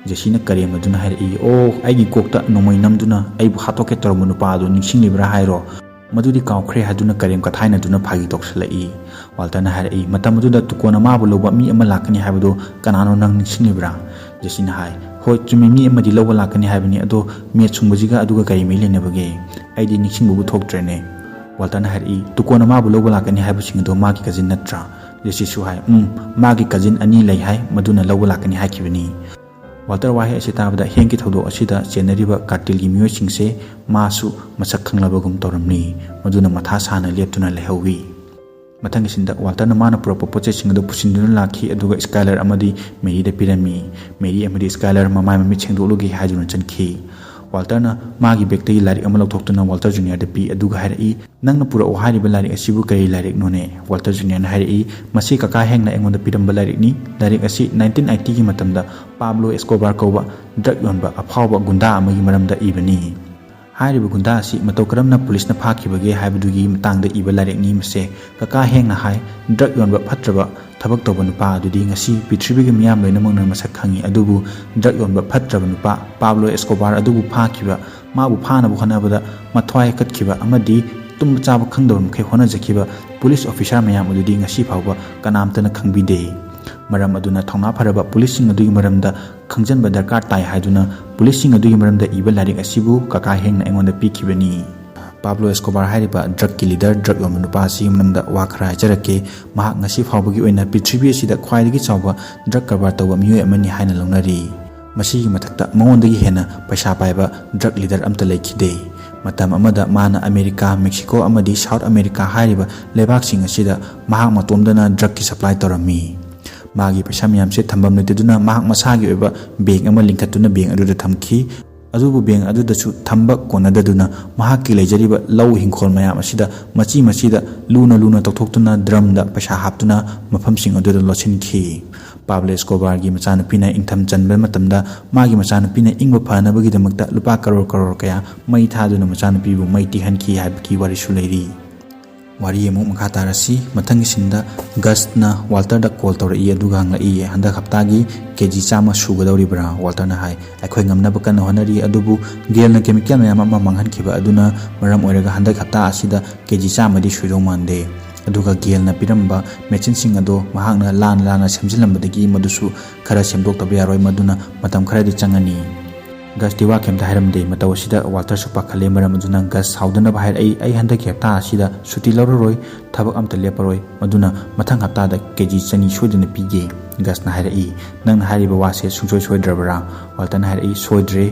ꯖꯦꯁꯤꯅ ꯀꯔꯦꯝꯅꯗꯨꯅ ꯍꯥꯏꯔꯛꯏ, "ꯑꯣ, ꯑꯩꯒꯤ ꯀꯣꯛꯇ ꯅꯣꯡꯃꯩ ꯅꯝꯗꯨꯅ ꯑꯩꯕꯨ ꯍꯥꯠꯇꯣꯛꯀꯦ ꯇꯧꯔꯝꯕ ꯅꯨꯄꯥ ꯑꯗꯨ ꯅꯤꯡꯁꯤꯡꯂꯤꯕ꯭ꯔꯥ ꯍꯥꯏꯔꯣ? ꯃꯗꯨꯗꯤ ꯀꯥꯎꯈ꯭ꯔꯦ" ꯍꯥꯏꯗꯨꯅ ꯀꯔꯦꯝ ꯀꯊꯥꯏꯅꯗꯨꯅ ꯐꯥꯒꯤ ꯇꯧꯁꯜꯂꯛꯏ꯫ ꯋꯥꯜꯇꯔꯅ ꯍꯥꯏꯔꯛꯏ, "ꯃꯇꯝ ꯑꯗꯨꯗ ꯇꯨꯀꯣꯟꯅ ꯃꯥꯕꯨ ꯂꯧꯕ ꯃꯤ ꯑꯃ ꯂꯥꯛꯀꯅꯤ ꯍꯥꯏꯕꯗꯨ ꯀꯅꯥꯅꯣ, ꯅꯪ ꯅꯤꯡꯁꯤꯡꯂꯤꯕ꯭ꯔꯥ?" ꯖꯦꯁꯤꯅ ꯍꯥꯏ, "ꯍꯣꯏ, ꯆꯨꯝꯃꯤ, ꯃꯤ ꯑꯃꯗꯤ ꯂꯧꯕ ꯂꯥꯛꯀꯅꯤ ꯍꯥꯏꯕꯅꯤ, ꯑꯗꯣ ꯃꯦꯠ ꯁꯨꯡꯕꯁꯤꯒ ꯑꯗꯨꯒ ꯀꯔꯤ ꯃꯔꯤ ꯂꯩꯅꯕꯒꯦ? ꯑꯩꯗꯤ ꯅꯤꯡꯁꯤꯡꯕꯕꯨ ꯊꯣꯛꯇ꯭ꯔꯦꯅꯦ꯫" ꯋꯥꯜꯇꯔꯅ ꯍꯥꯏꯔꯛꯏ, "ꯇꯨꯀꯣꯟꯅ ꯃꯥꯕꯨ ꯂꯧꯕ ꯂꯥꯛꯀꯅꯤ ꯍꯥꯏꯕꯁꯤꯡ ꯑꯗꯣ ꯃꯥꯒꯤ ꯀꯖꯤꯟ ꯅꯠꯇ꯭ꯔꯥ?" ꯖꯦꯁꯤꯁꯨ ꯍꯥꯏ, "ꯎꯝ, ꯃꯥꯒꯤ ꯀꯖꯤꯟ ꯑꯅꯤ ꯂꯩ ꯍꯥꯏ, ꯃꯗꯨꯅ ꯂꯧꯕ ꯂꯥꯛꯀꯅꯤ ꯍꯥꯏꯈꯤꯕꯅꯤ꯫" ꯋꯥꯜꯇꯔ ꯋꯥꯍꯩ ꯑꯁꯤ ꯇꯥꯕꯗ ꯍꯦꯡꯀꯤ ꯊꯧꯗꯣꯛ ꯑꯁꯤꯗ ꯆꯦꯟꯅꯔꯤꯕ ꯀꯥꯔꯇꯦꯜꯒꯤ ꯃꯤꯑꯣꯏꯁꯤꯡꯁꯦ ꯃꯥꯁꯨ ꯃꯁꯛ ꯈꯪꯂꯕꯒꯨꯝ ꯇꯧꯔꯝꯂꯤ꯫ ꯃꯗꯨꯅ ꯃꯊꯥ ꯁꯥꯅ ꯂꯦꯞꯇꯨꯅ ꯂꯩꯍꯧꯋꯤ꯫ ꯃꯊꯪꯒꯤ ꯁꯤꯟꯗ ꯋꯥꯜꯇꯔꯅ ꯃꯥꯅ ꯄꯨꯔꯛꯄ ꯄꯣꯠ ꯆꯩꯁꯤꯡ ꯑꯗꯨ ꯄꯨꯁꯤꯟꯗꯨꯅ ꯂꯥꯛꯈꯤ, ꯑꯗꯨꯒ ꯁ꯭ꯀꯥꯏꯂꯔ ꯑꯃꯗꯤ ꯃꯦꯔꯤꯗ ꯄꯤꯔꯝꯃꯤ꯫ ꯃꯦꯔꯤ ꯑꯃꯗꯤ ꯁ꯭ꯀꯥꯏꯂꯔ ꯃꯃꯥꯏ ꯃꯃꯤꯠ ꯁꯦꯡꯗꯣꯛꯂꯨꯒꯦ ꯍꯥꯏꯗꯨꯅ ꯆꯪꯈꯤ꯫ ꯋꯥꯜꯇꯔꯅ ꯃꯥꯒꯤ ꯕꯦꯒꯇꯒꯤ ꯂꯥꯏꯔꯤꯛ ꯑꯃ ꯂꯧꯊꯣꯛꯇꯨꯅ ꯋꯥꯜꯇꯔ ꯖꯨꯅꯤꯌꯔꯗ ꯄꯤ, ꯑꯗꯨꯒ ꯍꯥꯏꯔꯛꯏ, "ꯅꯪꯅ ꯄꯨꯔꯛꯑꯣ ꯍꯥꯏꯔꯤꯕ ꯂꯥꯏꯔꯤꯛ ꯑꯁꯤꯕꯨ ꯀꯔꯤ ꯂꯥꯏꯔꯤꯛꯅꯣꯅꯦ?" ꯋꯥꯜꯇꯔ ꯖꯨꯅꯤꯌꯔꯅ ꯍꯥꯏꯔꯛꯏ, "ꯃꯁꯤ ꯀꯀꯥ ꯍꯦꯡꯅ ꯑꯩꯉꯣꯟꯗ ꯄꯤꯔꯝꯕ ꯂꯥꯏꯔꯤꯛꯅꯤ꯫ ꯂꯥꯏꯔꯤꯛ ꯑꯁꯤ ꯅꯥꯏꯟꯇꯤꯟ ꯑꯩꯠꯇꯤꯒꯤ ꯃꯇꯝꯗ ꯄꯥꯕ꯭ꯂꯣ ꯑꯦꯁꯀꯣꯕꯥꯔ ꯀꯧꯕ ꯗ꯭ꯔꯒ ꯌꯣꯟꯕ ꯑꯐꯥꯎꯕ ꯒꯨꯟꯗꯥ ꯑꯃꯒꯤ ꯃꯔꯝꯗ ꯏꯕꯅꯤ꯫ ꯍꯥꯏꯔꯤꯕ ꯒꯨꯟꯗꯥ ꯑꯁꯤ ꯃꯇꯧ ꯀꯔꯝꯅ ꯄꯨꯂꯤꯁꯅ ꯐꯥꯈꯤꯕꯒꯦ ꯍꯥꯏꯕꯗꯨꯒꯤ ꯃꯇꯥꯡꯗ ꯏꯕ ꯂꯥꯏꯔꯤꯛꯅꯤ ꯃꯁꯦ꯫" ꯀꯀꯥ ꯍꯦꯡꯅ ꯍꯥꯏ, "ꯗ꯭ꯔꯒ ꯌꯣꯟꯕ ꯐꯠꯇ꯭ꯔꯕ ꯊꯕꯛ ꯇꯧꯕ ꯅꯨꯄꯥ ꯑꯗꯨꯗꯤ ꯉꯁꯤ ꯄ꯭ꯔꯤꯊꯤꯕꯤꯒꯤ ꯃꯤꯌꯥꯝ ꯂꯣꯏꯅꯃꯛꯅ ꯃꯁꯛ ꯈꯪꯉꯤ, ꯑꯗꯨꯕꯨ ꯗ꯭ꯔꯒ ꯌꯣꯟꯕ ꯐꯠꯇ꯭ꯔꯕ ꯅꯨꯄꯥ ꯄꯥꯕ꯭ꯂꯣ ꯑꯦꯁꯀꯣꯕꯥꯔ ꯑꯗꯨꯕꯨ ꯐꯥꯈꯤꯕ, ꯃꯥꯕꯨ ꯐꯥꯅꯕ ꯍꯣꯠꯅꯕꯗ ꯃꯊ꯭ꯋꯥꯏ ꯀꯠꯈꯤꯕ ꯑꯃꯗꯤ ꯇꯨꯝꯕ ꯆꯥꯕ ꯈꯪꯗꯕ ꯃꯈꯩ ꯍꯣꯠꯅꯖꯈꯤꯕ ꯄꯨꯂꯤꯁ ꯑꯣꯐꯤꯁꯥꯔ ꯃꯌꯥꯝ ꯑꯗꯨꯗꯤ ꯉꯁꯤ ꯐꯥꯎꯕ ꯀꯅꯥꯝꯇꯅ ꯈꯪꯕꯤꯗꯦ꯫ ꯃꯔꯝ ꯑꯗꯨꯅ ꯊꯧꯅꯥ ꯐꯔꯕ ꯄꯨꯂꯤꯁꯁꯤꯡ ꯑꯗꯨꯒꯤ ꯃꯔꯝꯗ ꯈꯪꯖꯤꯟꯕ ꯗꯔꯀꯥꯔ ꯇꯥꯏ ꯍꯥꯏꯗꯨꯅ ꯄꯨꯂꯤꯁꯁꯤꯡ ꯑꯗꯨꯒꯤ ꯃꯔꯝꯗ ꯏꯕ ꯂꯥꯏꯔꯤꯛ ꯑꯁꯤꯕꯨ ꯀꯀꯥ ꯍꯦꯡꯅ ꯑꯩꯉꯣꯟꯗ ꯄꯤꯈꯤꯕꯅꯤ꯫" ꯄꯥꯕ꯭ꯂꯣ ꯑꯦꯁꯀꯣꯕꯥꯔ ꯍꯥꯏꯔꯤꯕ ꯗ꯭ꯔꯒꯀꯤ ꯂꯤꯗꯔ, ꯗ꯭ꯔꯒ ꯌꯣꯟꯕ ꯅꯨꯄꯥ ꯑꯁꯤꯒꯤ ꯃꯔꯝꯗ ꯋꯥ ꯈꯔ ꯍꯥꯏꯖꯔꯛꯀꯦ꯫ ꯃꯍꯥꯛ ꯉꯁꯤ ꯐꯥꯎꯕꯒꯤ ꯑꯣꯏꯅ ꯄ꯭ꯔꯤꯊꯤꯕꯤ ꯑꯁꯤꯗ ꯈ꯭ꯋꯥꯏꯗꯒꯤ ꯆꯥꯎꯕ ꯗ꯭ꯔꯒ ꯀꯔꯕꯥꯔ ꯇꯧꯕ ꯃꯤꯑꯣꯏ ꯑꯃꯅꯤ ꯍꯥꯏꯅ ꯂꯧꯅꯔꯤ꯫ ꯃꯁꯤꯒꯤ ꯃꯊꯛꯇ ꯃꯉꯣꯟꯗꯒꯤ ꯍꯦꯟꯅ ꯄꯩꯁꯥ ꯄꯥꯏꯕ ꯗ꯭ꯔꯒ ꯂꯤꯗꯔ ꯑꯝꯇ ꯂꯩꯈꯤꯗꯦ꯫ ꯃꯇꯝ ꯑꯃꯗ ꯃꯥꯅ ꯑꯃꯦꯔꯤꯀꯥ, ꯃꯦꯛꯁꯤꯀꯣ ꯑꯃꯗꯤ ꯁꯥꯎꯠ ꯑꯃꯦꯔꯤꯀꯥ ꯍꯥꯏꯔꯤꯕ ꯂꯩꯕꯥꯛꯁꯤꯡ ꯑꯁꯤꯗ ꯃꯍꯥꯛ ꯃꯇꯣꯝꯗꯅ ꯗ꯭ꯔꯒꯀꯤ ꯁꯄ꯭ꯂꯥꯏ ꯇꯧꯔꯝꯃꯤ꯫ ꯃꯥꯒꯤ ꯄꯩꯁꯥ ꯃꯌꯥꯝꯁꯦ ꯊꯝꯐꯝ ꯂꯩꯇꯗꯨꯅ ꯃꯍꯥꯛ ꯃꯁꯥꯒꯤ ꯑꯣꯏꯕ ꯕꯦꯡꯛ ꯑꯃ ꯂꯤꯡꯈꯠꯇꯨꯅ ꯕꯦꯡꯛ ꯑꯗꯨꯗ ꯊꯝꯈꯤ꯫ ꯑꯗꯨꯕꯨ ꯕꯦꯡꯛ ꯑꯗꯨꯗꯁꯨ ꯊꯝꯕ ꯀꯣꯟꯅꯗꯗꯨꯅ ꯃꯍꯥꯛꯀꯤ ꯂꯩꯖꯔꯤꯕ ꯂꯧ ꯍꯤꯡꯈꯣꯜ ꯃꯌꯥꯝ ꯑꯁꯤꯗ ꯃꯆꯤ ꯃꯆꯤꯗ ꯂꯨꯅ ꯂꯨꯅ ꯇꯧꯊꯣꯛꯇꯨꯅ ꯗ꯭ꯔꯝꯗ ꯄꯩꯁꯥ ꯍꯥꯞꯇꯨꯅ ꯃꯐꯝꯁꯤꯡ ꯑꯗꯨꯗ ꯂꯣꯠꯁꯤꯟꯈꯤ꯫ ꯄꯥꯕ꯭ꯂꯣ ꯑꯦꯁꯀꯣꯕꯥꯔꯒꯤ ꯃꯆꯥꯅꯨꯄꯤꯅ ꯏꯪꯊꯝ ꯆꯟꯕ ꯃꯇꯝꯗ ꯃꯥꯒꯤ ꯃꯆꯥꯅꯨꯄꯤꯅ ꯏꯪꯕ ꯐꯅꯕꯒꯤꯗꯃꯛꯇ ꯂꯨꯄꯥ ꯀꯔꯣꯔ ꯀꯔꯣꯔ ꯀꯌꯥ ꯃꯩ ꯊꯥꯗꯨꯅ ꯃꯆꯥꯅꯨꯄꯤꯕꯨ ꯃꯩ ꯇꯤꯛꯍꯟꯈꯤ ꯍꯥꯏꯕꯒꯤ ꯋꯥꯔꯤꯁꯨ ꯂꯩꯔꯤ꯫ ꯋꯥꯔꯤ ꯑꯃꯨꯛ ꯃꯈꯥ ꯇꯥꯔꯁꯤ꯫ ꯃꯊꯪꯒꯤ ꯁꯤꯟꯗ ꯒꯁꯅ ꯋꯥꯜꯇꯔꯗ ꯀꯣꯜ ꯇꯧꯔꯛꯏ, ꯑꯗꯨꯒ ꯍꯪꯂꯛꯏ, "ꯍꯟꯗꯛ ꯍꯞꯇꯥꯒꯤ ꯀꯦ ꯖꯤ ꯆꯥꯝꯃ ꯁꯨꯒꯗꯧꯔꯤꯕ꯭ꯔꯥ?" ꯋꯥꯜꯇꯔꯅ ꯍꯥꯏ, "ꯑꯩꯈꯣꯏ ꯉꯝꯅꯕ ꯀꯟꯅ ꯍꯣꯠꯅꯔꯤ, ꯑꯗꯨꯕꯨ ꯒꯦꯜꯅ ꯀꯦꯃꯤꯀꯦꯜ ꯃꯌꯥꯝ ꯑꯃ ꯃꯥꯡꯍꯟꯈꯤꯕ ꯑꯗꯨꯅ ꯃꯔꯝ ꯑꯣꯏꯔꯒ ꯍꯟꯗꯛ ꯍꯞꯇꯥ ꯑꯁꯤꯗ ꯀꯦ ꯖꯤ ꯆꯥꯝꯃꯗꯤ ꯁꯨꯗꯧ ꯃꯥꯟꯗꯦ꯫ ꯑꯗꯨꯒ ꯒꯦꯜꯅ ꯄꯤꯔꯝꯕ ꯃꯦꯆꯤꯟꯁꯤꯡ ꯑꯗꯣ ꯃꯍꯥꯛꯅ ꯂꯥꯟꯅ ꯂꯥꯟꯅ ꯁꯦꯝꯖꯤꯜꯂꯝꯕꯗꯒꯤ ꯃꯗꯨꯁꯨ ꯈꯔ ꯁꯦꯝꯗꯣꯛꯇꯕ ꯌꯥꯔꯣꯏ, ꯃꯗꯨꯅ ꯃꯇꯝ ꯈꯔꯗꯤ ꯆꯪꯉꯅꯤ꯫" ꯒꯁꯇꯤ ꯋꯥ ꯀꯩꯝꯇ ꯍꯥꯏꯔꯝꯗꯦ꯫ ꯃꯇꯧ ꯑꯁꯤꯗ ꯋꯥꯜꯇꯔꯁꯨ ꯄꯥꯈꯠꯂꯦ꯫ ꯃꯔꯝ ꯑꯗꯨꯅ ꯒꯁ ꯁꯥꯎꯗꯅꯕ ꯍꯥꯏꯔꯛꯏ, "ꯑꯩ ꯍꯟꯗꯛꯀꯤ ꯍꯞꯇꯥ ꯑꯁꯤꯗ ꯁꯨꯇꯤ ꯂꯧꯔꯔꯣꯏ, ꯊꯕꯛ ꯑꯝꯇ ꯂꯦꯞꯄꯔꯣꯏ, ꯃꯗꯨꯅ ꯃꯊꯪ ꯍꯞꯇꯥꯗ ꯀꯦ ꯖꯤ ꯆꯅꯤ ꯁꯣꯏꯗꯅ ꯄꯤꯒꯦ", ꯒꯁꯅ ꯍꯥꯏꯔꯛꯏ꯫ "ꯅꯪꯅ ꯍꯥꯏꯔꯤꯕ ꯋꯥꯁꯦ ꯁꯨꯡꯁꯣꯏ ꯁꯣꯏꯗ꯭ꯔꯕ꯭ꯔꯥ?" ꯋꯥꯜꯇꯔꯅ ꯍꯥꯏꯔꯛꯏ, "ꯁꯣꯏꯗ꯭ꯔꯦ꯫"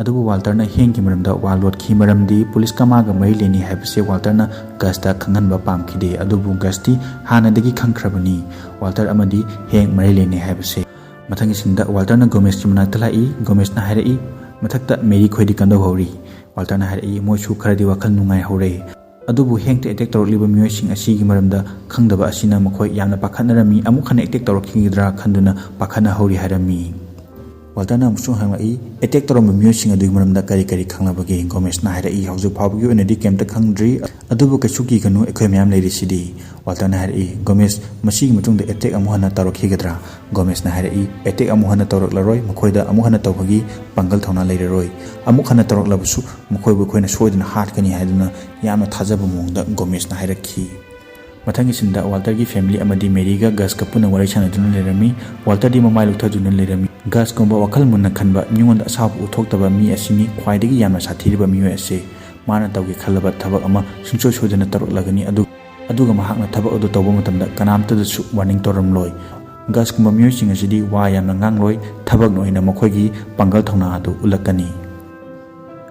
ꯑꯗꯨꯕꯨ ꯋꯥꯜꯇꯔꯅ ꯍꯦꯡꯒꯤ ꯃꯔꯝꯗ ꯋꯥ ꯂꯣꯠꯈꯤ, ꯃꯔꯝꯗꯤ ꯄꯨꯂꯤꯁꯀ ꯃꯥꯒ ꯃꯔꯤ ꯂꯩꯅꯩ ꯍꯥꯏꯕꯁꯦ ꯋꯥꯜꯇꯔꯅ ꯒꯁꯇ ꯈꯪꯍꯟꯕ ꯄꯥꯝꯈꯤꯗꯦ꯫ ꯑꯗꯨꯕꯨ ꯒꯁꯇꯤ ꯍꯥꯟꯅꯗꯒꯤ ꯈꯪꯈ꯭ꯔꯕꯅꯤ ꯋꯥꯜꯇꯔ ꯑꯃꯗꯤ ꯍꯦꯡ ꯃꯔꯤ ꯂꯩꯅꯩ ꯍꯥꯏꯕꯁꯦ꯫ ꯃꯊꯪꯒꯤ ꯁꯤꯟꯗ ꯋꯥꯜꯇꯔꯅ ꯒꯣꯃꯦꯁꯀꯤ ꯃꯅꯥꯛꯇ ꯂꯥꯛꯏ꯫ ꯒꯣꯃꯦꯁꯅ ꯍꯥꯏꯔꯛꯏ, ꯃꯊꯛꯇ ꯃꯦꯔꯤ ꯈꯣꯏꯗꯤ ꯀꯝꯗꯧꯍꯧꯔꯤ? ꯋꯥꯜꯇꯔꯅ ꯍꯥꯏꯔꯛꯏ, ꯃꯣꯏꯁꯨ ꯈꯔꯗꯤ ꯋꯥꯈꯜ ꯅꯨꯡꯉꯥꯏꯍꯧꯔꯦ꯫ ꯑꯗꯨꯕꯨ ꯍꯦꯡꯇ ꯑꯦꯇꯦꯛ ꯇꯧꯔꯛꯂꯤꯕ ꯃꯤꯑꯣꯏꯁꯤꯡ ꯑꯁꯤꯒꯤ ꯃꯔꯝꯗ ꯈꯪꯗꯕ ꯑꯁꯤꯅ ꯃꯈꯣꯏ ꯌꯥꯝꯅ ꯄꯥꯈꯠꯅꯔꯝꯃꯤ꯫ ꯑꯃꯨꯛ ꯍꯟꯅ ꯑꯦꯇꯦꯛ ꯇꯧꯔꯛꯈꯤꯒꯗ꯭ꯔꯥ ꯈꯟꯗꯨꯅ ꯄꯥꯈꯠꯅꯍꯧꯔꯤ ꯍꯥꯏꯔꯝꯃꯤ꯫ ꯋꯥꯜꯇꯔꯅ ꯑꯃꯨꯛꯁꯨ ꯍꯪꯂꯛꯏ, ꯑꯦꯇꯦꯛ ꯇꯧꯔꯝꯕ ꯃꯤꯑꯣꯏꯁꯤꯡ ꯑꯗꯨꯒꯤ ꯃꯔꯝꯗ ꯀꯔꯤ ꯀꯔꯤ ꯈꯪꯂꯕꯒꯦ? ꯒꯣꯃꯦꯁꯅ ꯍꯥꯏꯔꯛꯏ, ꯍꯧꯖꯤꯛ ꯐꯥꯎꯕꯒꯤ ꯑꯣꯏꯅꯗꯤ ꯀꯩꯝꯇ ꯈꯪꯗ꯭ꯔꯤ, ꯑꯗꯨꯕꯨ ꯀꯩꯁꯨ ꯀꯤꯒꯅꯨ, ꯑꯩꯈꯣꯏ ꯃꯌꯥꯝ ꯂꯩꯔꯤꯁꯤꯗꯤ꯫ ꯋꯥꯜꯇꯔꯅ ꯍꯥꯏꯔꯛꯏ, ꯒꯣꯃꯦꯁ, ꯃꯁꯤꯒꯤ ꯃꯇꯨꯡꯗ ꯑꯦꯇꯦꯛ ꯑꯃꯨꯛ ꯍꯟꯅ ꯇꯧꯔꯛꯈꯤꯒꯗ꯭ꯔꯥ? ꯒꯣꯃꯦꯁꯅ ꯍꯥꯏꯔꯛꯏ, ꯑꯦꯇꯦꯛ ꯑꯃꯨꯛ ꯍꯟꯅ ꯇꯧꯔꯛꯂꯔꯣꯏ, ꯃꯈꯣꯏꯗ ꯑꯃꯨꯛ ꯍꯟꯅ ꯇꯧꯕꯒꯤ ꯄꯥꯡꯒꯜ ꯊꯧꯅꯥ ꯂꯩꯔꯔꯣꯏ꯫ ꯑꯃꯨꯛ ꯍꯟꯅ ꯇꯧꯔꯛꯂꯕꯁꯨ ꯃꯈꯣꯏꯕꯨ ꯑꯩꯈꯣꯏꯅ ꯁꯣꯏꯗꯅ ꯍꯥꯠꯀꯅꯤ ꯍꯥꯏꯗꯨꯅ ꯌꯥꯝꯅ ꯊꯥꯖꯕ ꯃꯑꯣꯡꯗ ꯒꯣꯃꯦꯁꯅ ꯍꯥꯏꯔꯛꯈꯤ꯫ ꯃꯊꯪꯒꯤ ꯁꯤꯟꯗ ꯋꯥꯜꯇꯔꯒꯤ ꯐꯦꯃꯤꯂꯤ ꯑꯃꯗꯤ ꯃꯦꯔꯤꯒ ꯒꯁꯀ ꯄꯨꯟꯅ ꯋꯥꯔꯤ ꯁꯥꯟꯅꯗꯨꯅ ꯂꯩꯔꯝꯃꯤ꯫ ꯋꯥꯜꯇꯔꯗꯤ ꯃꯃꯥꯏ ꯂꯨꯞꯊꯗꯨꯅ ꯂꯩꯔꯝꯃꯤ꯫ ꯒꯁꯀꯨꯝꯕ ꯋꯥꯈꯜ ꯃꯨꯟꯅ ꯈꯟꯕ, ꯃꯤꯉꯣꯟꯗ ꯑꯁꯥꯎꯕ ꯎꯠꯊꯣꯛꯇꯕ ꯃꯤ ꯑꯁꯤꯅꯤ ꯈ꯭ꯋꯥꯏꯗꯒꯤ ꯌꯥꯝꯅ ꯁꯥꯊꯤꯔꯤꯕ ꯃꯤꯑꯣꯏ ꯑꯁꯤ꯫ ꯃꯥꯅ ꯇꯧꯒꯦ ꯈꯜꯂꯕ ꯊꯕꯛ ꯑꯃ ꯁꯨꯡꯁꯣꯏ ꯁꯣꯏꯗꯅ ꯇꯧꯔꯛꯂꯒꯅꯤ꯫ ꯑꯗꯨ-, ꯑꯗꯨꯒ ꯃꯍꯥꯛꯅ ꯊꯕꯛ ꯑꯗꯨ ꯇꯧꯕ ꯃꯇꯝꯗ ꯀꯅꯥꯝꯇꯗꯁꯨ ꯋꯥꯔꯅꯤꯡ ꯇꯧꯔꯝꯂꯣꯏ꯫ ꯒꯁꯀꯨꯝꯕ ꯃꯤꯑꯣꯏꯁꯤꯡ ꯑꯁꯤꯗꯤ ꯋꯥ ꯌꯥꯝꯅ ꯉꯥꯡꯂꯣꯏ, ꯊꯕꯛꯅ ꯑꯣꯏꯅ ꯃꯈꯣꯏꯒꯤ ꯄꯥꯡꯒꯜ ꯊꯧꯅꯥ ꯑꯗꯨ ꯎꯠꯂꯛꯀꯅꯤ꯫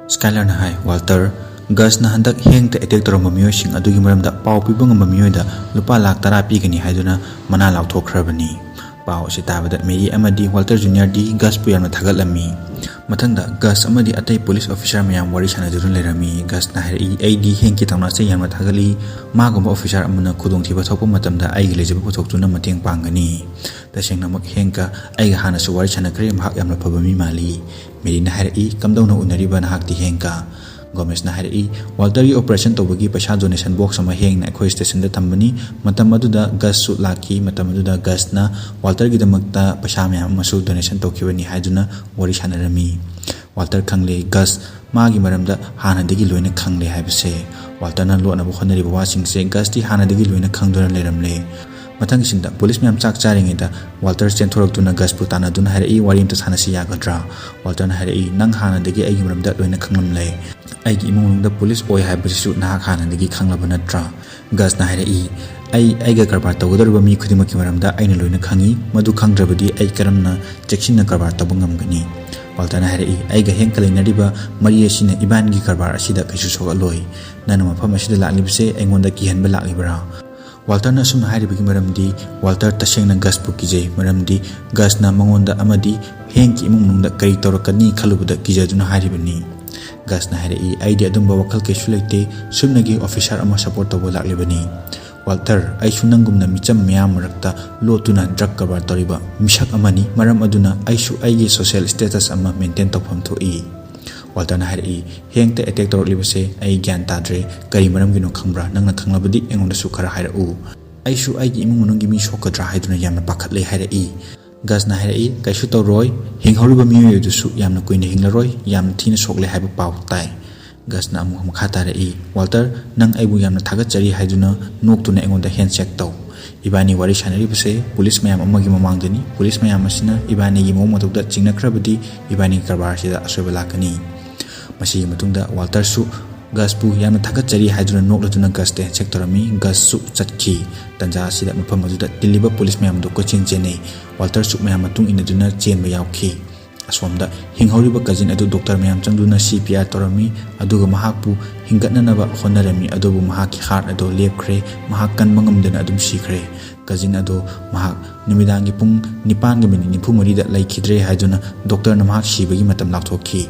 ꯁ꯭ꯀꯥꯏꯂꯔꯅ ꯍꯥꯏ, ꯋꯥꯜꯇꯔ, ꯒꯁꯅ ꯍꯟꯗꯛ ꯍꯦꯡꯇ ꯑꯦꯇꯦꯛ ꯇꯧꯔꯝꯕ ꯃꯤꯑꯣꯏꯁꯤꯡ ꯑꯗꯨꯒꯤ ꯃꯔꯝꯗ ꯄꯥꯎ ꯄꯤꯕ ꯉꯝꯕ ꯃꯤꯑꯣꯏꯗ ꯂꯨꯄꯥ ꯂꯥꯈ ꯇꯔꯥ ꯄꯤꯒꯅꯤ ꯍꯥꯏꯗꯨꯅ ꯃꯅꯥ ꯂꯥꯎꯊꯣꯛꯈ꯭ꯔꯕꯅꯤ꯫ ꯄꯥꯎ ꯑꯁꯤ ꯇꯥꯕꯗ ꯃꯦꯔꯤ ꯑꯃꯗꯤ ꯋꯥꯜꯇꯔ ꯖꯨꯅꯤꯌꯔꯗꯤ ꯒꯁꯄꯨ ꯌꯥꯝꯅ ꯊꯥꯒꯠꯂꯝꯃꯤ꯫ ꯃꯊꯪꯗ ꯒꯁ ꯑꯃꯗꯤ ꯑꯇꯩ ꯄꯨꯂꯤꯁ ꯑꯣꯐꯤꯁꯔ ꯃꯌꯥꯝ ꯋꯥꯔꯤ ꯁꯥꯟꯅꯗꯨꯅ ꯂꯩꯔꯝꯃꯤ꯫ ꯒꯁꯅ ꯍꯥꯏꯔꯛꯏ, "ꯑꯩꯗꯤ ꯍꯦꯡꯀꯤ ꯊꯧꯅꯥꯁꯦ ꯌꯥꯝꯅ ꯊꯥꯒꯠꯂꯤ꯫ ꯃꯥꯒꯨꯝꯕ ꯑꯣꯐꯤꯁꯥꯔ ꯑꯃꯅ ꯈꯨꯗꯣꯡꯊꯤꯕ ꯊꯣꯛꯄ ꯃꯇꯝꯗ ꯑꯩꯒꯤ ꯂꯩꯖꯕ ꯄꯨꯊꯣꯛꯇꯨꯅ ꯃꯇꯦꯡ ꯄꯥꯡꯒꯅꯤ꯫ ꯇꯁꯦꯡꯅꯃꯛ ꯍꯦꯡꯀ ꯑꯩꯒ ꯍꯥꯟꯅꯁꯨ ꯋꯥꯔꯤ ꯁꯥꯟꯅꯈ꯭ꯔꯦ, ꯃꯍꯥꯛ ꯌꯥꯝꯅ ꯐꯕ ꯃꯤ ꯃꯥꯜꯂꯤ"꯫ ꯃꯦꯔꯤꯅ ꯍꯥꯏꯔꯛꯏ, "ꯀꯝꯗꯧꯅ ꯎꯅꯔꯤꯕ ꯅꯍꯥꯛꯇꯤ ꯍꯦꯡꯀ?" ꯒꯣꯃꯦꯁꯅ ꯍꯥꯏꯔꯛꯏ, "ꯋꯥꯜꯇꯔꯒꯤ ꯑꯣꯄꯔꯦꯁꯟ ꯇꯧꯕꯒꯤ ꯄꯩꯁꯥ ꯗꯣꯅꯦꯁꯟ ꯕꯣꯛꯁ ꯑꯃ ꯍꯦꯡꯅ ꯑꯩꯈꯣꯏ ꯁ꯭ꯇꯦꯁꯟꯗ ꯊꯝꯕꯅꯤ꯫ ꯃꯇꯝ ꯑꯗꯨꯗ ꯒꯁꯁꯨ ꯂꯥꯛꯈꯤ꯫ ꯃꯇꯝ ꯑꯗꯨꯗ ꯒꯁꯅ ꯋꯥꯜꯇꯔꯒꯤꯗꯃꯛꯇ ꯄꯩꯁꯥ ꯃꯌꯥꯝ ꯑꯃꯁꯨ ꯗꯣꯅꯦꯁꯟ ꯇꯧꯈꯤꯕꯅꯤ" ꯍꯥꯏꯗꯨꯅ ꯋꯥꯔꯤ ꯁꯥꯟꯅꯔꯝꯃꯤ꯫ ꯋꯥꯜꯇꯔ ꯈꯪꯂꯦ, ꯒꯁ ꯃꯥꯒꯤ ꯃꯔꯝꯗ ꯍꯥꯟꯅꯗꯒꯤ ꯂꯣꯏꯅ ꯈꯪꯂꯦ ꯍꯥꯏꯕꯁꯦ꯫ ꯋꯥꯜꯇꯔꯅ ꯂꯣꯠꯅꯕ ꯍꯣꯠꯅꯔꯤꯕ ꯋꯥꯁꯤꯡꯁꯦ ꯒꯁꯇꯤ ꯍꯥꯟꯅꯗꯒꯤ ꯂꯣꯏꯅ ꯈꯪꯗꯨꯅ ꯂꯩꯔꯝꯂꯦ꯫ ꯃꯊꯪꯒꯤꯁꯤꯗ ꯄꯨꯂꯤꯁ ꯃꯌꯥꯝ ꯆꯥꯛ ꯆꯥꯔꯤꯉꯩꯗ ꯋꯥꯜꯇꯔ ꯆꯦꯟꯊꯣꯔꯛꯇꯨꯅ ꯒꯁꯄꯨ ꯇꯥꯟꯅꯗꯨꯅ ꯍꯥꯏꯔꯛꯏ, "ꯋꯥꯔꯤ ꯑꯝꯇ ꯁꯥꯟꯅꯁꯤ ꯌꯥꯒꯗ꯭ꯔꯥ?" ꯋꯥꯜꯇꯔꯅ ꯍꯥꯏꯔꯛꯏ, "ꯅꯪ ꯍꯥꯟꯅꯗꯒꯤ ꯑꯩꯒꯤ ꯃꯔꯝꯗ ꯂꯣꯏꯅ ꯈꯪꯂꯝꯂꯦ꯫ ꯑꯩꯒꯤ ꯏꯃꯨꯡ ꯃꯅꯨꯡꯗ ꯄꯨꯂꯤꯁ ꯑꯣꯏ ꯍꯥꯏꯕꯁꯤꯁꯨ ꯅꯍꯥꯛ ꯍꯥꯟꯅꯗꯒꯤ ꯈꯪꯂꯕ ꯅꯠꯇ꯭ꯔꯥ?" ꯒꯁꯅ ꯍꯥꯏꯔꯛꯏ, "ꯑꯩ ꯑꯩꯒ ꯀꯔꯕꯥꯔ ꯇꯧꯒꯗꯧꯔꯤꯕ ꯃꯤ ꯈꯨꯗꯤꯡꯃꯛꯀꯤ ꯃꯔꯝꯗ ꯑꯩꯅ ꯂꯣꯏꯅ ꯈꯪꯏ꯫ ꯃꯗꯨ ꯈꯪꯗ꯭ꯔꯕꯗꯤ ꯑꯩ ꯀꯔꯝꯅ ꯆꯦꯛꯁꯤꯟꯅ ꯀꯔꯕꯥꯔ ꯇꯧꯕ ꯉꯝꯒꯅꯤ?" ꯋꯥꯜꯇꯔꯅ ꯍꯥꯏꯔꯛꯏ, "ꯑꯩꯒ ꯍꯦꯡꯀ ꯂꯩꯅꯔꯤꯕ ꯃꯔꯤ ꯑꯁꯤꯅ ꯏꯕꯥꯟꯒꯤ ꯀꯔꯕꯥꯔ ꯑꯁꯤꯗ ꯀꯩꯁꯨ ꯁꯣꯛꯍꯜꯂꯣꯏ꯫ ꯅꯪꯅ ꯃꯐꯝ ꯑꯁꯤꯗ ꯂꯥꯛꯂꯤꯕꯁꯦ ꯑꯩꯉꯣꯟꯗ ꯀꯤꯍꯟꯕ ꯂꯥꯛꯂꯤꯕ꯭ꯔꯥ?" ꯋꯥꯜꯇꯔꯅ ꯑꯁꯨꯝꯅ ꯍꯥꯏꯔꯤꯕꯒꯤ ꯃꯔꯝꯗꯤ ꯋꯥꯜꯇꯔ ꯇꯁꯦꯡꯅ ꯒꯁꯄꯨ ꯀꯤꯖꯩ, ꯃꯔꯝꯗꯤ ꯒꯁꯅ ꯃꯉꯣꯟꯗ ꯑꯃꯗꯤ ꯍꯦꯡꯀꯤ ꯏꯃꯨꯡ ꯃꯅꯨꯡꯗ ꯀꯔꯤ ꯇꯧꯔꯛꯀꯅꯤ ꯈꯜꯂꯨꯕꯗ ꯀꯤꯖꯗꯨꯅ ꯍꯥꯏꯔꯤꯕꯅꯤ꯫ ꯒꯁꯅ ꯍꯥꯏꯔꯛꯏ, "ꯑꯩꯗꯤ ꯑꯗꯨꯝꯕ ꯋꯥꯈꯜ ꯀꯩꯁꯨ ꯂꯩꯇꯦ, ꯁꯨꯞꯅꯒꯤ ꯑꯣꯐꯤꯁꯥꯔ ꯑꯃ ꯁꯄꯣꯔꯠ ꯇꯧꯕ ꯂꯥꯛꯂꯤꯕꯅꯤ꯫ ꯋꯥꯜꯇꯔ, ꯑꯩꯁꯨ ꯅꯪꯒꯨꯝꯅ ꯃꯤꯆꯝ ꯃꯤꯌꯥꯝ ꯃꯔꯛꯇ ꯂꯣꯠꯇꯨꯅ ꯗ꯭ꯔꯒ ꯀꯔꯕꯥꯔ ꯇꯧꯔꯤꯕ ꯃꯤꯁꯛ ꯑꯃꯅꯤ, ꯃꯔꯝ ꯑꯗꯨꯅ ꯑꯩꯁꯨ ꯑꯩꯒꯤ ꯁꯣꯁꯤꯌꯦꯜ ꯁ꯭ꯇꯦꯇꯁ ꯑꯃ ꯃꯦꯟꯇꯦꯟ ꯇꯧꯐꯝ ꯊꯣꯛꯏ"꯫ ꯋꯥꯜꯇꯔꯅ ꯍꯥꯏꯔꯛꯏ, "ꯍꯦꯡꯇ ꯑꯦꯇꯦꯛ ꯇꯧꯔꯛꯂꯤꯕꯁꯦ ꯑꯩ ꯒ꯭ꯌꯥꯟ ꯇꯥꯗ꯭ꯔꯦ, ꯀꯔꯤ ꯃꯔꯝꯒꯤꯅꯣ ꯈꯪꯕ꯭ꯔꯥ? ꯅꯪꯅ ꯈꯪꯂꯕꯗꯤ ꯑꯩꯉꯣꯟꯗꯁꯨ ꯈꯔ ꯍꯥꯏꯔꯛꯎ꯫ ꯑꯩꯁꯨ ꯑꯩꯒꯤ ꯏꯃꯨꯡ ꯃꯅꯨꯡꯒꯤ ꯃꯤ ꯁꯣꯛꯀꯗ꯭ꯔꯥ ꯍꯥꯏꯗꯨꯅ ꯌꯥꯝꯅ ꯄꯥꯈꯠꯂꯦ" ꯍꯥꯏꯔꯛꯏ꯫ ꯒꯁꯅ ꯍꯥꯏꯔꯛꯏ, "ꯀꯩꯁꯨ ꯇꯧꯔꯣꯏ, ꯍꯤꯡꯍꯧꯔꯤꯕ ꯃꯤꯑꯣꯏ ꯑꯗꯨꯁꯨ ꯌꯥꯝꯅ ꯀꯨꯏꯅ ꯍꯤꯡꯂꯔꯣꯏ, ꯌꯥꯝꯅ ꯊꯤꯅ ꯁꯣꯛꯂꯦ ꯍꯥꯏꯕ ꯄꯥꯎ ꯇꯥꯏ"꯫ ꯒꯁꯅ ꯑꯃꯨꯛ ꯃꯈꯥ ꯇꯥꯔꯛꯏ, "ꯋꯥꯜꯇꯔ, ꯅꯪ ꯑꯩꯕꯨ ꯌꯥꯝꯅ ꯊꯥꯒꯠꯆꯔꯤ" ꯍꯥꯏꯗꯨꯅ ꯅꯣꯛꯇꯨꯅ ꯑꯩꯉꯣꯟꯗ ꯍꯦꯟꯁꯦꯛ ꯇꯧ꯫ ꯏꯕꯥꯅꯤ ꯋꯥꯔꯤ ꯁꯥꯟꯅꯔꯤꯕꯁꯦ ꯄꯨꯂꯤꯁ ꯃꯌꯥꯝ ꯑꯃꯒꯤ ꯃꯃꯥꯡꯗꯅꯤ꯫ ꯄꯨꯂꯤꯁ ꯃꯌꯥꯝ ꯑꯁꯤꯅ ꯏꯕꯥꯅꯤꯒꯤ ꯃꯑꯣꯡ ꯃꯇꯧꯗ ꯆꯤꯡꯅꯈ꯭ꯔꯕꯗꯤ ꯏꯕꯥꯅꯤꯒꯤ ꯀꯔꯕꯥꯔ ꯑꯁꯤꯗ ꯑꯁꯣꯏꯕ ꯂꯥꯛꯀꯅꯤ꯫ ꯃꯁꯤꯒꯤ ꯃꯇꯨꯡꯗ ꯋꯥꯜꯇꯔꯁꯨ ꯒꯁꯄꯨ ꯌꯥꯝꯅ ꯊꯥꯒꯠꯆꯔꯤ ꯍꯥꯏꯗꯨꯅ ꯅꯣꯛꯂꯗꯨꯅ ꯒꯁꯇ ꯍꯦꯟꯁꯦꯛ ꯇꯧꯔꯝꯃꯤ꯫ ꯒꯁꯁꯨ ꯆꯠꯈꯤ꯫ ꯇꯟꯖꯥ ꯑꯁꯤꯗ ꯃꯐꯝ ꯑꯗꯨꯗ ꯇꯤꯜꯂꯤꯕ ꯄꯨꯂꯤꯁ ꯃꯌꯥꯝꯗꯨ ꯀꯣꯏꯆꯦꯟ ꯆꯦꯟꯅꯩ꯫ ꯋꯥꯜꯇꯔꯁꯨ ꯃꯌꯥꯝ ꯃꯇꯨꯡ ꯏꯟꯅꯗꯨꯅ ꯆꯦꯟꯕ ꯌꯥꯎꯈꯤ꯫ ꯑꯁꯣꯝꯗ ꯍꯤꯡꯍꯧꯔꯤꯕ ꯀꯖꯤꯟ ꯑꯗꯨ ꯗꯣꯛꯇꯔ ꯃꯌꯥꯝ ꯆꯪꯗꯨꯅ ꯁꯤ ꯄꯤ ꯑꯥꯔ ꯇꯧꯔꯝꯃꯤ, ꯑꯗꯨꯒ ꯃꯍꯥꯛꯄꯨ ꯍꯤꯡꯒꯠꯅꯅꯕ ꯍꯣꯠꯅꯔꯝꯃꯤ, ꯑꯗꯨꯕꯨ ꯃꯍꯥꯛꯀꯤ ꯍꯥꯔꯠ ꯑꯗꯨ ꯂꯦꯞꯈ꯭ꯔꯦ꯫ ꯃꯍꯥꯛ ꯀꯟꯕ ꯉꯝꯗꯅ ꯑꯗꯨꯝ ꯁꯤꯈ꯭ꯔꯦ꯫ ꯀꯖꯤꯟ ꯑꯗꯨ ꯃꯍꯥꯛ ꯅꯨꯃꯤꯗꯥꯡꯒꯤ ꯄꯨꯡ ꯅꯤꯄꯥꯟꯒ ꯃꯤꯅꯤꯠ ꯅꯤꯐꯨ ꯃꯔꯤꯗ ꯂꯩꯈꯤꯗ꯭ꯔꯦ ꯍꯥꯏꯗꯨꯅ ꯗꯣꯛꯇꯔꯅ ꯃꯍꯥꯛ ꯁꯤꯕꯒꯤ ꯃꯇꯝ ꯂꯥꯎꯊꯣꯛꯈꯤ꯫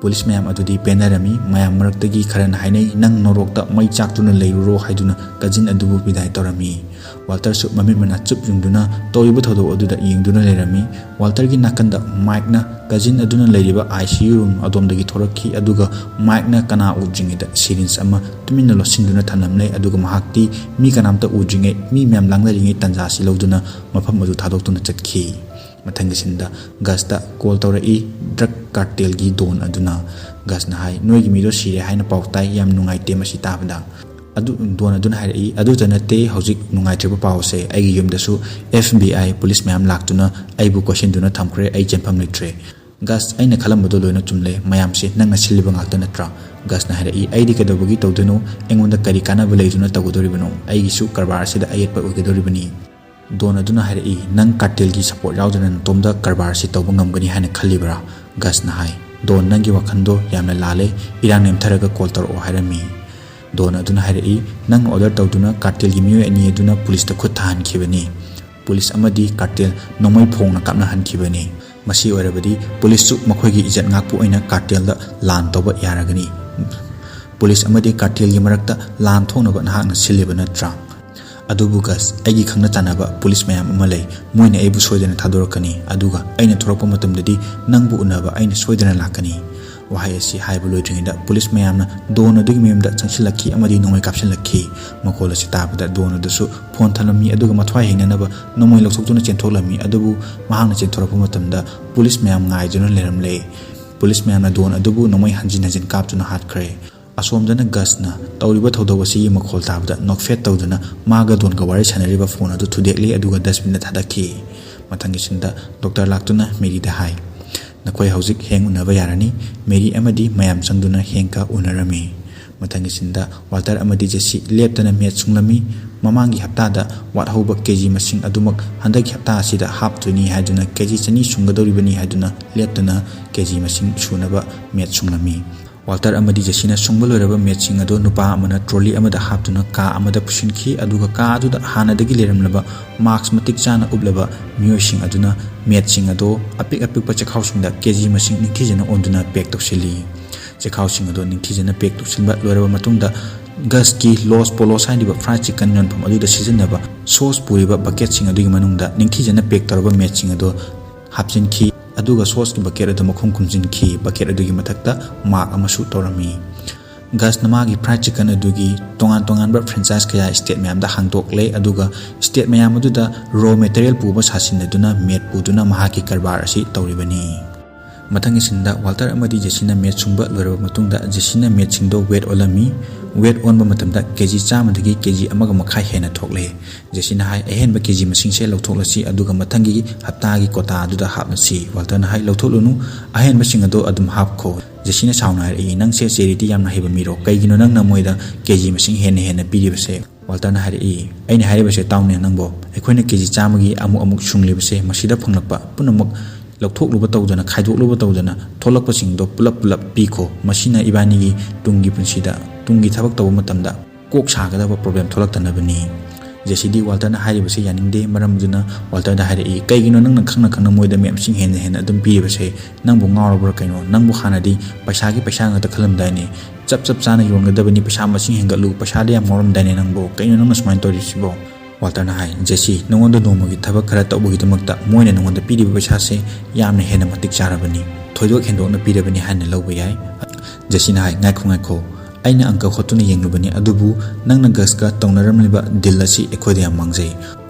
ꯄꯨꯂꯤꯁ ꯃꯌꯥꯝ ꯑꯗꯨꯗꯤ ꯄꯦꯟꯅꯔꯝꯃꯤ꯫ ꯃꯌꯥꯝ ꯃꯔꯛꯇꯒꯤ ꯈꯔꯅ ꯍꯥꯏꯅꯩ, "ꯅꯪ ꯅꯣꯔꯣꯛꯇ ꯃꯩ ꯆꯥꯛꯇꯨꯅ ꯂꯩꯔꯨꯔꯣ" ꯍꯥꯏꯗꯨꯅ ꯀꯖꯤꯟ ꯑꯗꯨꯕꯨ ꯕꯤꯗꯥꯏ ꯇꯧꯔꯝꯃꯤ꯫ ꯋꯥꯜꯇꯔꯁꯨ ꯃꯃꯤꯠ ꯃꯅꯥ ꯆꯨꯞ ꯌꯨꯡꯗꯨꯅ ꯇꯧꯔꯤꯕ ꯊꯧꯗꯣꯛ ꯑꯗꯨꯗ ꯌꯦꯡꯗꯨꯅ ꯂꯩꯔꯝꯃꯤ꯫ ꯋꯥꯜꯇꯔꯒꯤ ꯅꯥꯀꯟꯗ ꯃꯥꯏꯛꯅ ꯀꯖꯤꯟ ꯑꯗꯨꯅ ꯂꯩꯔꯤꯕ ꯑꯥꯏ ꯁꯤ ꯌꯨ ꯔꯨꯝ ꯑꯗꯣꯝꯗꯒꯤ ꯊꯣꯔꯛꯈꯤ, ꯑꯗꯨꯒ ꯃꯥꯏꯛꯅ ꯀꯅꯥ ꯎꯗ꯭ꯔꯤꯉꯩꯗ ꯁꯤꯔꯤꯟꯖ ꯑꯃ ꯇꯨꯃꯤꯟꯅ ꯂꯣꯠꯁꯤꯟꯗꯨꯅ ꯊꯝꯂꯝꯂꯦ, ꯑꯗꯨꯒ ꯃꯍꯥꯛꯇꯤ ꯃꯤ ꯀꯅꯥꯝꯇ ꯎꯗ꯭ꯔꯤꯉꯩ, ꯃꯤ ꯃꯌꯥꯝ ꯂꯥꯡꯅꯔꯤꯉꯩ ꯇꯥꯟꯖꯥ ꯑꯁꯤ ꯂꯧꯗꯨꯅ ꯃꯐꯝ ꯑꯗꯨ ꯊꯥꯗꯣꯛꯇꯨꯅ ꯆꯠꯈꯤ꯫ ꯃꯊꯪꯒꯤ ꯁꯤꯟꯗ ꯒꯁꯇ ꯀꯣꯜ ꯇꯧꯔꯛꯏ ꯗ꯭ꯔꯒ ꯀꯥꯔꯇꯦꯜꯒꯤ ꯗꯣꯟ ꯑꯗꯨꯅ꯫ ꯒꯁꯅ ꯍꯥꯏ, "ꯅꯣꯏꯒꯤ ꯃꯤꯗꯣ ꯁꯤꯔꯦ ꯍꯥꯏꯅ ꯄꯥꯎ ꯇꯥꯏ, ꯌꯥꯝ ꯅꯨꯡꯉꯥꯏꯇꯦ ꯃꯁꯤ ꯇꯥꯕꯗ"꯫ ꯑꯗꯨ ꯗꯣꯟ ꯑꯗꯨꯅ ꯍꯥꯏꯔꯛꯏ, "ꯑꯗꯨꯇ ꯅꯠꯇꯦ, ꯍꯧꯖꯤꯛ ꯅꯨꯡꯉꯥꯏꯇ꯭ꯔꯤꯕ ꯄꯥꯎꯁꯦ, ꯑꯩꯒꯤ ꯌꯨꯝꯗꯁꯨ ꯑꯦꯐ ꯕꯤ ꯑꯥꯏ ꯄꯨꯂꯤꯁ ꯃꯌꯥꯝ ꯂꯥꯛꯇꯨꯅ ꯑꯩꯕꯨ ꯀꯣꯏꯁꯤꯟꯗꯨꯅ ꯊꯝꯈ꯭ꯔꯦ, ꯑꯩ ꯆꯦꯟꯐꯝ ꯂꯩꯇ꯭ꯔꯦ"꯫ "ꯒꯁ, ꯑꯩꯅ ꯈꯜꯂꯝꯕꯗꯣ ꯂꯣꯏꯅ ꯆꯨꯝꯂꯦ, ꯃꯌꯥꯝꯁꯦ ꯅꯪꯅ ꯁꯤꯜꯂꯤꯕ ꯉꯥꯛꯇ ꯅꯠꯇ꯭ꯔꯥ?" ꯒꯁꯅ ꯍꯥꯏꯔꯛꯏ, "ꯑꯩꯗꯤ ꯀꯩꯗꯧꯕꯒꯤ ꯇꯧꯗꯣꯏꯅꯣ? ꯑꯩꯉꯣꯟꯗ ꯀꯔꯤ ꯀꯥꯟꯅꯕ ꯂꯩꯗꯨꯅ ꯇꯧꯒꯗꯧꯔꯤꯕꯅꯣ? ꯑꯩꯒꯤꯁꯨ ꯀꯔꯕꯥꯔ ꯑꯁꯤꯗ ꯑꯌꯦꯠꯄ ꯑꯣꯏꯒꯗꯧꯔꯤꯕꯅꯤ"꯫ ꯗꯣꯟ ꯑꯗꯨꯅ ꯍꯥꯏꯔꯛꯏ, "ꯅꯪ ꯀꯥꯔꯇꯦꯜꯒꯤ ꯁꯄꯣꯔꯠ ꯌꯥꯎꯗꯅ ꯅꯇꯣꯝꯗ ꯀꯔꯕꯥꯔ ꯑꯁꯤ ꯇꯧꯕ ꯉꯝꯒꯅꯤ ꯍꯥꯏꯅ ꯈꯜꯂꯤꯕ꯭ꯔꯥ?" ꯒꯁꯅ ꯍꯥꯏ, "ꯗꯣꯟ, ꯅꯪꯒꯤ ꯋꯥꯈꯜꯗꯣ ꯌꯥꯝꯅ ꯂꯥꯜꯂꯦ, ꯏꯔꯥꯡ ꯅꯦꯝꯊꯔꯒ ꯀꯣꯜ ꯇꯧꯔꯛꯑꯣ" ꯍꯥꯏꯔꯝꯃꯤ꯫ ꯗꯣꯟ ꯑꯗꯨꯅ ꯍꯥꯏꯔꯛꯏ, "ꯅꯪꯅ ꯑꯣꯔꯗꯔ ꯇꯧꯗꯨꯅ ꯀꯥꯔꯇꯦꯜꯒꯤ ꯃꯤꯑꯣꯏ ꯑꯅꯤ ꯑꯗꯨꯅ ꯄꯨꯂꯤꯁꯇ ꯈꯨꯠ ꯊꯥꯍꯟꯈꯤꯕꯅꯤ꯫ ꯄꯨꯂꯤꯁ ꯑꯃꯗꯤ ꯀꯥꯔꯇꯦꯜ ꯅꯣꯡꯃꯩ ꯐꯣꯡꯅ ꯀꯥꯞꯅꯍꯟꯈꯤꯕꯅꯤ"꯫ ꯃꯁꯤ ꯑꯣꯏꯔꯕꯗꯤ ꯄꯨꯂꯤꯁꯁꯨ ꯃꯈꯣꯏꯒꯤ ꯏꯖꯠ ꯉꯥꯛꯄ ꯑꯣꯏꯅ ꯀꯥꯔꯇꯦꯜꯗ ꯂꯥꯟ ꯇꯧꯕ ꯌꯥꯔꯒꯅꯤ꯫ ꯄꯨꯂꯤꯁ ꯑꯃꯗꯤ ꯀꯥꯔꯇꯦꯜꯒꯤ ꯃꯔꯛꯇ ꯂꯥꯟ ꯊꯣꯛꯅꯕ ꯅꯍꯥꯛꯅ ꯁꯤꯜꯂꯤꯕ ꯅꯠꯇ꯭ꯔꯥ? ꯑꯗꯨꯕꯨ ꯒꯁ, ꯑꯩꯒꯤ ꯈꯪꯅ ꯆꯥꯟꯅꯕ ꯄꯨꯂꯤꯁ ꯃꯌꯥꯝ ꯑꯃ ꯂꯩ꯫ ꯃꯣꯏꯅ ꯑꯩꯕꯨ ꯁꯣꯏꯗꯅ ꯊꯥꯗꯣꯔꯛꯀꯅꯤ, ꯑꯗꯨꯒ ꯑꯩꯅ ꯊꯣꯔꯛꯄ ꯃꯇꯝꯗꯗꯤ ꯅꯪꯕꯨ ꯎꯅꯕ ꯑꯩꯅ ꯁꯣꯏꯗꯅ ꯂꯥꯛꯀꯅꯤ꯫ ꯋꯥꯍꯩ ꯑꯁꯤ ꯍꯥꯏꯕ ꯂꯣꯏꯗ꯭ꯔꯤꯉꯩꯗ ꯄꯨꯂꯤꯁ ꯃꯌꯥꯝꯅ ꯗꯣꯟ ꯑꯗꯨꯒꯤ ꯃꯌꯨꯝꯗ ꯆꯪꯁꯤꯜꯂꯛꯈꯤ ꯑꯃꯗꯤ ꯅꯣꯡꯃꯩ ꯀꯥꯞꯁꯤꯜꯂꯛꯈꯤ꯫ ꯃꯈꯣꯜ ꯑꯁꯤ ꯇꯥꯕꯗ ꯗꯣꯟ ꯑꯗꯨꯁꯨ ꯐꯣꯟ ꯊꯝꯂꯝꯃꯤ, ꯑꯗꯨꯒ ꯃꯊ꯭ꯋꯥꯏ ꯍꯤꯡꯅꯅꯕ ꯅꯣꯡꯃꯩ ꯂꯧꯊꯣꯛꯇꯨꯅ ꯆꯦꯟꯊꯣꯛꯂꯝꯃꯤ꯫ ꯑꯗꯨꯕꯨ ꯃꯍꯥꯛꯅ ꯆꯦꯟꯊꯣꯔꯛꯄ ꯃꯇꯝꯗ ꯄꯨꯂꯤꯁ ꯃꯌꯥꯝ ꯉꯥꯏꯗꯨꯅ ꯂꯩꯔꯝꯂꯦ꯫ ꯄꯨꯂꯤꯁ ꯃꯌꯥꯝꯅ ꯗꯣꯟ ꯑꯗꯨꯕꯨ ꯅꯣꯡꯃꯩ ꯍꯟꯖꯤꯟ ꯍꯟꯖꯤꯟ ꯀꯥꯞꯇꯨꯅ ꯍꯥꯠꯈ꯭ꯔꯦ꯫ ꯑꯁꯣꯝꯗꯅ ꯒꯁꯅ ꯇꯧꯔꯤꯕ ꯊꯧꯗꯣꯛ ꯑꯁꯤꯒꯤ ꯃꯈꯣꯜ ꯇꯥꯕꯗ ꯅꯣꯛꯐꯦꯠ ꯇꯧꯗꯨꯅ ꯃꯥꯒ ꯗꯣꯟꯒ ꯋꯥꯔꯤ ꯁꯥꯟꯅꯔꯤꯕ ꯐꯣꯟ ꯑꯗꯨ ꯊꯨꯗꯦꯛꯂꯤ, ꯑꯗꯨꯒ ꯗꯁꯕꯤꯟꯗ ꯊꯥꯗꯈꯤ꯫ ꯃꯊꯪꯒꯤ ꯁꯤꯟꯗ ꯗꯣꯛꯇꯔ ꯂꯥꯛꯇꯨꯅ ꯃꯦꯔꯤꯗ ꯍꯥꯏ, "ꯅꯈꯣꯏ ꯍꯧꯖꯤꯛ ꯍꯦꯡ ꯎꯅꯕ ꯌꯥꯔꯅꯤ꯫" ꯃꯦꯔꯤ ꯑꯃꯗꯤ ꯃꯌꯥꯝ ꯆꯪꯗꯨꯅ ꯍꯦꯡꯀ ꯎꯅꯔꯝꯃꯤ꯫ ꯃꯊꯪꯒꯤ ꯁꯤꯟꯗ ꯋꯥꯜꯇꯔ ꯑꯃꯗꯤ ꯖꯦꯁꯤ ꯂꯦꯞꯇꯅ ꯃꯦꯠ ꯁꯨꯡꯂꯝꯃꯤ꯫ ꯃꯃꯥꯡꯒꯤ ꯍꯞꯇꯥꯗ ꯋꯥꯠꯍꯧꯕ ꯀꯦ ꯖꯤ ꯃꯁꯤꯡ ꯑꯗꯨꯃꯛ ꯍꯟꯗꯛꯀꯤ ꯍꯞꯇꯥ ꯑꯁꯤꯗ ꯍꯥꯞꯇꯣꯏꯅꯤ ꯍꯥꯏꯗꯨꯅ, ꯀꯦ ꯖꯤ ꯆꯅꯤ ꯁꯨꯡꯒꯗꯧꯔꯤꯕꯅꯤ ꯍꯥꯏꯗꯨꯅ ꯂꯦꯞꯇꯅ ꯀꯦ ꯖꯤ ꯃꯁꯤꯡ ꯁꯨꯅꯕ ꯃꯦꯠ ꯁꯨꯡꯂꯝꯃꯤ꯫ ꯋꯥꯜꯇꯔ ꯑꯃꯗꯤ ꯖꯦꯁꯤꯅ ꯁꯨꯡꯕ ꯂꯣꯏꯔꯕ ꯃꯦꯠꯁꯤꯡ ꯑꯗꯨ ꯅꯨꯄꯥ ꯑꯃꯅ ꯇ꯭ꯔꯣꯂꯤ ꯑꯃꯗ ꯍꯥꯞꯇꯨꯅ ꯀꯥ ꯑꯃꯗ ꯄꯨꯁꯤꯟꯈꯤ, ꯑꯗꯨꯒ ꯀꯥ ꯑꯗꯨꯗ ꯍꯥꯟꯅꯗꯒꯤ ꯂꯩꯔꯝꯂꯕ ꯃꯥꯛꯁ ꯃꯇꯤꯛ ꯆꯥꯅ ꯎꯞꯂꯕ ꯃꯤꯑꯣꯏꯁꯤꯡ ꯑꯗꯨꯅ ꯃꯦꯠꯁꯤꯡ ꯑꯗꯨ ꯑꯄꯤꯛ ꯑꯄꯤꯛꯄ ꯆꯦꯈꯥꯎꯁꯤꯡꯗ ꯀꯦ ꯖꯤ ꯃꯁꯤꯡ ꯅꯤꯡꯊꯤꯖꯅ ꯑꯣꯟꯗꯨꯅ ꯄꯦꯛ ꯇꯧꯁꯤꯜꯂꯤ꯫ ꯆꯦꯈꯥꯎꯁꯤꯡ ꯑꯗꯨ ꯅꯤꯡꯊꯤꯖꯅ ꯄꯦꯛ ꯇꯧꯁꯤꯟꯕ ꯂꯣꯏꯔꯕ ꯃꯇꯨꯡꯗ, ꯒꯁꯀꯤ ꯂꯣꯁ ꯄꯣꯂꯣꯁ ꯍꯥꯏꯔꯤꯕ ꯐ꯭ꯔꯥꯏꯗ ꯆꯤꯀꯟ ꯌꯣꯟꯐꯝ ꯑꯗꯨꯗ ꯁꯤꯖꯤꯟꯅꯕ ꯁꯣꯁ ꯄꯨꯔꯤꯕ ꯕꯀꯦꯠꯁꯤꯡ ꯑꯗꯨꯒꯤ ꯃꯅꯨꯡꯗ ꯅꯤꯡꯊꯤꯖꯅ ꯄꯦꯛ ꯇꯧꯔꯕ ꯃꯦꯠꯁꯤꯡ ꯑꯗꯨ ꯍꯥꯞꯆꯤꯟꯈꯤ, ꯑꯗꯨꯒ ꯁꯣꯁꯀꯤ ꯕꯀꯦꯠ ꯑꯗꯨ ꯃꯈꯨꯝ ꯈꯨꯝꯖꯤꯟꯈꯤ꯫ ꯕꯀꯦꯠ ꯑꯗꯨꯒꯤ ꯃꯊꯛꯇ ꯃꯥꯛ ꯑꯃꯁꯨ ꯇꯧꯔꯝꯃꯤ꯫ ꯒꯁꯅ ꯃꯥꯒꯤ ꯐ꯭ꯔꯥꯏꯗ ꯆꯤꯀꯟ ꯑꯗꯨꯒꯤ ꯇꯣꯉꯥꯟ ꯇꯣꯉꯥꯟꯕ ꯐ꯭ꯔꯦꯟꯆꯥꯏꯁ ꯀꯌꯥ ꯁ꯭ꯇꯦꯠ ꯃꯌꯥꯝꯗ ꯍꯥꯡꯗꯣꯛꯂꯦ, ꯑꯗꯨꯒ ꯁ꯭ꯇꯦꯠ ꯃꯌꯥꯝ ꯑꯗꯨꯗ ꯔꯣ ꯃꯦꯇꯔꯤꯌꯦꯜ ꯄꯨꯕ ꯁꯥꯁꯤꯟꯅꯗꯨꯅ ꯃꯦꯠ ꯄꯨꯗꯨꯅ ꯃꯍꯥꯛꯀꯤ ꯀꯔꯕꯥꯔ ꯑꯁꯤ ꯇꯧꯔꯤꯕꯅꯤ꯫ ꯃꯊꯪꯒꯤ ꯁꯤꯟꯗ ꯋꯥꯜꯇꯔ ꯑꯃꯗꯤ ꯖꯦꯁꯤꯅ ꯃꯦꯠ ꯁꯨꯡꯕ ꯂꯣꯏꯔꯕ ꯃꯇꯨꯡꯗ, ꯖꯦꯁꯤꯅ ꯃꯦꯠꯁꯤꯡꯗꯣ ꯋꯦꯠ ꯑꯣꯜꯂꯝꯃꯤ꯫ ꯋꯦꯠ ꯑꯣꯟꯕ ꯃꯇꯝꯗ ꯀꯦ ꯖꯤ ꯆꯥꯝꯃꯗꯒꯤ ꯀꯦ ꯖꯤ ꯑꯃꯒ ꯃꯈꯥꯏ ꯍꯦꯟꯅ ꯊꯣꯛꯂꯦ꯫ ꯖꯦꯁꯤꯅ ꯍꯥꯏ, "ꯑꯍꯦꯟꯕ ꯀꯦ ꯖꯤ ꯃꯁꯤꯡꯁꯦ ꯂꯧꯊꯣꯛꯂꯁꯤ, ꯑꯗꯨꯒ ꯃꯊꯪꯒꯤ ꯍꯞꯇꯥꯒꯤ ꯀꯣꯇꯥ ꯑꯗꯨꯗ ꯍꯥꯞꯂꯁꯤ꯫" ꯋꯥꯜꯇꯔꯅ ꯍꯥꯏ, "ꯂꯧꯊꯣꯛꯂꯨꯅꯨ, ꯑꯍꯦꯟꯕꯁꯤꯡ ꯑꯗꯣ ꯑꯗꯨꯝ ꯍꯥꯞꯈꯣ꯫" ꯖꯦꯁꯤꯅ ꯁꯥꯎꯅ ꯍꯥꯏꯔꯛꯏ, "ꯅꯪꯁꯦ ꯆꯦꯔꯤꯇꯤ ꯌꯥꯝꯅ ꯍꯩꯕ ꯃꯤꯔꯣ? ꯀꯩꯒꯤꯅꯣ ꯅꯪꯅ ꯃꯣꯏꯗ ꯀꯦ ꯖꯤ ꯃꯁꯤꯡ ꯍꯦꯟꯅ ꯍꯦꯟꯅ ꯄꯤꯔꯤꯕꯁꯦ?" ꯋꯥꯜꯇꯔꯅ ꯍꯥꯏꯔꯛꯏ, "ꯑꯩꯅ ꯍꯥꯏꯔꯤꯕꯁꯦ ꯇꯥꯎꯅꯦ ꯅꯪꯕꯣ, ꯑꯩꯈꯣꯏꯅ ꯀꯦ ꯖꯤ ꯆꯥꯝꯃꯒꯤ ꯑꯃꯨꯛ ꯑꯃꯨꯛ ꯁꯨꯡꯂꯤꯕꯁꯦ, ꯃꯁꯤꯗ ꯐꯪꯂꯛꯄ ꯄꯨꯝꯅꯃꯛ ꯂꯧꯊꯣꯛꯂꯨꯕ ꯇꯧꯗꯅ, ꯈꯥꯏꯗꯣꯛꯂꯨꯕ ꯇꯧꯗꯅ, ꯊꯣꯛꯂꯛꯄꯁꯤꯡꯗꯣ ꯄꯨꯂꯞ ꯄꯨꯂꯞ ꯄꯤꯈꯣ꯫ ꯃꯁꯤꯅ ꯏꯕꯥꯅꯤꯒꯤ ꯇꯨꯡꯒꯤ ꯄꯨꯟꯁꯤꯗ, ꯇꯨꯡꯒꯤ ꯊꯕꯛ ꯇꯧꯕ ꯃꯇꯝꯗ ꯀꯣꯛ ꯁꯥꯒꯗꯕ ꯄ꯭ꯔꯣꯕ꯭ꯂꯦꯝ ꯊꯣꯛꯂꯛꯇꯅꯕꯅꯤ꯫" ꯖꯦꯁꯤꯗꯤ ꯋꯥꯜꯇꯔꯅ ꯍꯥꯏꯔꯤꯕꯁꯦ ꯌꯥꯅꯤꯡꯗꯦ꯫ ꯃꯔꯝꯗꯨꯅ ꯋꯥꯜꯇꯔꯗ ꯍꯥꯏꯔꯛꯏ, "ꯀꯩꯒꯤꯅꯣ ꯅꯪꯅ ꯈꯪꯅ ꯈꯪꯅ ꯃꯣꯏꯗ ꯃꯦꯠ ꯃꯁꯤꯡ ꯍꯦꯟꯅ ꯍꯦꯟꯅ ꯑꯗꯨꯝ ꯄꯤꯔꯤꯕꯁꯦ? ꯅꯪꯕꯨ ꯉꯥꯎꯔꯕ꯭ꯔꯥ ꯀꯩꯅꯣ? ꯅꯪꯕꯨ ꯍꯥꯟꯅꯗꯤ ꯄꯩꯁꯥꯒꯤ ꯄꯩꯁꯥ ꯉꯥꯛꯇ ꯈꯜꯂꯝꯗꯥꯏꯅꯦ? ꯆꯞ ꯆꯞ ꯆꯥꯅ ꯌꯣꯟꯒꯗꯕꯅꯤ, ꯄꯩꯁꯥ ꯃꯁꯤꯡ ꯍꯦꯟꯒꯠꯂꯨ, ꯄꯩꯁꯥꯗ ꯌꯥꯝ ꯉꯥꯎꯔꯝꯗꯥꯏꯅꯦ ꯅꯪꯕꯨ꯫ ꯀꯩꯅꯣ ꯅꯪꯅ ꯁꯨꯃꯥꯏꯅ ꯇꯧꯔꯤꯁꯤꯕꯣ?" ꯋꯥꯜꯇꯔꯅ ꯍꯥꯏ, "ꯖꯦꯁꯤ, ꯅꯉꯣꯟꯗ ꯅꯣꯡꯃꯒꯤ ꯊꯕꯛ ꯈꯔ ꯇꯧꯕꯒꯤꯗꯃꯛꯇ ꯃꯣꯏꯅ ꯅꯉꯣꯟꯗ ꯄꯤꯔꯤꯕ ꯄꯩꯁꯥꯁꯦ ꯌꯥꯝꯅ ꯍꯦꯟꯅ ꯃꯇꯤꯛ ꯆꯥꯔꯕꯅꯤ, ꯊꯣꯏꯗꯣꯛ ꯍꯦꯟꯗꯣꯛꯅ ꯄꯤꯔꯕꯅꯤ ꯍꯥꯏꯅ ꯂꯧꯕ ꯌꯥꯏ꯫" ꯖꯦꯁꯤꯅ ꯍꯥꯏ, "ꯉꯥꯏꯈꯣ, ꯉꯥꯏꯈꯣ, ꯑꯩꯅ ꯑꯪꯀ ꯍꯣꯠꯇꯨꯅ ꯌꯦꯡꯂꯨꯕꯅꯤ, ꯑꯗꯨꯕꯨ ꯅꯪꯅ ꯒꯁꯀ ꯇꯧꯅꯔꯝꯂꯤꯕ ꯗꯤꯜ ꯑꯁꯤ ꯑꯩꯈꯣꯏꯗ ꯌꯥꯝ ꯃꯥꯡꯖꯩ꯫"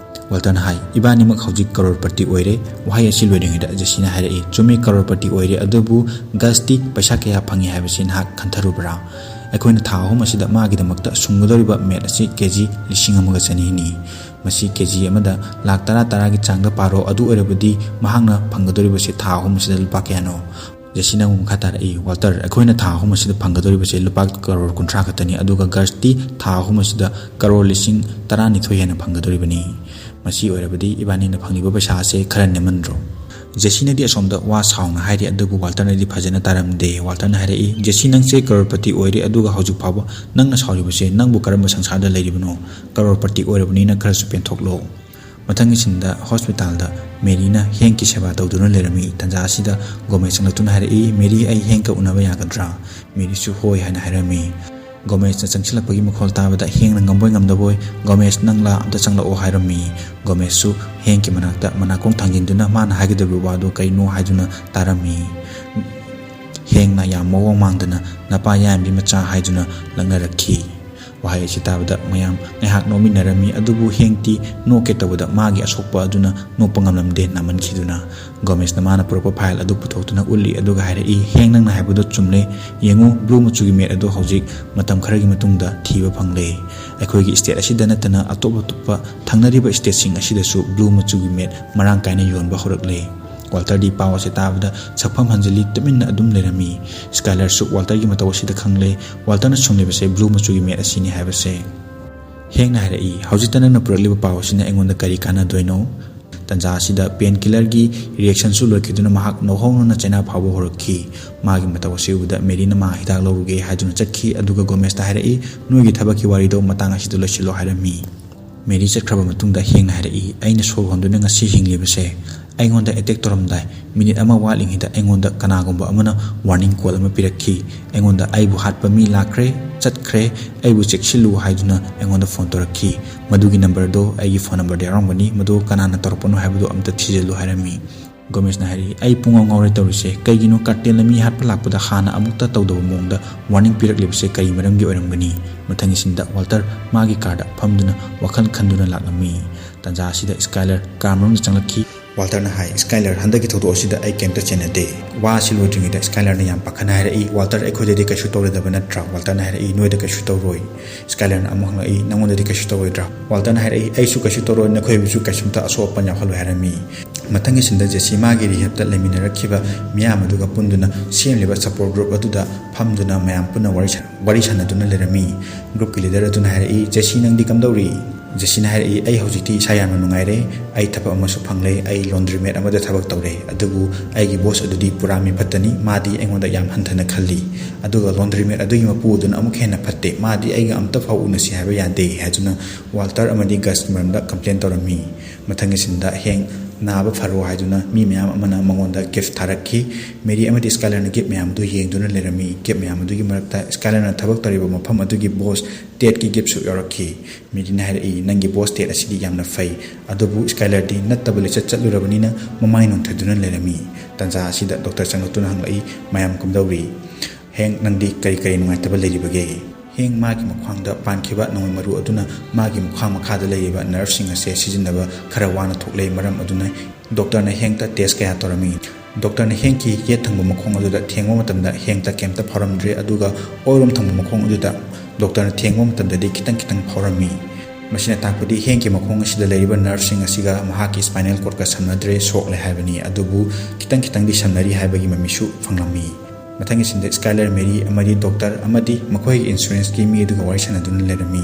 ꯋꯥꯜꯇꯔꯅ ꯍꯥꯏ, "ꯏꯕꯥꯅꯤꯃꯛ ꯍꯧꯖꯤꯛ ꯀꯔꯣꯔꯄꯇꯤ ꯑꯣꯏꯔꯦ꯫" ꯋꯥꯍꯩ ꯑꯁꯤ ꯂꯣꯏꯔꯤꯉꯩꯗ ꯖꯦꯁꯤꯅ ꯍꯥꯏꯔꯛꯏ, "ꯆꯨꯝꯃꯤ, ꯀꯔꯣꯔꯄꯇꯤ ꯑꯣꯏꯔꯦ, ꯑꯗꯨꯕꯨ ꯒꯁꯇꯤ ꯄꯩꯁꯥ ꯀꯌꯥ ꯐꯪꯉꯤ ꯍꯥꯏꯕꯁꯤ ꯅꯍꯥꯛ ꯈꯟꯊꯔꯨꯕ꯭ꯔꯥ? ꯑꯩꯈꯣꯏꯅ ꯊꯥ ꯑꯍꯨꯝ ꯑꯁꯤꯗ ꯃꯥꯒꯤꯗꯃꯛꯇ ꯁꯨꯡꯒꯗꯧꯔꯤꯕ ꯃꯦꯠ ꯑꯁꯤ ꯀꯦ ꯖꯤ ꯂꯤꯁꯤꯡ ꯑꯃꯒ ꯆꯅꯤꯅꯤ꯫ ꯃꯁꯤ ꯀꯦ ꯖꯤ ꯑꯃꯗ ꯂꯥꯛ ꯇꯔꯥ ꯇꯔꯥꯒꯤ ꯆꯥꯡꯗ ꯄꯥꯔꯣ, ꯑꯗꯨ ꯑꯣꯏꯔꯕꯗꯤ ꯃꯍꯥꯛꯅ ꯐꯪꯒꯗꯧꯔꯤꯕꯁꯤ ꯊꯥ ꯑꯍꯨꯝ ꯑꯁꯤꯗ ꯂꯨꯄꯥ ꯀꯌꯥꯅꯣ?" ꯖꯦꯁꯤꯅ ꯑꯃꯨꯛ ꯃꯈꯥ ꯇꯥꯔꯛꯏ, "ꯋꯥꯜꯇꯔ, ꯑꯩꯈꯣꯏꯅ ꯊꯥ ꯑꯍꯨꯝ ꯑꯁꯤꯗ ꯐꯪꯒꯗꯧꯔꯤꯕꯁꯦ ꯂꯨꯄꯥ ꯀꯔꯣꯔ ꯀꯨꯟꯊ꯭ꯔꯥ ꯈꯛꯇꯅꯤ, ꯑꯗꯨꯒ ꯒꯁꯇꯤ ꯊꯥ ꯑꯍꯨꯝ ꯑꯁꯤꯗ ꯀꯔꯣꯔ ꯂꯤꯁꯤꯡ ꯇꯔꯥꯅꯤꯊꯣꯏ ꯍꯦꯟꯅ ꯐꯪꯒꯗꯧꯔꯤꯕꯅꯤ꯫ ꯃꯁꯤ ꯑꯣꯏꯔꯕꯗꯤ ꯏꯕꯥꯅꯤꯅ ꯐꯪꯂꯤꯕ ꯄꯩꯁꯥ ꯑꯁꯦ ꯈꯔ ꯅꯦꯝꯃꯟꯗ꯭ꯔꯣ?" ꯖꯦꯁꯤꯅꯗꯤ ꯑꯁꯣꯝꯗ ꯋꯥ ꯁꯥꯎꯅ ꯍꯥꯏꯔꯤ, ꯑꯗꯨꯕꯨ ꯋꯥꯜꯇꯔꯅꯗꯤ ꯐꯖꯅ ꯇꯥꯔꯝꯗꯦ꯫ ꯋꯥꯜꯇꯔꯅ ꯍꯥꯏꯔꯛꯏ, "ꯖꯦꯁꯤ, ꯅꯪꯁꯦ ꯀꯔꯣꯔꯄꯇꯤ ꯑꯣꯏꯔꯦ, ꯑꯗꯨꯒ ꯍꯧꯖꯤꯛ ꯐꯥꯎꯕ ꯅꯪꯅ ꯁꯥꯎꯔꯤꯕꯁꯦ ꯅꯪꯕꯨ ꯀꯔꯝꯕ ꯁꯪꯁꯥꯔꯗ ꯂꯩꯔꯤꯕꯅꯣ? ꯀꯔꯣꯔꯄꯇꯤ ꯑꯣꯏꯔꯕꯅꯤꯅ ꯈꯔꯁꯨ ꯄꯦꯟꯊꯣꯛꯂꯣ꯫" ꯃꯊꯪꯒꯤ ꯁꯤꯟꯗ ꯍꯣꯁꯄꯤꯇꯥꯜꯗ ꯃꯦꯔꯤꯅ ꯍꯦꯡꯀꯤ ꯁꯦꯕꯥ ꯇꯧꯗꯨꯅ ꯂꯩꯔꯝꯃꯤ꯫ ꯇꯟꯖꯥ ꯑꯁꯤꯗ ꯒꯣꯃꯦꯁ ꯆꯪꯂꯛꯇꯨꯅ ꯍꯥꯏꯔꯛꯏ, "ꯃꯦꯔꯤ, ꯑꯩ ꯍꯦꯡꯀ ꯎꯅꯕ ꯌꯥꯒꯗ꯭ꯔꯥ?" ꯃꯦꯔꯤꯁꯨ "ꯍꯣꯏ" ꯍꯥꯏꯅ ꯍꯥꯏꯔꯝꯃꯤ꯫ ꯒꯣꯃꯦꯁꯅ ꯆꯪꯁꯤꯜꯂꯛꯄꯒꯤ ꯃꯈꯣꯜ ꯇꯥꯕꯗ ꯍꯦꯡꯅ ꯉꯝꯕꯣꯏ ꯉꯝꯗꯕꯣꯏ, "ꯒꯣꯃꯦꯁ, ꯅꯪꯂꯥ? ꯑꯝꯇ ꯆꯪꯂꯛꯑꯣ" ꯍꯥꯏꯔꯝꯃꯤ꯫ ꯒꯣꯃꯦꯁꯁꯨ ꯍꯦꯡꯀꯤ ꯃꯅꯥꯛꯇ ꯃꯅꯥꯀꯣꯡ ꯊꯥꯡꯖꯤꯟꯗꯨꯅ ꯃꯥꯅ ꯍꯥꯏꯒꯗꯕ ꯋꯥꯗꯨ ꯀꯩꯅꯣ ꯍꯥꯏꯗꯨꯅ ꯇꯥꯔꯝꯃꯤ꯫ ꯍꯦꯡꯅ ꯌꯥꯝ ꯃꯑꯣꯡ ꯃꯥꯟꯗꯅ, "ꯅꯄꯥ ꯌꯥꯏꯝꯕꯤ ꯃꯆꯥ" ꯍꯥꯏꯗꯨꯅ ꯂꯛꯅꯔꯛꯈꯤ꯫ ꯋꯥꯍꯩ ꯑꯁꯤ ꯇꯥꯕꯗ ꯃꯌꯥꯝ ꯉꯥꯏꯍꯥꯛ ꯅꯣꯛꯃꯤꯟꯅꯔꯝꯃꯤ, ꯑꯗꯨꯕꯨ ꯍꯦꯡꯇꯤ ꯅꯣꯛꯀꯦ ꯇꯧꯕꯗ ꯃꯥꯒꯤ ꯑꯁꯣꯛꯄ ꯑꯗꯨꯅ ꯅꯣꯛꯄ ꯉꯝꯂꯝꯗꯦ ꯅꯥꯃꯟꯈꯤꯗꯨꯅ꯫ ꯒꯣꯃꯦꯁꯅ ꯃꯥꯅ ꯄꯨꯔꯛꯄ ꯐꯥꯏꯜ ꯑꯗꯨ ꯄꯨꯊꯣꯛꯇꯨꯅ ꯎꯠꯂꯤ, ꯑꯗꯨꯒ ꯍꯥꯏꯔꯛꯏ, "ꯍꯦꯡ, ꯅꯪꯅ ꯍꯥꯏꯕꯗꯣ ꯆꯨꯝꯂꯦ꯫ ꯌꯦꯡꯉꯨ, ꯕ꯭ꯂꯨ ꯃꯆꯨꯒꯤ ꯃꯦꯠ ꯑꯗꯨ ꯍꯧꯖꯤꯛ ꯃꯇꯝ ꯈꯔꯒꯤ ꯃꯇꯨꯡꯗ ꯊꯤꯕ ꯐꯪꯂꯦ꯫ ꯑꯩꯈꯣꯏꯒꯤ ꯁ꯭ꯇꯦꯠ ꯑꯁꯤꯗ ꯅꯠꯇꯅ ꯑꯇꯣꯞ ꯑꯇꯣꯞꯄ ꯊꯪꯅꯔꯤꯕ ꯁ꯭ꯇꯦꯠꯁꯤꯡ ꯑꯁꯤꯗꯁꯨ ꯕ꯭ꯂꯨ ꯃꯆꯨꯒꯤ ꯃꯦꯠ ꯃꯔꯥꯡ ꯀꯥꯏꯅ ꯌꯣꯟꯕ ꯍꯧꯔꯛꯂꯦ꯫" ꯋꯥꯜꯇꯔꯗꯤ ꯄꯥꯎ ꯑꯁꯤ ꯇꯥꯕꯗ ꯁꯛꯐꯝ ꯍꯟꯖꯤꯜꯂꯤ, ꯇꯨꯃꯤꯟꯅ ꯑꯗꯨꯝ ꯂꯩꯔꯝꯃꯤ꯫ ꯁ꯭ꯀꯥꯏꯂꯔꯁꯨ ꯋꯥꯜꯇꯔꯒꯤ ꯃꯇꯧ ꯑꯁꯤꯗ ꯈꯪꯂꯦ꯫ ꯋꯥꯜꯇꯔꯅ ꯁꯨꯡꯂꯤꯕꯁꯦ ꯕ꯭ꯂꯨ ꯃꯆꯨꯒꯤ ꯃꯦꯠ ꯑꯁꯤꯅꯤ ꯍꯥꯏꯕꯁꯦ꯫ ꯍꯦꯡꯅ ꯍꯥꯏꯔꯛꯏ, "ꯍꯧꯖꯤꯛꯇ ꯅꯪꯅ ꯄꯨꯔꯛꯂꯤꯕ ꯄꯥꯎ ꯑꯁꯤꯅ ꯑꯩꯉꯣꯟꯗ ꯀꯔꯤ ꯀꯥꯟꯅꯗꯣꯏꯅꯣ?" ꯇꯟꯖꯥ ꯑꯁꯤꯗ ꯄꯦꯟ ꯀꯤꯂꯔꯒꯤ ꯔꯤꯌꯦꯛꯁꯟꯁꯨ ꯂꯣꯏꯈꯤꯗꯨꯅ ꯃꯍꯥꯛ ꯅꯧꯍꯧꯅꯅ ꯆꯩꯅꯥ ꯐꯥꯎꯕ ꯍꯧꯔꯛꯈꯤ꯫ ꯃꯥꯒꯤ ꯃꯇꯧ ꯑꯁꯤ ꯎꯕꯗ ꯃꯦꯔꯤꯅ ꯃꯥ ꯍꯤꯗꯥꯛ ꯂꯧꯔꯨꯒꯦ ꯍꯥꯏꯗꯨꯅ ꯆꯠꯈꯤ, ꯑꯗꯨꯒ ꯒꯣꯃꯦꯁꯇ ꯍꯥꯏꯔꯛꯏ, "ꯅꯣꯏꯒꯤ ꯊꯕꯛꯀꯤ ꯋꯥꯔꯤꯗꯣ ꯃꯇꯥꯡ ꯑꯁꯤꯗ ꯂꯣꯏꯁꯤꯜꯂꯣ" ꯍꯥꯏꯔꯝꯃꯤ꯫ ꯃꯦꯔꯤ ꯆꯠꯈ꯭ꯔꯕ ꯃꯇꯨꯡꯗ ꯍꯦꯡꯅ ꯍꯥꯏꯔꯛꯏ, "ꯑꯩꯅ ꯁꯣꯔ ꯍꯣꯟꯗꯨꯅ ꯉꯁꯤ ꯍꯤꯡꯂꯤꯕꯁꯦ ꯑꯩꯉꯣꯟꯗ ꯑꯦꯇꯦꯛ ꯇꯧꯔꯝꯗꯥꯏ ꯃꯤꯅꯤꯠ ꯑꯃ ꯋꯥꯠꯂꯤꯉꯩꯗ ꯑꯩꯉꯣꯟꯗ ꯀꯅꯥꯒꯨꯝꯕ ꯑꯃꯅ ꯋꯥꯔꯅꯤꯡ ꯀꯣꯜ ꯑꯃ ꯄꯤꯔꯛꯈꯤ꯫ ꯑꯩꯉꯣꯟꯗ ꯑꯩꯕꯨ ꯍꯥꯠꯄ ꯃꯤ ꯂꯥꯛꯈ꯭ꯔꯦ, ꯆꯠꯈ꯭ꯔꯦ, ꯑꯩꯕꯨ ꯆꯦꯛꯁꯤꯜꯂꯨ ꯍꯥꯏꯗꯨꯅ ꯑꯩꯉꯣꯟꯗ ꯐꯣꯟ ꯇꯧꯔꯛꯈꯤ꯫ ꯃꯗꯨꯒꯤ ꯅꯝꯕꯔꯗꯣ ꯑꯩꯒꯤ ꯐꯣꯟ ꯅꯝꯕꯔꯗ ꯌꯥꯎꯔꯝꯒꯅꯤ, ꯃꯗꯨ ꯀꯅꯥꯅ ꯇꯧꯔꯛꯄꯅꯣ ꯍꯥꯏꯕꯗꯨ ꯑꯝꯇ ꯊꯤꯖꯤꯜꯂꯨ" ꯍꯥꯏꯔꯝꯃꯤ꯫ ꯒꯣꯃꯦꯁꯅ ꯍꯥꯏꯔꯛꯏ, "ꯑꯩ ꯄꯨꯡꯉꯥꯎ ꯉꯥꯎꯔꯦ ꯇꯧꯔꯤꯁꯦ꯫ ꯀꯩꯒꯤꯅꯣ ꯀꯥꯔꯇꯦꯜꯅ ꯃꯤ ꯍꯥꯠꯄ ꯂꯥꯛꯄꯗ ꯍꯥꯟꯅ ꯑꯃꯨꯛꯇ ꯇꯧꯗꯕ ꯃꯑꯣꯡꯗ ꯋꯥꯔꯅꯤꯡ ꯄꯤꯔꯛꯂꯤꯕꯁꯦ ꯀꯔꯤ ꯃꯔꯝꯒꯤ ꯑꯣꯏꯔꯝꯒꯅꯤ?" ꯃꯊꯪꯒꯤ ꯁꯤꯟꯗ ꯋꯥꯜꯇꯔ ꯃꯥꯒꯤ ꯀꯥꯔꯗ ꯐꯝꯗꯨꯅ ꯋꯥꯈꯜ ꯈꯟꯗꯨꯅ ꯂꯥꯛꯂꯝꯃꯤ꯫ ꯇꯥꯟꯖꯥ ꯑꯁꯤꯗ ꯁ꯭ꯀꯥꯏꯂꯔ ꯀꯥꯔ ꯃꯅꯨꯡꯗ ꯆꯪꯂꯛꯈꯤ꯫ ꯋꯥꯜꯇꯔꯅ ꯍꯥꯏ, "ꯁ꯭ꯀꯥꯏꯂꯔ, ꯍꯟꯗꯛꯀꯤ ꯊꯧꯗꯣꯛ ꯑꯁꯤꯗ ꯑꯩ ꯀꯩꯝꯇ ꯆꯦꯟꯅꯗꯦ꯫" ꯋꯥ ꯑꯁꯤ ꯂꯣꯏꯗ꯭ꯔꯤꯉꯩꯗ ꯁ꯭ꯀꯥꯏꯂꯔꯅ ꯌꯥꯝ ꯄꯥꯈꯠꯅ ꯍꯥꯏꯔꯛꯏ, "ꯋꯥꯜꯇꯔ, ꯑꯩꯈꯣꯏꯗꯗꯤ ꯀꯩꯁꯨ ꯇꯧꯔꯣꯏꯗꯕ ꯅꯠꯇ꯭ꯔꯥ?" ꯋꯥꯜꯇꯔꯅ ꯍꯥꯏꯔꯛꯏ, "ꯅꯣꯏꯗ ꯀꯩꯁꯨ ꯇꯧꯔꯣꯏ꯫" ꯁ꯭ꯀꯥꯏꯂꯔꯅ ꯑꯃꯨꯛ ꯍꯪꯂꯛꯏ, "ꯅꯉꯣꯟꯗꯗꯤ ꯀꯩꯁꯨ ꯇꯧꯔꯣꯏꯗ꯭ꯔꯥ?" ꯋꯥꯜꯇꯔꯅ ꯍꯥꯏꯔꯛꯏ, "ꯑꯩꯁꯨ ꯀꯩꯁꯨ ꯇꯧꯔꯣꯏ, ꯅꯈꯣꯏꯕꯨꯁꯨ ꯀꯩꯁꯨꯝꯇ ꯑꯁꯣꯛ ꯑꯄꯟ ꯌꯥꯎꯍꯜꯂꯣꯏ" ꯍꯥꯏꯔꯝꯃꯤ꯫ ꯃꯊꯪꯒꯤ ꯁꯤꯟꯗ ꯖꯦꯁꯤ ꯃꯥꯒꯤ ꯔꯤꯍꯦꯞꯇ ꯂꯩꯃꯤꯟꯅꯔꯛꯈꯤꯕ ꯃꯤꯌꯥꯝ ꯑꯗꯨꯒ ꯄꯨꯟꯗꯨꯅ ꯁꯦꯝꯂꯤꯕ ꯁꯄꯣꯔꯠ ꯒ꯭ꯔꯨꯞ ꯑꯗꯨꯗ ꯐꯝꯗꯨꯅ ꯃꯌꯥꯝ ꯄꯨꯟꯅ ꯋꯥꯔꯤ ꯁꯥ-, ꯋꯥꯔꯤ ꯁꯥꯟꯅꯗꯨꯅ ꯂꯩꯔꯝꯃꯤ꯫ ꯒ꯭ꯔꯨꯞꯀꯤ ꯂꯤꯗꯔ ꯑꯗꯨꯅ ꯍꯥꯏꯔꯛꯏ, "ꯖꯦꯁꯤ, ꯅꯪꯗꯤ ꯀꯝꯗꯧꯔꯤ?" ꯖꯦꯁꯤꯅ ꯍꯥꯏꯔꯛꯏ, "ꯑꯩ ꯍꯧꯖꯤꯛꯇꯤ ꯏꯁꯥ ꯌꯥꯝꯅ ꯅꯨꯡꯉꯥꯏꯔꯦ꯫ ꯑꯩ ꯊꯕꯛ ꯑꯃꯁꯨ ꯐꯪꯂꯦ꯫ ꯑꯩ ꯂꯣꯟꯗ꯭ꯔꯤ ꯃꯦꯠ ꯑꯃꯗ ꯊꯕꯛ ꯇꯧꯔꯦ꯫ ꯑꯗꯨꯕꯨ ꯑꯩꯒꯤ ꯕꯣꯁ ꯑꯗꯨꯗꯤ ꯄꯨꯔꯥ ꯃꯤꯐꯠꯇꯅꯤ꯫ ꯃꯥꯗꯤ ꯑꯩꯉꯣꯟꯗ ꯌꯥꯝ ꯍꯟꯊꯅ ꯈꯜꯂꯤ꯫ ꯑꯗꯨꯒ ꯂꯣꯟꯗ꯭ꯔꯤ ꯃꯦꯠ ꯑꯗꯨꯒꯤ ꯃꯄꯨ ꯑꯗꯨꯅ ꯑꯃꯨꯛ ꯍꯦꯟꯅ ꯐꯠꯇꯦ꯫ ꯃꯥꯗꯤ ꯑꯩꯒ ꯑꯝꯇ ꯐꯥꯎ ꯎꯅꯁꯤ ꯍꯥꯏꯕ ꯌꯥꯗꯦ" ꯍꯥꯏꯗꯨꯅ ꯋꯥꯜꯇꯔ ꯑꯃꯗꯤ ꯒꯁꯀꯤ ꯃꯔꯝꯗ ꯀꯝꯄ꯭ꯂꯦꯟ ꯇꯧꯔꯝꯃꯤ꯫ ꯃꯊꯪꯒꯤ ꯁꯤꯟꯗ ꯍꯦꯡ ꯅꯥꯕ ꯐꯔꯣ ꯍꯥꯏꯗꯨꯅ ꯃꯤ ꯃꯌꯥꯝ ꯑꯃꯅ ꯃꯉꯣꯟꯗ ꯒꯤꯐ ꯊꯥꯔꯛꯈꯤ꯫ ꯃꯦꯔꯤ ꯑꯃꯗꯤ ꯁ꯭ꯀꯥꯏꯂꯔꯅ ꯒꯤꯐ ꯃꯌꯥꯝ ꯑꯗꯨ ꯌꯦꯡꯗꯨꯅ ꯂꯩꯔꯝꯃꯤ꯫ ꯒꯤꯐ ꯃꯌꯥꯝ ꯑꯗꯨꯒꯤ ꯃꯔꯛꯇ ꯁ꯭ꯀꯥꯏꯂꯔꯅ ꯊꯕꯛ ꯇꯧꯔꯤꯕ ꯃꯐꯝ ꯑꯗꯨꯒꯤ ꯕꯣꯁ ꯇꯦꯠꯀꯤ ꯒꯤꯐꯁꯨ ꯌꯥꯎꯔꯛꯈꯤ꯫ ꯃꯦꯔꯤꯅ ꯍꯥꯏꯔꯛꯏ, "ꯅꯪꯒꯤ ꯕꯣꯁ ꯇꯦꯠ ꯑꯁꯤꯗꯤ ꯌꯥꯝꯅ ꯐꯩ꯫" ꯑꯗꯨꯕꯨ ꯁ꯭ꯀꯥꯏꯂꯔꯗꯤ ꯅꯠꯇꯕ ꯂꯤꯆꯠ ꯆꯠꯂꯨꯔꯕꯅꯤꯅ ꯃꯃꯥꯏ ꯅꯣꯟꯊꯗꯨꯅ ꯂꯩꯔꯝꯃꯤ꯫ ꯇꯥꯟꯖꯥ ꯑꯁꯤꯗ ꯗꯣꯛꯇꯔ ꯆꯪꯂꯛꯇꯨꯅ ꯍꯪꯂꯛꯏ, "ꯃꯌꯥꯝ ꯀꯝꯗꯧꯔꯤ? ꯍꯦꯡ, ꯅꯪꯗꯤ ꯀꯔꯤ ꯀꯔꯤ ꯅꯨꯡꯉꯥꯏꯇꯕ ꯂꯩꯔꯤꯕꯒꯦ?" ꯍꯦꯡ ꯃꯥꯒꯤ ꯃꯈ꯭ꯋꯥꯡꯗ ꯄꯥꯟꯈꯤꯕ ꯅꯣꯡꯃꯩ ꯃꯔꯨ ꯑꯗꯨꯅ ꯃꯥꯒꯤ ꯃꯈ꯭ꯋꯥꯡ ꯃꯈꯥꯗ ꯂꯩꯔꯤꯕ ꯅꯔꯚꯁꯤꯡ ꯑꯁꯦ ꯁꯤꯖꯤꯟꯅꯕ ꯈꯔ ꯋꯥꯅ ꯊꯣꯛꯂꯦ꯫ ꯃꯔꯝ ꯑꯗꯨꯅ ꯗꯣꯛꯇꯔꯅ ꯍꯦꯡꯇ ꯇꯦꯁ ꯀꯌꯥ ꯇꯧꯔꯝꯃꯤ꯫ ꯗꯣꯛꯇꯔꯅ ꯍꯦꯡꯀꯤ ꯌꯦꯠ ꯊꯪꯕ ꯃꯈꯣꯡ ꯑꯗꯨꯗ ꯊꯦꯡꯕ ꯃꯇꯝꯗ ꯍꯦꯡꯇ ꯀꯩꯝꯇ ꯐꯥꯎꯔꯝꯗ꯭ꯔꯦ, ꯑꯗꯨꯒ ꯑꯣꯏꯔꯣꯝ ꯊꯪꯕ ꯃꯈꯣꯡ ꯑꯗꯨꯗ ꯗꯣꯛꯇꯔꯅ ꯊꯦꯡꯕ ꯃꯇꯝꯗꯗꯤ ꯈꯤꯇꯪ ꯈꯤꯇꯪ ꯐꯥꯎꯔꯝꯃꯤ꯫ ꯃꯁꯤꯅ ꯇꯥꯛꯄꯗꯤ ꯍꯦꯡꯀꯤ ꯃꯈꯣꯡ ꯑꯁꯤꯗ ꯂꯩꯔꯤꯕ ꯅꯔꯚꯁꯤꯡ ꯑꯁꯤꯒ ꯃꯍꯥꯛꯀꯤ ꯁ꯭ꯄꯥꯏꯅꯦꯜ ꯀꯣꯔꯗꯀ ꯁꯝꯅꯗ꯭ꯔꯦ, ꯁꯣꯛꯂꯦ ꯍꯥꯏꯕꯅꯤ꯫ ꯑꯗꯨꯕꯨ ꯈꯤꯇꯪ ꯈꯤꯇꯪꯗꯤ ꯁꯝꯅꯔꯤ ꯍꯥꯏꯕꯒꯤ ꯃꯃꯤꯁꯨ ꯐꯪꯂꯝꯃꯤ꯫ ꯃꯊꯪꯒꯤ ꯁꯤꯟꯗ ꯁ꯭ꯀꯥꯏꯂꯔ, ꯃꯦꯔꯤ ꯑꯃꯗꯤ ꯗꯣꯛꯇꯔ ꯑꯃꯗꯤ ꯃꯈꯣꯏꯒꯤ ꯏꯟꯁꯨꯔꯦꯟꯁꯀꯤ ꯃꯤ ꯑꯗꯨꯒ ꯋꯥꯔꯤ ꯁꯥꯟꯅꯗꯨꯅ ꯂꯩꯔꯝꯃꯤ꯫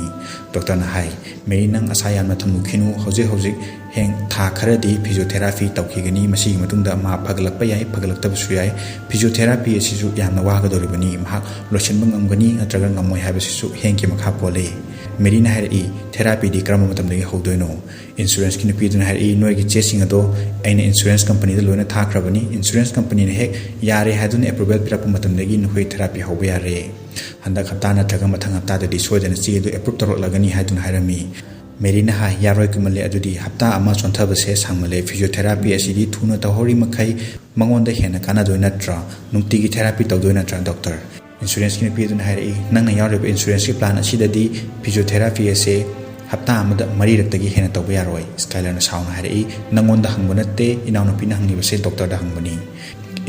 ꯗꯣꯛꯇꯔꯅ ꯍꯥꯏ, "ꯃꯦꯔꯤ, ꯅꯪ ꯑꯁꯥ ꯌꯥꯝꯅ ꯊꯝꯂꯨꯈꯤꯅꯨ꯫ ꯍꯧꯖꯤꯛ ꯍꯧꯖꯤꯛ ꯍꯦꯡ ꯊꯥ ꯈꯔꯗꯤ ꯐꯤꯖꯤꯑꯣꯊꯦꯔꯥꯄꯤ ꯇꯧꯈꯤꯒꯅꯤ꯫ ꯃꯁꯤꯒꯤ ꯃꯇꯨꯡꯗ ꯃꯥ ꯐꯒꯠꯂꯛꯄ ꯌꯥꯏ, ꯐꯒꯠꯂꯛꯇꯕꯁꯨ ꯌꯥꯏ꯫ ꯐꯤꯖꯤꯑꯣꯊꯦꯔꯥꯄꯤ ꯑꯁꯤꯁꯨ ꯌꯥꯝꯅ ꯋꯥꯒꯗꯧꯔꯤꯕꯅꯤ꯫ ꯃꯍꯥꯛ ꯂꯣꯏꯁꯤꯟꯕ ꯉꯝꯒꯅꯤ ꯅꯠꯇ꯭ꯔꯒ ꯉꯝꯃꯣꯏ ꯍꯥꯏꯕꯁꯤꯁꯨ ꯍꯦꯡꯒꯤ ꯃꯈꯥ ꯄꯣꯜꯂꯤ꯫" ꯃꯦꯔꯤꯅ ꯍꯥꯏꯔꯛꯏ, "ꯊꯦꯔꯥꯄꯤꯗꯤ ꯀꯔꯝꯕ ꯃꯇꯝꯗꯒꯤ ꯍꯧꯗꯣꯏꯅꯣ?" ꯏꯟꯁꯨꯔꯦꯟꯁꯀꯤ ꯅꯨꯄꯤ ꯑꯗꯨꯅ ꯍꯥꯏꯔꯛꯏ, "ꯅꯣꯏꯒꯤ ꯆꯦꯁꯤꯡ ꯑꯗꯣ ꯑꯩꯅ ꯏꯟꯁꯨꯔꯦꯟꯁ ꯀꯝꯄꯅꯤꯗ ꯂꯣꯏꯅ ꯊꯥꯈ꯭ꯔꯕꯅꯤ꯫ ꯏꯟꯁꯨꯔꯦꯟꯁ ꯀꯝꯄꯅꯤꯅ ꯍꯦꯛ ꯌꯥꯔꯦ ꯍꯥꯏꯗꯨꯅ ꯑꯦꯄ꯭ꯔꯨꯚꯦꯜ ꯄꯤꯔꯛꯄ ꯃꯇꯝꯗꯒꯤ ꯅꯈꯣꯏ ꯊꯦꯔꯥꯄꯤ ꯍꯧꯕ ꯌꯥꯔꯦ꯫ ꯍꯟꯗꯛ ꯍꯞꯇꯥ ꯅꯠꯇ꯭ꯔꯒ ꯃꯊꯪ ꯍꯞꯇꯥꯗꯗꯤ ꯁꯣꯏꯗꯅ ꯆꯦ ꯑꯗꯨ ꯑꯦꯄ꯭ꯔꯨꯚ ꯇꯧꯔꯛꯂꯒꯅꯤ" ꯍꯥꯏꯗꯨꯅ ꯍꯥꯏꯔꯝꯃꯤ꯫ ꯃꯦꯔꯤꯅ ꯍꯥꯏ, "ꯌꯥꯔꯣꯏ, ꯀꯨꯏꯃꯜꯂꯦ꯫ ꯑꯗꯨꯗꯤ ꯍꯞꯇꯥ ꯑꯃ ꯆꯣꯟꯊꯕꯁꯦ ꯁꯥꯡꯃꯜꯂꯦ꯫ ꯐꯤꯖꯤꯑꯣꯊꯦꯔꯥꯄꯤ ꯑꯁꯤꯗꯤ ꯊꯨꯅ ꯇꯧꯍꯧꯔꯤ ꯃꯈꯩ ꯃꯉꯣꯟꯗ ꯍꯦꯟꯅ ꯀꯥꯟꯅꯗꯣꯏ ꯅꯠꯇ꯭ꯔꯥ? ꯅꯨꯡꯇꯤꯒꯤ ꯊꯦꯔꯥꯄꯤ ꯇꯧꯗꯣꯏ ꯅꯠꯇ꯭ꯔꯥ, ꯗꯣꯛꯇꯔ?" ꯏꯟꯁꯨꯔꯦꯟꯁꯀꯤ ꯅꯨꯄꯤ ꯑꯗꯨꯅ ꯍꯥꯏꯔꯛꯏ, "ꯅꯪꯅ ꯌꯥꯎꯔꯤꯕ ꯏꯟꯁꯨꯔꯦꯟꯁꯀꯤ ꯄ꯭ꯂꯥꯟ ꯑꯁꯤꯗꯗꯤ ꯐꯤꯖꯤꯑꯣꯊꯦꯔꯥꯄꯤ ꯑꯁꯦ ꯍꯞꯇꯥ ꯑꯃꯗ ꯃꯔꯤꯔꯛꯇꯒꯤ ꯍꯦꯟꯅ ꯇꯧꯕ ꯌꯥꯔꯣꯏ꯫" ꯁ꯭ꯀꯥꯏꯂꯔꯅ ꯁꯥꯎꯅ ꯍꯥꯏꯔꯛꯏ, "ꯅꯪꯉꯣꯟꯗ ꯍꯪꯕ ꯅꯠꯇꯦ, ꯏꯅꯥꯎꯅꯨꯄꯤꯅ ꯍꯪꯉꯤꯕꯁꯦ ꯗꯣꯛꯇꯔꯗ ꯍꯪꯕꯅꯤ꯫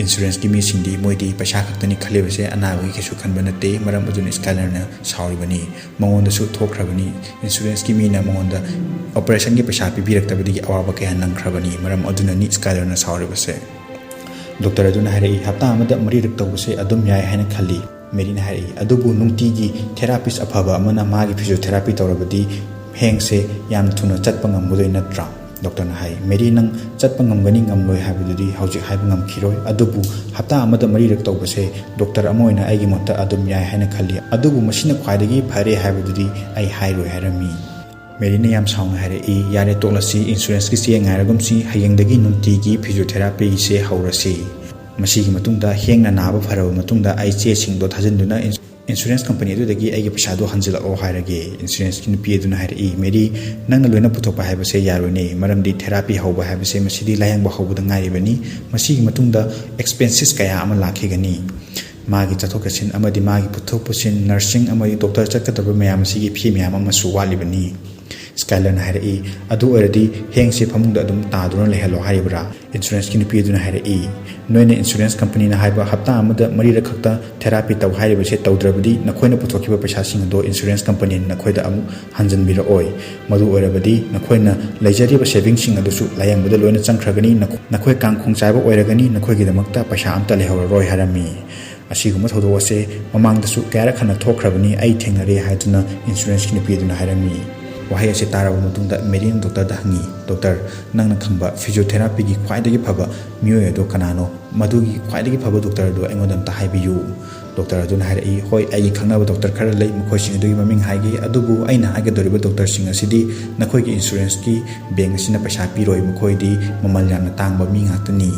ꯏꯟꯁꯨꯔꯦꯟꯁꯀꯤ ꯃꯤꯁꯤꯡꯗꯤ ꯃꯣꯏꯗꯤ ꯄꯩꯁꯥ ꯈꯛꯇꯅꯤ ꯈꯜꯂꯤꯕꯁꯦ, ꯑꯅꯥꯕꯒꯤ ꯀꯩꯁꯨ ꯈꯟꯕ ꯅꯠꯇꯦ꯫" ꯃꯔꯝ ꯑꯗꯨꯅ ꯁ꯭ꯀꯥꯏꯂꯔꯅ ꯁꯥꯎꯔꯤꯕꯅꯤ꯫ ꯃꯉꯣꯟꯗꯁꯨ ꯊꯣꯛꯈ꯭ꯔꯕꯅꯤ꯫ ꯏꯟꯁꯨꯔꯦꯟꯁꯀꯤ ꯃꯤꯅ ꯃꯉꯣꯟꯗ ꯑꯣꯄꯔꯦꯁꯟꯒꯤ ꯄꯩꯁꯥ ꯄꯤꯕꯤꯔꯛꯇꯕꯗꯒꯤ ꯑꯋꯥꯕ ꯀꯌꯥ ꯅꯪꯈ꯭ꯔꯕꯅꯤ꯫ ꯃꯔꯝ ꯑꯗꯨꯅꯅꯤ ꯁ꯭ꯀꯥꯏꯂꯔꯅ ꯁꯥꯎꯔꯤꯕꯁꯦ꯫ ꯗꯣꯛꯇꯔ ꯑꯗꯨꯅ ꯍꯥꯏꯔꯛꯏ, "ꯍꯞꯇꯥ ꯑꯃꯗ ꯃꯔꯤꯔꯛ ꯇꯧꯕꯁꯦ ꯑꯗꯨꯝ ꯌꯥꯏ ꯍꯥꯏꯅ ꯈꯜꯂꯤ꯫" ꯃꯦꯔꯤꯅ ꯍꯥꯏꯔꯛꯏ, "ꯑꯗꯨꯕꯨ ꯅꯨꯡꯇꯤꯒꯤ ꯊꯦꯔꯥꯄꯤꯁ ꯑꯐꯕ ꯑꯃꯅ ꯃꯥꯒꯤ ꯐꯤꯖꯤꯑꯣꯊꯦꯔꯥꯄꯤ ꯇꯧꯔꯕꯗꯤ ꯍꯦꯡꯁꯦ ꯌꯥꯝ ꯊꯨꯅ ꯆꯠꯄ ꯉꯝꯒꯗꯣꯏ ꯅꯠꯇ꯭ꯔꯥ?" ꯗꯣꯛꯇꯔꯅ ꯍꯥꯏ, "ꯃꯦꯔꯤ, ꯅꯪ ꯆꯠꯄ ꯉꯝꯒꯅꯤ ꯉꯝꯂꯣꯏ ꯍꯥꯏꯕꯗꯨꯗꯤ ꯍꯧꯖꯤꯛ ꯍꯥꯏꯕ ꯉꯝꯈꯤꯔꯣꯏ꯫ ꯑꯗꯨꯕꯨ ꯍꯞꯇꯥ ꯑꯃꯗ ꯃꯔꯤꯔꯛ ꯇꯧꯕꯁꯦ ꯗꯣꯛꯇꯔ ꯑꯃ ꯑꯣꯏꯅ ꯑꯩꯒꯤ ꯃꯣꯠꯇ ꯑꯗꯨꯝ ꯌꯥꯏ ꯍꯥꯏꯅ ꯈꯜꯂꯤ꯫ ꯑꯗꯨꯕꯨ ꯃꯁꯤꯅ ꯈ꯭ꯋꯥꯏꯗꯒꯤ ꯐꯔꯦ ꯍꯥꯏꯕꯗꯨꯗꯤ ꯑꯩ ꯍꯥꯏꯔꯣꯏ" ꯍꯥꯏꯔꯝꯃꯤ꯫ ꯃꯦꯔꯤꯅ ꯌꯥꯝ ꯁꯥꯎꯅ ꯍꯥꯏꯔꯛꯏ, "ꯌꯥꯔꯦ, ꯇꯣꯛꯂꯁꯤ, ꯏꯟꯁꯨꯔꯦꯟꯁꯀꯤ ꯆꯦ ꯉꯥꯏꯔꯒꯨꯝꯁꯤ, ꯍꯌꯦꯡꯗꯒꯤ ꯅꯨꯡꯇꯤꯒꯤ ꯐꯤꯖꯤꯑꯣꯊꯦꯔꯥꯄꯤꯁꯦ ꯍꯧꯔꯁꯤ꯫ ꯃꯁꯤꯒꯤ ꯃꯇꯨꯡꯗ ꯍꯦꯡꯅ ꯅꯥꯕ ꯐꯔꯕ ꯃꯇꯨꯡꯗ ꯑꯩ ꯆꯦꯁꯤꯡꯗꯣ ꯊꯥꯖꯤꯟꯗꯨꯅ ꯏꯟꯁ-, ꯏꯟꯁꯨꯔꯦꯟꯁ ꯀꯝꯄꯅꯤ ꯑꯗꯨꯗꯒꯤ ꯑꯩꯒꯤ ꯄꯩꯁꯥꯗꯣ ꯍꯟꯖꯤꯜꯂꯛꯑꯣ ꯍꯥꯏꯔꯒꯦ꯫" ꯏꯟꯁꯨꯔꯦꯟꯁꯀꯤ ꯅꯨꯄꯤ ꯑꯗꯨꯅ ꯍꯥꯏꯔꯛꯏ, "ꯃꯦꯔꯤ, ꯅꯪꯅ ꯂꯣꯏꯅ ꯄꯨꯊꯣꯛꯄ ꯍꯥꯏꯕꯁꯦ ꯌꯥꯔꯣꯏꯅꯦ, ꯃꯔꯝꯗꯤ ꯊꯦꯔꯥꯄꯤ ꯍꯧꯕ ꯍꯥꯏꯕꯁꯦ ꯃꯁꯤꯗꯤ ꯂꯥꯌꯦꯡꯕ ꯍꯧꯕꯗ ꯉꯥꯏꯔꯤꯕꯅꯤ꯫ ꯃꯁꯤꯒꯤ ꯃꯇꯨꯡꯗ ꯑꯦꯛꯁꯄꯦꯟꯁꯦꯁ ꯀꯌꯥ ꯑꯃ ꯂꯥꯛꯈꯤꯒꯅꯤ꯫ ꯃꯥꯒꯤ ꯆꯠꯊꯣꯛ ꯆꯠꯁꯤꯟ ꯑꯃꯗꯤ ꯃꯥꯒꯤ ꯄꯨꯊꯣꯛ ꯄꯨꯁꯤꯟ, ꯅꯔꯁꯤꯡ ꯑꯃꯗꯤ ꯗꯣꯛꯇꯔ ꯆꯠꯀꯗꯕ ꯃꯌꯥꯝ ꯑꯁꯤꯒꯤ ꯐꯤ ꯃꯌꯥꯝ ꯑꯃꯁꯨ ꯋꯥꯠꯂꯤꯕꯅꯤ꯫" ꯁ꯭ꯀꯥꯏꯂꯔꯅ ꯍꯥꯏꯔꯛꯏ, "ꯑꯗꯨ ꯑꯣꯏꯔꯗꯤ ꯍꯦꯡꯁꯦ ꯐꯃꯨꯡꯗ ꯑꯗꯨꯝ ꯇꯥꯗꯨꯅ ꯂꯩꯍꯜꯂꯣ ꯍꯥꯏꯔꯤꯕ꯭ꯔꯥ?" ꯏꯟꯁꯨꯔꯦꯟꯁꯀꯤ ꯅꯨꯄꯤ ꯑꯗꯨꯅ ꯍꯥꯏꯔꯛꯏ, "ꯅꯣꯏꯅ ꯏꯟꯁꯨꯔꯦꯟꯁ ꯀꯝꯄꯅꯤꯅ ꯍꯥꯏꯕ ꯍꯞꯇꯥ ꯑꯃꯗ ꯃꯔꯤꯔꯛ ꯈꯛꯇ ꯊꯦꯔꯥꯄꯤ ꯇꯧ ꯍꯥꯏꯔꯤꯕꯁꯦ ꯇꯧꯗ꯭ꯔꯕꯗꯤ ꯅꯈꯣꯏꯅ ꯄꯨꯊꯣꯛꯈꯤꯕ ꯄꯩꯁꯥꯁꯤꯡ ꯑꯗꯣ ꯏꯟꯁꯨꯔꯦꯟꯁ ꯀꯝꯄꯅꯤꯅ ꯅꯈꯣꯏꯗ ꯑꯃꯨꯛ ꯍꯟꯖꯤꯟꯕꯤꯔꯛꯑꯣꯏ꯫ ꯃꯗꯨ ꯑꯣꯏꯔꯕꯗꯤ ꯅꯈꯣꯏꯅ ꯂꯩꯖꯔꯤꯕ ꯁꯦꯚꯤꯡꯁꯤꯡ ꯑꯗꯨꯁꯨ ꯂꯥꯌꯦꯡꯕꯗ ꯂꯣꯏꯅ ꯆꯪꯈ꯭ꯔꯒꯅꯤ, ꯅꯈꯣ-, ꯅꯈꯣꯏ ꯀꯥꯡꯈꯣꯡ ꯆꯥꯏꯕ ꯑꯣꯏꯔꯒꯅꯤ, ꯅꯈꯣꯏꯒꯤꯗꯃꯛꯇ ꯄꯩꯁꯥ ꯑꯝꯇ ꯂꯩꯍꯧꯔꯔꯣꯏ" ꯍꯥꯏꯔꯝꯃꯤ꯫ "ꯑꯁꯤꯒꯨꯝꯕ ꯊꯧꯗꯣꯛ ꯑꯁꯦ ꯃꯃꯥꯡꯗꯁꯨ ꯀꯌꯥꯔꯛ ꯍꯟꯅ ꯊꯣꯛꯈ꯭ꯔꯕꯅꯤ, ꯑꯩ ꯊꯦꯡꯅꯔꯦ" ꯍꯥꯏꯗꯨꯅ ꯏꯟꯁꯨꯔꯦꯟꯁꯀꯤ ꯅꯨꯄꯤ ꯑꯗꯨꯅ ꯍꯥꯏꯔꯝꯃꯤ꯫ ꯋꯥꯍꯩ ꯑꯁꯤ ꯇꯥꯔꯕ ꯃꯇꯨꯡꯗ ꯃꯦꯔꯤꯅ ꯗꯣꯛꯇꯔꯗ ꯍꯪꯉꯤ, "ꯗꯣꯛꯇꯔ, ꯅꯪꯅ ꯈꯪꯕ ꯐꯤꯖꯤꯑꯣꯊꯦꯔꯥꯄꯤꯒꯤ ꯈ꯭ꯋꯥꯏꯗꯒꯤ ꯐꯕ ꯃꯤꯑꯣꯏ ꯑꯗꯣ ꯀꯅꯥꯅꯣ? ꯃꯗꯨꯒꯤ ꯈ꯭ꯋꯥꯏꯗꯒꯤ ꯐꯕ ꯗꯣꯛꯇꯔ ꯑꯗꯨ ꯑꯩꯉꯣꯟꯗ ꯑꯝꯇ ꯍꯥꯏꯕꯤꯌꯨ꯫" ꯗꯣꯛꯇꯔ ꯑꯗꯨꯅ ꯍꯥꯏꯔꯛꯏ, "ꯍꯣꯏ, ꯑꯩꯒꯤ ꯈꯪꯅꯕ ꯗꯣꯛꯇꯔ ꯈꯔ ꯂꯩ, ꯃꯈꯣꯏꯁꯤꯡ ꯑꯗꯨꯒꯤ ꯃꯃꯤꯡ ꯍꯥꯏꯒꯦ, ꯑꯗꯨꯕꯨ ꯑꯩꯅ ꯍꯥꯏꯒꯗꯧꯔꯤꯕ ꯗꯣꯛꯇꯔꯁꯤꯡ ꯑꯁꯤꯗꯤ ꯅꯈꯣꯏꯒꯤ ꯏꯟꯁꯨꯔꯦꯟꯁꯀꯤ ꯕꯦꯡ ꯑꯁꯤꯅ ꯄꯩꯁꯥ ꯄꯤꯔꯣꯏ, ꯃꯈꯣꯏꯗꯤ ꯃꯃꯜ ꯌꯥꯝꯅ ꯇꯥꯡꯕ ꯃꯤ ꯉꯥꯛꯇꯅꯤ꯫"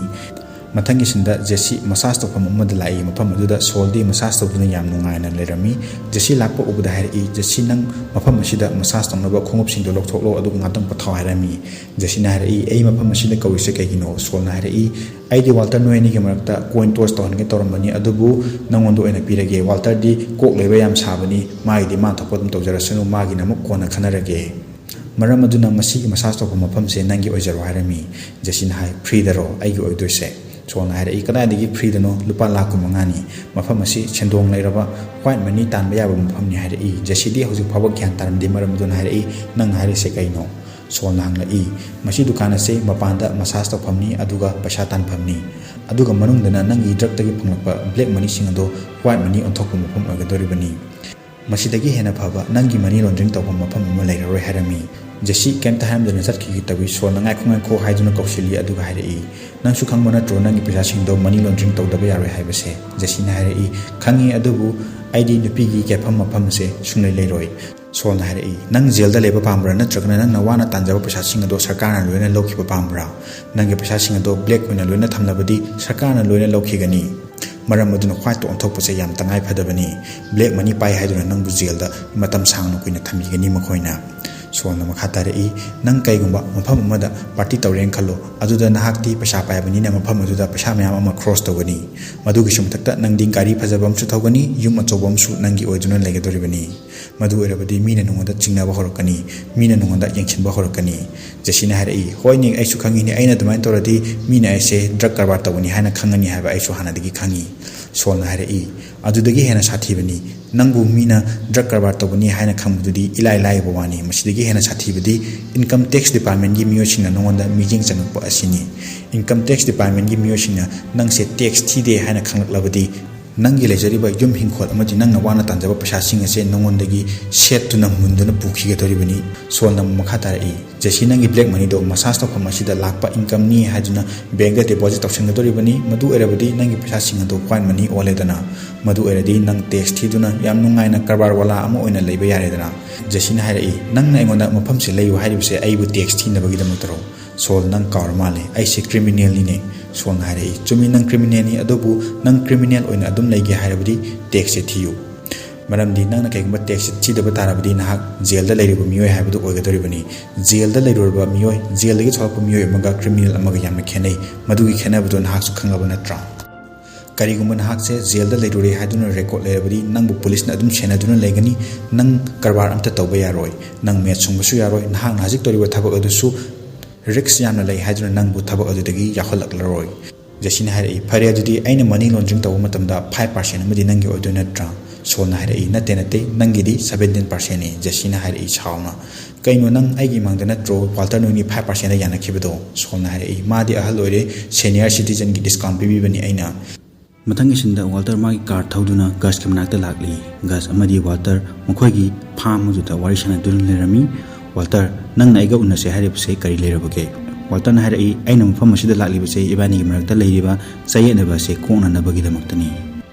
ꯃꯊꯪꯒꯤ ꯁꯤꯟꯗ ꯖꯦꯁꯤ ꯃꯁꯥꯖ ꯇꯧꯐꯝ ꯑꯃꯗ ꯂꯥꯛꯏ꯫ ꯃꯐꯝ ꯑꯗꯨꯗ ꯁꯣꯜꯗꯤ ꯃꯁꯥꯖ ꯇꯧꯗꯨꯅ ꯌꯥꯝ ꯅꯨꯡꯉꯥꯏꯅ ꯂꯩꯔꯝꯃꯤ꯫ ꯖꯦꯁꯤ ꯂꯥꯛꯄ ꯎꯕꯗ ꯍꯥꯏꯔꯛꯏ, "ꯖꯦꯁꯤ, ꯅꯪ ꯃꯐꯝ ꯑꯁꯤꯗ ꯃꯁꯥꯖ ꯇꯧꯅꯕ ꯈꯣꯡꯎꯞꯁꯤꯡꯗꯣ ꯂꯧꯊꯣꯛꯂꯣ ꯑꯗꯨꯒ ꯉꯥꯛꯇꯪ ꯄꯣꯊꯥꯎ" ꯍꯥꯏꯔꯝꯃꯤ꯫ ꯖꯦꯁꯤꯅ ꯍꯥꯏꯔꯛꯏ, "ꯑꯩ ꯃꯐꯝ ꯑꯁꯤꯗ ꯀꯧꯔꯤꯁꯦ ꯀꯩꯒꯤꯅꯣ?" ꯁꯣꯜꯅ ꯍꯥꯏꯔꯛꯏ, "ꯑꯩꯗꯤ ꯋꯥꯜꯇꯔ, ꯅꯣꯏ ꯑꯅꯤꯒꯤ ꯃꯔꯛꯇ ꯀꯣꯏꯟ ꯇꯣꯁ ꯇꯧꯍꯟꯒꯦ ꯇꯧꯔꯝꯕꯅꯤ, ꯑꯗꯨꯕꯨ ꯅꯪꯉꯣꯟꯗ ꯑꯣꯏꯅ ꯄꯤꯔꯒꯦ꯫ ꯋꯥꯜꯇꯔꯗꯤ ꯀꯣꯛ ꯂꯩꯕ ꯌꯥꯝ ꯁꯥꯕꯅꯤ, ꯃꯥꯒꯤꯗꯤ ꯃꯥ ꯊꯣꯛꯄ ꯑꯗꯨꯝ ꯇꯧꯖꯔꯁꯅꯨ, ꯃꯥꯒꯤꯅ ꯑꯃꯨꯛ ꯀꯣꯟꯅ ꯈꯟꯅꯔꯒꯦ꯫ ꯃꯔꯝ ꯑꯗꯨꯅ ꯃꯁꯤꯒꯤ ꯃꯁꯥꯖ ꯇꯧꯐꯝ ꯃꯐꯝꯁꯦ ꯅꯪꯒꯤ ꯑꯣꯏꯖꯔꯣ" ꯍꯥꯏꯔꯝꯃꯤ꯫ ꯖꯦꯁꯤꯅ ꯍꯥꯏ, "ꯐ꯭ꯔꯤꯗꯔꯣ ꯑꯩꯒꯤ ꯑꯣꯏꯗꯣꯏꯁꯦ?" ꯁꯣꯜꯅ ꯍꯥꯏꯔꯛꯏ, "ꯀꯗꯥꯏꯗꯒꯤ ꯐ꯭ꯔꯤꯗꯅꯣ? ꯂꯨꯄꯥ ꯂꯥꯈ ꯀꯨꯟꯃꯉꯥꯅꯤ꯫ ꯃꯐꯝ ꯑꯁꯤ ꯁꯦꯟꯗꯣꯡ ꯂꯩꯔꯕ ꯋꯥꯏꯠ ꯃꯅꯤ ꯇꯥꯟꯕ ꯌꯥꯕ ꯃꯐꯝꯅꯤ" ꯍꯥꯏꯔꯛꯏ꯫ ꯖꯦꯁꯤꯗꯤ ꯍꯧꯖꯤꯛ ꯐꯥꯎꯕ ꯒ꯭ꯌꯥꯟ ꯇꯥꯔꯝꯗꯦ, ꯃꯔꯝ ꯑꯗꯨꯅ ꯍꯥꯏꯔꯛꯏ, "ꯅꯪꯅ ꯍꯥꯏꯔꯤꯁꯦ ꯀꯩꯅꯣ?" ꯁꯣꯜꯅ ꯍꯪꯂꯛꯏ, "ꯃꯁꯤ ꯗꯨꯀꯥꯟ ꯑꯁꯤ ꯃꯄꯥꯟꯗ ꯃꯁꯥꯖ ꯇꯧꯐꯝꯅꯤ, ꯑꯗꯨꯒ ꯄꯩꯁꯥ ꯇꯥꯟꯐꯝꯅꯤ, ꯑꯗꯨꯒ ꯃꯅꯨꯡꯗꯅ ꯅꯪꯒꯤ ꯗ꯭ꯔꯛꯇꯒꯤ ꯐꯪꯂꯛꯄ ꯕ꯭ꯂꯦꯛ ꯃꯅꯤꯁꯤꯡ ꯑꯗꯣ ꯋꯥꯏꯠ ꯃꯅꯤ ꯑꯣꯟꯊꯣꯛꯄ ꯃꯐꯝ ꯑꯣꯏꯒꯗꯧꯔꯤꯕꯅꯤ꯫ ꯃꯁꯤꯗꯒꯤ ꯍꯦꯟꯅ ꯐꯕ ꯅꯪꯒꯤ ꯃꯅꯤ ꯂꯣꯟꯗ꯭ꯔꯤꯡ ꯇꯧꯐꯝ ꯃꯐꯝ ꯑꯃ ꯂꯩꯔꯔꯣꯏ" ꯍꯥꯏꯔꯝꯃꯤ꯫ ꯖꯦꯁꯤ ꯀꯩꯝꯇ ꯍꯥꯏꯔꯝꯗꯅ ꯆꯠꯈꯤꯒꯦ ꯇꯧꯏ꯫ ꯁꯣꯜꯅ "ꯉꯥꯏꯈꯣ, ꯉꯥꯏꯈꯣ" ꯍꯥꯏꯗꯨꯅ ꯀꯧꯁꯤꯜꯂꯤ, ꯑꯗꯨꯒ ꯍꯥꯏꯔꯛꯏ, "ꯅꯪꯁꯨ ꯈꯪꯕ ꯅꯠꯇ꯭ꯔꯣ ꯅꯪꯒꯤ ꯄꯩꯁꯥꯁꯤꯡꯗꯣ ꯃꯅꯤ ꯂꯣꯟꯗ꯭ꯔꯤꯡ ꯇꯧꯗꯕ ꯌꯥꯔꯣꯏ ꯍꯥꯏꯕꯁꯦ?" ꯖꯦꯁꯤꯅ ꯍꯥꯏꯔꯛꯏ, "ꯈꯪꯉꯤ, ꯑꯗꯨꯕꯨ ꯑꯩꯗꯤ ꯅꯨꯄꯤꯒꯤ ꯀꯦꯐꯝ ꯃꯐꯝꯁꯦ ꯁꯨꯡꯂꯩ ꯂꯩꯔꯣꯏ꯫" ꯁꯣꯜꯅ ꯍꯥꯏꯔꯛꯏ, "ꯅꯪ ꯖꯦꯜꯗ ꯂꯩꯕ ꯄꯥꯝꯕ꯭ꯔꯥ, ꯅꯠꯇ꯭ꯔꯒꯅ ꯅꯪꯅ ꯋꯥꯅ ꯇꯥꯟꯖꯕ ꯄꯩꯁꯥꯁꯤꯡ ꯑꯗꯣ ꯁꯔꯀꯥꯔꯅ ꯂꯣꯏꯅ ꯂꯧꯈꯤꯕ ꯄꯥꯝꯕ꯭ꯔꯥ? ꯅꯪꯒꯤ ꯄꯩꯁꯥꯁꯤꯡ ꯑꯗꯣ ꯕ꯭ꯂꯦꯛ ꯑꯣꯏꯅ ꯂꯣꯏꯅ ꯊꯝꯂꯕꯗꯤ ꯁꯔꯀꯥꯔꯅ ꯂꯣꯏꯅ ꯂꯧꯈꯤꯒꯅꯤ꯫ ꯃꯔꯝ ꯑꯗꯨꯅ ꯋꯥꯏꯠꯇ ꯑꯣꯟꯊꯣꯛꯄꯁꯦ ꯌꯥꯝ ꯇꯉꯥꯏ ꯐꯗꯕꯅꯤ꯫ ꯕ꯭ꯂꯦꯛ ꯃꯅꯤ ꯄꯥꯏ ꯍꯥꯏꯗꯨꯅ ꯅꯪꯕꯨ ꯖꯦꯜꯗ ꯃꯇꯝ ꯁꯥꯡꯅ ꯀꯨꯏꯅ ꯊꯝꯕꯤꯒꯅꯤ ꯃꯈꯣꯏꯅ꯫" ꯁꯣꯜꯅ ꯃꯈꯥ ꯇꯥꯔꯛꯏ, "ꯅꯪ ꯀꯩꯒꯨꯝꯕ ꯃꯐꯝ ꯑꯃꯗ ꯄꯥꯔꯇꯤ ꯇꯧꯔꯦꯅ ꯈꯜꯂꯣ, ꯑꯗꯨꯗ ꯅꯍꯥꯛꯇꯤ ꯄꯩꯁꯥ ꯄꯥꯏꯕꯅꯤꯅ ꯃꯐꯝ ꯑꯗꯨꯗ ꯄꯩꯁꯥ ꯃꯌꯥꯝ ꯑꯃ ꯈ꯭ꯔꯣꯁ ꯇꯧꯒꯅꯤ꯫ ꯃꯗꯨꯒꯤꯁꯨ ꯃꯊꯛꯇ ꯅꯪꯗꯤ ꯒꯥꯔꯤ ꯐꯖꯕ ꯑꯃꯁꯨ ꯊꯧꯒꯅꯤ, ꯌꯨꯝ ꯑꯆꯧꯕ ꯑꯃꯁꯨ ꯅꯪꯒꯤ ꯑꯣꯏꯗꯨꯅ ꯂꯩꯒꯗꯧꯔꯤꯕꯅꯤ꯫ ꯃꯗꯨ ꯑꯣꯏꯔꯕꯗꯤ ꯃꯤꯅ ꯅꯉꯣꯟꯗ ꯆꯤꯡꯅꯕ ꯍꯧꯔꯛꯀꯅꯤ, ꯃꯤꯅ ꯅꯉꯣꯟꯗ ꯌꯦꯡꯁꯤꯟꯕ ꯍꯧꯔꯛꯀꯅꯤ꯫" ꯖꯦꯁꯤꯅ ꯍꯥꯏꯔꯛꯏ, "ꯍꯣꯏꯅꯦ, ꯑꯩꯁꯨ ꯈꯪꯉꯤꯅꯦ, ꯑꯩꯅ ꯑꯗꯨꯃꯥꯏꯅ ꯇꯧꯔꯗꯤ ꯃꯤꯅ ꯑꯩꯁꯦ ꯗ꯭ꯔꯛ ꯀꯔꯕꯥꯔ ꯇꯧꯕꯅꯤ ꯍꯥꯏꯅ ꯈꯪꯒꯅꯤ ꯍꯥꯏꯕ ꯑꯩꯁꯨ ꯍꯥꯟꯅꯗꯒꯤ ꯈꯪꯉꯤ꯫" ꯁꯣꯜꯅ ꯍꯥꯏꯔꯛꯏ, "ꯑꯗꯨꯗꯒꯤ ꯍꯦꯟꯅ ꯁꯥꯊꯤꯕꯅꯤ꯫ ꯅꯪꯕꯨ ꯃꯤꯅ ꯗ꯭ꯔꯛ ꯀꯔꯕꯥꯔ ꯇꯧꯕꯅꯤ ꯍꯥꯏꯅ ꯈꯪꯕꯗꯨꯗꯤ ꯏꯂꯥꯏ ꯂꯥꯏꯕ ꯋꯥꯅꯤ꯫ ꯃꯁꯤꯗꯒꯤ ꯍꯦꯟꯅ ꯁꯥꯊꯤꯕꯗꯤ ꯏꯟꯀꯝ ꯇꯦꯛꯁ ꯗꯤꯄꯥꯔꯠꯃꯦꯟꯒꯤ ꯃꯤꯑꯣꯏꯁꯤꯡꯅ ꯅꯉꯣꯟꯗ ꯃꯤꯠꯌꯦꯡ ꯆꯪꯉꯛꯄ ꯑꯁꯤꯅꯤ꯫ ꯏꯟꯀꯝ ꯇꯦꯛꯁ ꯗꯤꯄꯥꯔꯠꯃꯦꯟꯒꯤ ꯃꯤꯑꯣꯏꯁꯤꯡꯅ ꯅꯪꯁꯦ ꯇꯦꯛꯁ ꯊꯤꯗꯦ ꯍꯥꯏꯅ ꯈꯪꯂꯛꯂꯕꯗꯤ ꯅꯪꯒꯤ ꯂꯩꯖꯔꯤꯕ ꯌꯨꯝ ꯍꯤꯡꯈꯣꯜ ꯑꯃꯗꯤ ꯅꯪꯅ ꯋꯥꯅ ꯇꯥꯟꯖꯕ ꯄꯩꯁꯥꯁꯤꯡ ꯑꯁꯦ ꯅꯉꯣꯟꯗꯒꯤ ꯁꯦꯠꯇꯨꯅ ꯃꯨꯟꯗꯨꯅ ꯄꯨꯈꯤꯒꯗꯧꯔꯤꯕꯅꯤ꯫ ꯁꯣꯜꯅ ꯑꯃꯨꯛ ꯃꯈꯥ ꯇꯥꯔꯛꯏ, "ꯖꯦꯁꯤ, ꯅꯪꯒꯤ ꯕ꯭ꯂꯦꯛ ꯃꯅꯤꯗꯣ ꯃꯁꯥꯖ ꯇꯧꯐꯝ ꯑꯁꯤꯗ ꯂꯥꯛꯄ ꯏꯟꯀꯝꯅꯤ ꯍꯥꯏꯗꯨꯅ ꯕꯦꯡꯗ ꯗꯤꯄꯣꯖꯤꯠ ꯇꯧꯁꯤꯟꯒꯗꯧꯔꯤꯕꯅꯤ꯫ ꯃꯗꯨ ꯑꯣꯏꯔꯕꯗꯤ ꯅꯪꯒꯤ ꯄꯩꯁꯥꯁꯤꯡ ꯑꯗꯨ ꯋꯥꯏꯟ ꯃꯅꯤ ꯑꯣꯜꯂꯦꯗꯅ꯫ ꯃꯗꯨ ꯑꯣꯏꯔꯗꯤ ꯅꯪ ꯇꯦꯛꯁ ꯊꯤꯗꯨꯅ ꯌꯥꯝ ꯅꯨꯡꯉꯥꯏꯅ ꯀꯔꯕꯥꯔ ꯋꯥꯂꯥ ꯑꯃ ꯑꯣꯏꯅ ꯂꯩꯕ ꯌꯥꯔꯦꯗꯅ꯫" ꯖꯦꯁꯤꯅ ꯍꯥꯏꯔꯛꯏ, "ꯅꯪꯅ ꯑꯩꯉꯣꯟꯗ ꯃꯐꯝꯁꯦ ꯂꯩꯌꯨ ꯍꯥꯏꯔꯤꯕꯁꯦ ꯑꯩꯕꯨ ꯇꯦꯛꯁ ꯊꯤꯅꯕꯒꯤꯗꯃꯛꯇꯔꯣ?" "ꯁꯣꯜ, ꯅꯪ ꯀꯥꯎꯔ ꯃꯥꯜꯂꯦ, ꯑꯩꯁꯦ ꯀ꯭ꯔꯤꯃꯤꯅꯦꯜꯅꯤꯅꯦ꯫" ꯁꯣꯜꯅ ꯍꯥꯏꯔꯛꯏ, "ꯆꯨꯝꯃꯤ, ꯅꯪ ꯀ꯭ꯔꯤꯃꯤꯅꯦꯜꯅꯤ, ꯑꯗꯨꯕꯨ ꯅꯪ ꯀ꯭ꯔꯤꯃꯤꯅꯦꯜ ꯑꯣꯏꯅ ꯑꯗꯨꯝ ꯂꯩꯒꯦ ꯍꯥꯏꯔꯕꯗꯤ ꯇꯦꯛꯁꯁꯦ ꯊꯤꯌꯨ꯫ ꯃꯔꯝꯗꯤ ꯅꯪꯅ ꯀꯩꯒꯨꯝꯕ ꯇꯦꯛꯁꯁꯦ ꯊꯤꯗꯕ ꯇꯥꯔꯕꯗꯤ ꯅꯍꯥꯛ ꯖꯦꯜꯗ ꯂꯩꯔꯨꯕ ꯃꯤꯑꯣꯏ ꯍꯥꯏꯕꯗꯨ ꯑꯣꯏꯒꯗꯧꯔꯤꯕꯅꯤ꯫ ꯖꯦꯜꯗ ꯂꯩꯔꯨꯔꯕ ꯃꯤꯑꯣꯏ, ꯖꯦꯜꯗꯒꯤ ꯊꯣꯛꯂꯛꯄ ꯃꯤꯑꯣꯏ ꯑꯃꯒ ꯀ꯭ꯔꯤꯃꯤꯅꯦꯜ ꯑꯃꯒ ꯌꯥꯝꯅ ꯈꯦꯠꯅꯩ꯫ ꯃꯗꯨꯒꯤ ꯈꯦꯠꯅꯕꯗꯨ ꯅꯍꯥꯛꯁꯨ ꯈꯪꯂꯕ ꯅꯠꯇ꯭ꯔꯥ? ꯀꯔꯤꯒꯨꯝꯕ ꯅꯍꯥꯛꯁꯦ ꯖꯦꯜꯗ ꯂꯩꯔꯨꯔꯦ ꯍꯥꯏꯗꯨꯅ ꯔꯦꯀꯣꯔꯗ ꯂꯩꯔꯕꯗꯤ ꯅꯪꯕꯨ ꯄꯨꯂꯤꯁꯅ ꯑꯗꯨꯝ ꯁꯦꯟꯅꯗꯨꯅ ꯂꯩꯒꯅꯤ꯫ ꯅꯪ ꯀꯔꯕꯥꯔ ꯑꯝꯇ ꯇꯧꯕ ꯌꯥꯔꯣꯏ꯫ ꯅꯪ ꯃꯦꯠ ꯁꯨꯡꯕꯁꯨ ꯌꯥꯔꯣꯏ꯫ ꯅꯍꯥꯛꯅ ꯍꯧꯖꯤꯛ ꯇꯧꯔꯤꯕ ꯊꯕꯛ ꯑꯗꯨꯁꯨ ꯔꯤꯛꯁ ꯌꯥꯝꯅ ꯂꯩ ꯍꯥꯏꯗꯨꯅ ꯅꯪꯕꯨ ꯊꯕꯛ ꯑꯗꯨꯗꯒꯤ ꯌꯥꯎꯍꯜꯂꯛꯂꯔꯣꯏ꯫" ꯖꯦꯁꯤꯅ ꯍꯥꯏꯔꯛꯏ, "ꯐꯔꯦ, ꯑꯗꯨꯗꯤ ꯑꯩꯅ ꯃꯅꯤ ꯂꯣꯟꯗ꯭ꯔꯤꯡ ꯇꯧꯕ ꯃꯇꯝꯗ ꯐꯥꯏꯚ ꯄꯥꯔꯁꯦꯟ ꯑꯃꯗꯤ ꯅꯪꯒꯤ ꯑꯣꯏꯗꯣꯏ ꯅꯠꯇ꯭ꯔꯥ?" ꯁꯣꯜꯅ ꯍꯥꯏꯔꯛꯏ, "ꯅꯠꯇꯦ, ꯅꯠꯇꯦ, ꯅꯪꯒꯤꯗꯤ ꯁꯚꯦꯟꯇꯤꯟ ꯄꯥꯔꯁꯦꯟꯅꯤ꯫" ꯖꯦꯁꯤꯅ ꯍꯥꯏꯔꯛꯏ ꯁꯥꯎꯅ, "ꯀꯩꯅꯣ, ꯅꯪ ꯑꯩꯒꯤ ꯏꯃꯥꯡꯗ ꯅꯠꯇ꯭ꯔꯣ ꯋꯥꯜꯇꯔ ꯅꯣꯏꯅꯤ ꯐꯥꯏꯚ ꯄꯥꯔꯁꯦꯟꯗ ꯌꯥꯅꯈꯤꯕꯗꯣ?" ꯁꯣꯜꯅ ꯍꯥꯏꯔꯛꯏ, "ꯃꯥꯗꯤ ꯑꯍꯜ ꯑꯣꯏꯔꯦ, ꯁꯦꯅꯤꯌꯔ ꯁꯤꯇꯤꯖꯟꯒꯤ ꯗꯤꯁꯀꯥꯎꯟ ꯄꯤꯕꯤꯕꯅꯤ ꯑꯩꯅ꯫" ꯃꯊꯪꯒꯤ ꯁꯤꯟꯗ ꯋꯥꯜꯇꯔ ꯃꯥꯒꯤ ꯀꯥꯔ ꯊꯧꯗꯨꯅ ꯒꯁꯀꯤ ꯃꯅꯥꯛꯇ ꯂꯥꯛꯂꯤ꯫ ꯒꯁ ꯑꯃꯗꯤ ꯋꯥꯜꯇꯔ ꯃꯈꯣꯏꯒꯤ ꯐꯥꯝ ꯑꯗꯨꯗ ꯋꯥꯔꯤ ꯁꯥꯟꯅꯗꯨꯅ ꯂꯩꯔꯝꯃꯤ꯫ "ꯋꯥꯜꯇꯔ, ꯅꯪꯅ ꯑꯩꯒ ꯎꯅꯁꯦ ꯍꯥꯏꯔꯤꯕꯁꯦ ꯀꯔꯤ ꯂꯩꯔꯕꯒꯦ?" ꯋꯥꯜꯇꯔꯅ ꯍꯥꯏꯔꯛꯏ, "ꯑꯩꯅ ꯃꯐꯝ ꯑꯁꯤꯗ ꯂꯥꯛꯂꯤꯕꯁꯦ ꯏꯕꯥꯅꯤꯒꯤ ꯃꯔꯛꯇ ꯂꯩꯔꯤꯕ ꯆꯌꯦꯠꯅꯕ ꯑꯁꯦ ꯀꯣꯛꯅꯅꯕꯒꯤꯗꯃꯛꯇꯅꯤ꯫"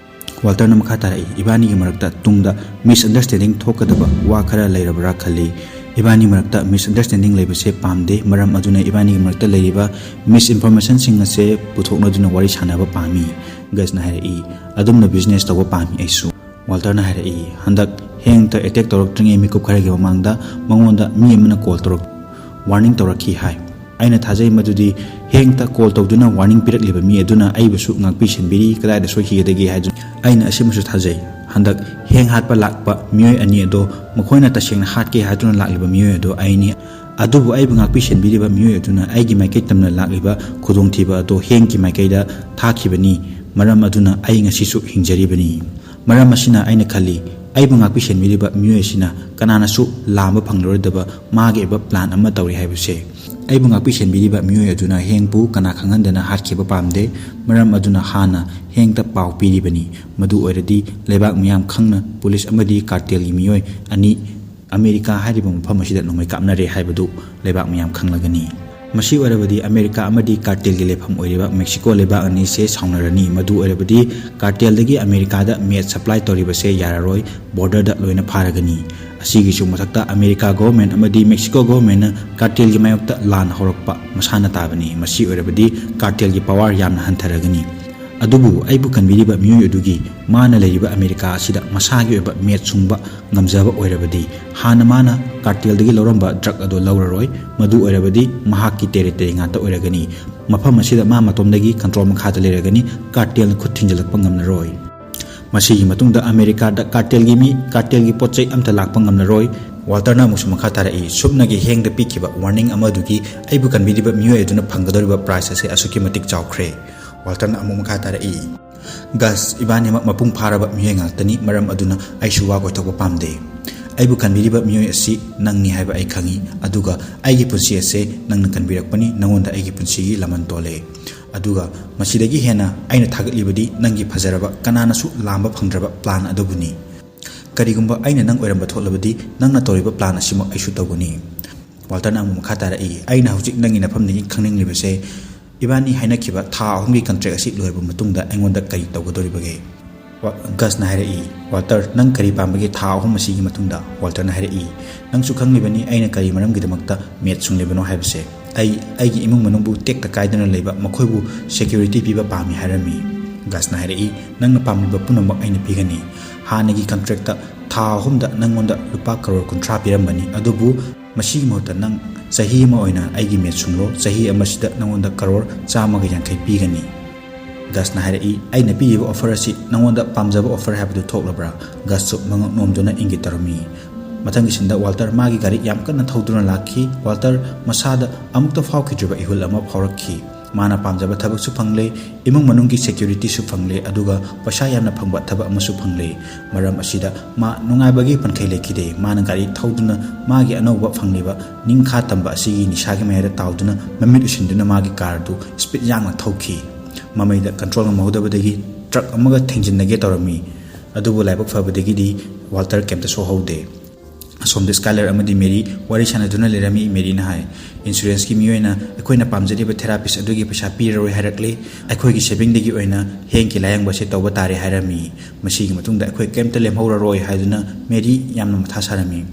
ꯋꯥꯜꯇꯔꯅ ꯃꯈꯥ ꯇꯥꯔꯛꯏ, "ꯏꯕꯥꯅꯤꯒꯤ ꯃꯔꯛꯇ ꯇꯨꯡꯗ ꯃꯤꯁꯑꯟꯗꯔꯁꯇꯦꯟꯗꯤꯡ ꯊꯣꯛꯀꯗꯕ ꯋꯥ ꯈꯔ ꯂꯩꯔꯕ꯭ꯔꯥ ꯈꯜꯂꯤ꯫ ꯏꯕꯥꯅꯤ ꯃꯔꯛꯇ ꯃꯤꯁꯑꯟꯗꯔꯁꯇꯦꯟꯗꯤꯡ ꯂꯩꯕꯁꯦ ꯄꯥꯝꯗꯦ꯫ ꯃꯔꯝ ꯑꯗꯨꯅ ꯏꯕꯥꯅꯤꯒꯤ ꯃꯔꯛꯇ ꯂꯩꯔꯤꯕ ꯃꯤꯁꯏꯟꯐꯣꯔꯃꯦꯁꯟꯁꯤꯡ ꯑꯁꯦ ꯄꯨꯊꯣꯛꯅꯗꯨꯅ ꯋꯥꯔꯤ ꯁꯥꯟꯅꯕ ꯄꯥꯝꯃꯤ꯫" ꯒꯁꯅ ꯍꯥꯏꯔꯛꯏ, "ꯑꯗꯨꯝꯅ ꯕꯤꯖꯤꯅꯦꯁ ꯇꯧꯕ ꯄꯥꯝꯃꯤ ꯑꯩꯁꯨ꯫" ꯋꯥꯜꯇꯔꯅ ꯍꯥꯏꯔꯛꯏ, "ꯍꯟꯗꯛ ꯍꯦꯡꯇ ꯑꯦꯇꯦꯛ ꯇꯧꯔꯛꯇ꯭ꯔꯤꯉꯩ ꯃꯤꯀꯨꯞ ꯈꯔꯒꯤ ꯃꯃꯥꯡꯗ ꯃꯉꯣꯟꯗ ꯃꯤ ꯑꯃꯅ ꯀꯣꯜ ꯇꯧꯔꯛ-, ꯋꯥꯔꯅꯤꯡ ꯇꯧꯔꯛꯈꯤ ꯍꯥꯏ꯫ ꯑꯩꯅ ꯊꯥꯖꯩ ꯃꯗꯨꯗꯤ ꯍꯦꯡꯇ ꯀꯣꯜ ꯇꯧꯗꯨꯅ ꯋꯥꯔꯅꯤꯡ ꯄꯤꯔꯛꯂꯤꯕ ꯃꯤ ꯑꯗꯨꯅ ꯑꯩꯕꯨꯁꯨ ꯉꯥꯛꯄꯤ ꯁꯦꯟꯕꯤꯔꯤ, ꯀꯗꯥꯏꯗ ꯁꯣꯏꯈꯤꯒꯗꯒꯦ ꯍꯥꯏꯗꯨꯅ꯫ ꯑꯩꯅ ꯑꯁꯤꯃꯁꯨ ꯊꯥꯖꯩ, ꯍꯟꯗꯛ ꯍꯦꯡ ꯍꯥꯠꯄ ꯂꯥꯛꯄ ꯃꯤꯑꯣꯏ ꯑꯅꯤ ꯑꯗꯣ ꯃꯈꯣꯏꯅ ꯇꯁꯦꯡꯅ ꯍꯥꯠꯀꯦ ꯍꯥꯏꯗꯨꯅ ꯂꯥꯛꯂꯤꯕ ꯃꯤꯑꯣꯏ ꯑꯗꯣ ꯑꯩꯅꯤ꯫ ꯑꯗꯨꯕꯨ ꯑꯩꯕꯨ ꯉꯥꯛꯄꯤ ꯁꯦꯟꯕꯤꯔꯤꯕ ꯃꯤꯑꯣꯏ ꯑꯗꯨꯅ ꯑꯩꯒꯤ ꯃꯥꯏꯀꯩ ꯇꯝꯅ ꯂꯥꯛꯂꯤꯕ ꯈꯨꯗꯣꯡꯊꯤꯕ ꯑꯗꯣ ꯍꯦꯡꯒꯤ ꯃꯥꯏꯀꯩꯗ ꯊꯥꯈꯤꯕꯅꯤ꯫ ꯃꯔꯝ ꯑꯗꯨꯅ ꯑꯩ ꯉꯁꯤꯁꯨ ꯍꯤꯡꯖꯔꯤꯕꯅꯤ꯫ ꯃꯔꯝ ꯑꯁꯤꯅ ꯑꯩꯅ ꯈꯜꯂꯤ, ꯑꯩꯕꯨ ꯉꯥꯛꯄꯤ ꯁꯦꯟꯕꯤꯔꯤꯕ ꯃꯤꯑꯣꯏ ꯑꯁꯤꯅ ꯀꯅꯥꯅꯁꯨ ꯂꯥꯝꯕ ꯐꯪꯂꯔꯣꯏꯗꯕ ꯃꯥꯒꯤ ꯑꯣꯏꯕ ꯄ꯭ꯂꯥꯟ ꯑꯃ ꯇꯧꯔꯤ ꯍꯥꯏꯕꯁꯦ꯫ ꯑꯩꯕꯨ ꯉꯥꯛꯄꯤ ꯁꯦꯟꯕꯤꯔꯤꯕ ꯃꯤꯑꯣꯏ ꯑꯗꯨꯅ ꯍꯦꯡꯕꯨ ꯀꯅꯥ ꯈꯪꯍꯟꯗꯅ ꯍꯥꯠꯈꯤꯕ ꯄꯥꯝꯗꯦ꯫ ꯃꯔꯝ ꯑꯗꯨꯅ ꯍꯥꯟꯅ ꯍꯦꯡꯗ ꯄꯥꯎ ꯄꯤꯔꯤꯕꯅꯤ꯫ ꯃꯗꯨ ꯑꯣꯏꯔꯗꯤ ꯂꯩꯕꯥꯛ ꯃꯤꯌꯥꯝ ꯈꯪꯅ ꯄꯨꯂꯤꯁ ꯑꯃꯗꯤ ꯀꯥꯔꯇꯦꯜꯒꯤ ꯃꯤꯑꯣꯏ ꯑꯅꯤ ꯑꯃꯦꯔꯤꯀꯥ ꯍꯥꯏꯔꯤꯕ ꯃꯐꯝ ꯑꯁꯤꯗ ꯅꯣꯡꯃꯩ ꯀꯥꯞꯅꯔꯦ ꯍꯥꯏꯕꯗꯨ ꯂꯩꯕꯥꯛ ꯃꯤꯌꯥꯝ ꯈꯪꯂꯒꯅꯤ꯫ ꯃꯁꯤ ꯑꯣꯏꯔꯕꯗꯤ ꯑꯃꯦꯔꯤꯀꯥ ꯑꯃꯗꯤ ꯀꯥꯔꯇꯦꯜꯒꯤ ꯂꯩꯐꯝ ꯑꯣꯏꯔꯤꯕ ꯃꯦꯛꯁꯤꯀꯣ ꯂꯩꯕꯥꯛ ꯑꯅꯤꯁꯦ ꯁꯥꯎꯅꯔꯅꯤ꯫ ꯃꯗꯨ ꯑꯣꯏꯔꯕꯗꯤ ꯀꯥꯔꯇꯦꯜꯗꯒꯤ ꯑꯃꯦꯔꯤꯀꯥꯗ ꯃꯦꯠ ꯁꯄ꯭ꯂꯥꯏ ꯇꯧꯔꯤꯕꯁꯦ ꯌꯥꯔꯔꯣꯏ, ꯕꯣꯔꯗꯔꯗ ꯂꯣꯏꯅ ꯐꯥꯔꯒꯅꯤ꯫ ꯑꯁꯤꯒꯤꯁꯨ ꯃꯊꯛꯇ ꯑꯃꯦꯔꯤꯀꯥ ꯒꯣꯚꯔꯟꯃꯦꯟꯠ ꯑꯃꯗꯤ ꯃꯦꯛꯁꯤꯀꯣ ꯒꯣꯚꯔꯟꯃꯦꯟꯠꯅ ꯀꯥꯔꯇꯦꯜꯒꯤ ꯃꯥꯌꯣꯛꯇ ꯂꯥꯟ ꯍꯧꯔꯛꯄ ꯃꯁꯥꯅ ꯇꯥꯕꯅꯤ꯫ ꯃꯁꯤ ꯑꯣꯏꯔꯕꯗꯤ ꯀꯥꯔꯇꯦꯜꯒꯤ ꯄꯋꯥꯔ ꯌꯥꯝꯅ ꯍꯟꯊꯔꯒꯅꯤ꯫ ꯑꯗꯨꯕꯨ ꯑꯩꯕꯨ ꯀꯟꯕꯤꯔꯤꯕ ꯃꯤꯑꯣꯏ ꯑꯗꯨꯒꯤ ꯃꯥꯅ ꯂꯩꯔꯤꯕ ꯑꯃꯦꯔꯤꯀꯥ ꯑꯁꯤꯗ ꯃꯁꯥꯒꯤ ꯑꯣꯏꯕ ꯃꯦꯠ ꯁꯨꯡꯕ ꯉꯝꯖꯕ ꯑꯣꯏꯔꯕꯗꯤ ꯍꯥꯟꯅ ꯃꯥꯅ ꯀꯥꯔꯇꯦꯜꯗꯒꯤ ꯂꯧꯔꯝꯕ ꯗ꯭ꯔꯒ ꯑꯗꯨ ꯂꯧꯔꯔꯣꯏ꯫ ꯃꯗꯨ ꯑꯣꯏꯔꯕꯗꯤ ꯃꯍꯥꯛꯀꯤ ꯇꯦꯔꯤꯇꯣꯔꯤ ꯉꯥꯛꯇ ꯑꯣꯏꯔꯒꯅꯤ꯫ ꯃꯐꯝ ꯑꯁꯤꯗ ꯃꯥ ꯃꯇꯣꯝꯗꯒꯤ ꯀꯟꯇ꯭ꯔꯣꯜ ꯃꯈꯥꯗ ꯂꯩꯔꯒꯅꯤ꯫ ꯀꯥꯔꯇꯦꯜꯅ ꯈꯨꯠ ꯊꯤꯟꯖꯤꯜꯂꯛꯄ ꯉꯝꯂꯔꯣꯏ꯫ ꯃꯁꯤꯒꯤ ꯃꯇꯨꯡꯗ ꯑꯃꯦꯔꯤꯀꯥꯗ ꯀꯥꯔꯇꯦꯜꯒꯤ ꯃꯤ, ꯀꯥꯔꯇꯦꯜꯒꯤ ꯄꯣꯠ ꯆꯩ ꯑꯝꯇ ꯂꯥꯛꯄ ꯉꯝꯂꯔꯣꯏ꯫ ꯋꯥꯜꯇꯔꯅ ꯑꯃꯨꯛꯁꯨ ꯃꯈꯥ ꯇꯥꯔꯛꯏ, ꯁꯨꯞꯅꯒꯤ ꯍꯦꯡꯗ ꯄꯤꯈꯤꯕ ꯋꯥꯔꯅꯤꯡ ꯑꯃꯗꯨꯒꯤ ꯑꯩꯕꯨ ꯀꯟꯕꯤꯔꯤꯕ ꯃꯤꯑꯣꯏ ꯑꯗꯨꯅ ꯐꯪꯒꯗꯧꯔꯤꯕ ꯄ꯭ꯔꯥꯏꯖ ꯑꯁꯤ ꯑꯁꯨꯛꯀꯤ ꯃꯇꯤꯛ ꯆꯥꯎꯈ꯭ꯔꯦ꯫ ꯋꯥꯜꯇꯔꯅ ꯑꯃꯨꯛ ꯃꯈꯥ ꯇꯥꯔꯛꯏ, ꯒꯁ, ꯏꯕꯥꯅꯤꯃꯛ ꯃꯄꯨꯡ ꯐꯥꯔꯕ ꯃꯤꯑꯣꯏ ꯉꯥꯛꯇꯅꯤ, ꯃꯔꯝ ꯑꯗꯨꯅ ꯑꯩꯁꯨ ꯋꯥ ꯀꯣꯏꯊꯣꯛꯄ ꯄꯥꯝꯗꯦ꯫ ꯑꯩꯕꯨ ꯀꯟꯕꯤꯔꯤꯕ ꯃꯤꯑꯣꯏ ꯑꯁꯤ ꯅꯪꯅꯤ ꯍꯥꯏꯕ ꯑꯩ ꯈꯪꯏ, ꯑꯗꯨꯒ ꯑꯩꯒꯤ ꯄꯨꯟꯁꯤ ꯑꯁꯦ ꯅꯪꯅ ꯀꯟꯕꯤꯔꯛꯄꯅꯤ, ꯅꯉꯣꯟꯗ ꯑꯩꯒꯤ ꯄꯨꯟꯁꯤꯒꯤ ꯂꯃꯟ ꯇꯣꯜꯂꯦ꯫ ꯑꯗꯨꯒ ꯃꯁꯤꯗꯒꯤ ꯍꯦꯟꯅ ꯑꯩꯅ ꯊꯥꯒꯠꯂꯤꯕꯗꯤ ꯅꯪꯒꯤ ꯐꯖꯔꯕ, ꯀꯅꯥꯅꯁꯨ ꯂꯥꯝꯕ ꯐꯪꯗ꯭ꯔꯕ ꯄ꯭ꯂꯥꯟ ꯑꯗꯨꯕꯨꯅꯤ꯫ ꯀꯔꯤꯒꯨꯝꯕ ꯑꯩꯅ ꯅꯪ ꯑꯣꯏꯔꯝꯕ ꯊꯣꯛꯂꯕꯗꯤ ꯅꯪꯅ ꯇꯧꯔꯤꯕ ꯄ꯭ꯂꯥꯟ ꯑꯁꯤꯃꯛ ꯑꯩꯁꯨ ꯇꯧꯒꯅꯤ꯫ ꯋꯥꯜꯇꯔꯅ ꯑꯃꯨꯛ ꯃꯈꯥ ꯇꯥꯔꯛꯏ, ꯑꯩꯅ ꯍꯧꯖꯤꯛ ꯅꯪꯒꯤ ꯅꯐꯝꯗꯒꯤ ꯈꯪꯅꯤꯡꯂꯤꯕꯁꯦ, ꯏꯕꯥꯅꯤ ꯍꯥꯏꯅꯈꯤꯕ ꯊꯥ ꯑꯍꯨꯝꯒꯤ ꯀꯟꯇ꯭ꯔꯦꯛ ꯑꯁꯤ ꯂꯣꯏꯔꯕ ꯃꯇꯨꯡꯗ ꯑꯩꯉꯣꯟꯗ ꯀꯔꯤ ꯇꯧꯒꯗꯧꯔꯤꯕꯒꯦ? ꯋꯥ-, ꯒꯁꯅ ꯍꯥꯏꯔꯛꯏ, ꯋꯥꯜꯇꯔ, ꯅꯪ ꯀꯔꯤ ꯄꯥꯝꯕꯒꯦ ꯊꯥ ꯑꯍꯨꯝ ꯑꯁꯤꯒꯤ ꯃꯇꯨꯡꯗ? ꯋꯥꯜꯇꯔꯅ ꯍꯥꯏꯔꯛꯏ, ꯅꯪꯁꯨ ꯈꯪꯂꯤꯕꯅꯤ ꯑꯩꯅ ꯀꯔꯤ ꯃꯔꯝꯒꯤꯗꯃꯛꯇ ꯃꯦꯠ ꯁꯨꯡꯂꯤꯕꯅꯣ ꯍꯥꯏꯕꯁꯦ꯫ ꯑꯩ ꯑꯩꯒꯤ ꯏꯃꯨꯡ ꯃꯅꯨꯡꯕꯨ ꯇꯦꯛꯇ ꯀꯥꯏꯗꯅ ꯂꯩꯕ, ꯃꯈꯣꯏꯕꯨ ꯁꯦꯀ꯭ꯌꯨꯔꯤꯇꯤ ꯄꯤꯕ ꯄꯥꯝꯃꯤ ꯍꯥꯏꯔꯝꯃꯤ꯫ ꯒꯁꯅ ꯍꯥꯏꯔꯛꯏ, ꯅꯪꯅ ꯄꯥꯝꯂꯤꯕ ꯄꯨꯝꯅꯃꯛ ꯑꯩꯅ ꯄꯤꯒꯅꯤ꯫ ꯍꯥꯟꯅꯒꯤ ꯀꯟꯇ꯭ꯔꯦꯛꯇ ꯊꯥ ꯑꯍꯨꯝꯗ ꯅꯪꯉꯣꯟꯗ ꯂꯨꯄꯥ ꯀꯔꯣꯔ ꯀꯨꯟꯊ꯭ꯔꯥ ꯄꯤꯔꯝꯕꯅꯤ, ꯑꯗꯨꯕꯨ ꯃꯁꯤꯒꯤ ꯃꯍꯨꯠꯇ ꯅꯪ ꯆꯍꯤ ꯑꯃ ꯑꯣꯏꯅ ꯑꯩꯒꯤ ꯃꯦꯠ ꯁꯨꯡꯂꯣ, ꯆꯍꯤ ꯑꯃꯁꯤꯗ ꯅꯉꯣꯟꯗ ꯀꯔꯣꯔ ꯆꯥꯝꯃꯒ ꯌꯥꯡꯈꯩ ꯄꯤꯒꯅꯤ꯫ ꯒꯁꯅ ꯍꯥꯏꯔꯛꯏ, ꯑꯩꯅ ꯄꯤꯔꯤꯕ ꯑꯣꯐꯔ ꯑꯁꯤ ꯅꯉꯣꯟꯗ ꯄꯥꯝꯖꯕ ꯑꯣꯐꯔ ꯍꯥꯏꯕꯗꯨ ꯊꯣꯛꯂꯕ꯭ꯔꯥ? ꯒꯁꯁꯨ ꯃꯉꯛ ꯅꯣꯝꯗꯨꯅ ꯏꯪꯒꯤꯠ ꯇꯧꯔꯝꯃꯤ꯫ ꯃꯊꯪꯒꯤ ꯁꯤꯟꯗ ꯋꯥꯜꯇꯔ ꯃꯥꯒꯤ ꯒꯥꯔꯤ ꯌꯥꯝ ꯀꯟꯅ ꯊꯧꯗꯨꯅ ꯂꯥꯛꯈꯤ꯫ ꯋꯥꯜꯇꯔ ꯃꯁꯥꯗ ꯑꯃꯨꯛꯇ ꯐꯥꯎꯈꯤꯗ꯭ꯔꯤꯕ ꯏꯍꯨꯜ ꯑꯃ ꯐꯥꯎꯔꯛꯈꯤ꯫ ꯃꯥꯅ ꯄꯥꯝꯖꯕ ꯊꯕꯛꯁꯨ ꯐꯪꯂꯦ, ꯏꯃꯨꯡ ꯃꯅꯨꯡꯒꯤ ꯁꯦꯀ꯭ꯌꯨꯔꯤꯇꯤꯁꯨ ꯐꯪꯂꯦ, ꯑꯗꯨꯒ ꯄꯩꯁꯥ ꯌꯥꯝꯅ ꯐꯪꯕ ꯊꯕꯛ ꯑꯃꯁꯨ ꯐꯪꯂꯦ꯫ ꯃꯔꯝ ꯑꯁꯤꯗ ꯃꯥ ꯅꯨꯡꯉꯥꯏꯕꯒꯤ ꯄꯟꯈꯩ ꯂꯩꯈꯤꯗꯦ꯫ ꯃꯥꯅ ꯒꯥꯔꯤ ꯊꯧꯗꯨꯅ ꯃꯥꯒꯤ ꯑꯅꯧꯕ ꯐꯪꯂꯤꯕ ꯅꯤꯡꯈꯥ ꯇꯝꯕ ꯑꯁꯤꯒꯤ ꯅꯤꯁꯥꯒꯤ ꯃꯌꯥꯏꯗ ꯇꯥꯎꯗꯨꯅ ꯃꯃꯤꯠ ꯎꯏꯁꯤꯟꯗꯨꯅ ꯃꯥꯒꯤ ꯀꯥꯔꯗꯨ ꯁ꯭ꯄꯤꯗ ꯌꯥꯡꯅ ꯊꯧꯈꯤ꯫ ꯃꯃꯩꯗ ꯀꯟꯇ꯭ꯔꯣꯜ ꯉꯝꯍꯧꯗꯕꯗꯒꯤ ꯇ꯭ꯔꯛ ꯑꯃꯒ ꯊꯦꯡꯖꯤꯟꯅꯒꯦ ꯇꯧꯔꯝꯃꯤ꯫ ꯑꯗꯨꯕꯨ ꯂꯥꯏꯕꯛ ꯐꯕꯗꯒꯤꯗꯤ ꯋꯥꯜꯇꯔ ꯀꯩꯝꯇ ꯁꯣꯛꯍꯧꯗꯦ꯫ ꯑꯁꯣꯝꯗ ꯁ꯭ꯀꯥꯏꯂꯔ ꯑꯃꯗꯤ ꯃꯦꯔꯤ ꯋꯥꯔꯤ ꯁꯥꯟꯅꯗꯨꯅ ꯂꯩꯔꯝꯃꯤ꯫ ꯃꯦꯔꯤꯅ ꯍꯥꯏ, "ꯏꯟꯁꯨꯔꯦꯟꯁꯀꯤ ꯃꯤꯑꯣꯏꯅ ꯑꯩꯈꯣꯏꯅ ꯄꯥꯝꯖꯔꯤꯕ ꯊꯦꯔꯥꯄꯤꯁ ꯑꯗꯨꯒꯤ ꯄꯩꯁꯥ ꯄꯤꯔꯔꯣꯏ ꯍꯥꯏꯔꯛꯂꯦ꯫ ꯑꯩꯈꯣꯏꯒꯤ ꯁꯦꯚꯤꯡꯗꯒꯤ ꯑꯣꯏꯅ ꯍꯦꯡꯀꯤ ꯂꯥꯌꯦꯡꯕꯁꯦ ꯇꯧꯕ ꯇꯥꯔꯦ" ꯍꯥꯏꯔꯝꯃꯤ꯫ ꯃꯁꯤꯒꯤ ꯃꯇꯨꯡꯗ ꯑꯩꯈꯣꯏ ꯀꯩꯝꯇ ꯂꯦꯝꯍꯧꯔꯔꯣꯏ ꯍꯥꯏꯗꯨꯅ ꯃꯦꯔꯤ ꯌꯥꯝꯅ ꯃꯊꯥ ꯁꯥꯔꯝꯃꯤ꯫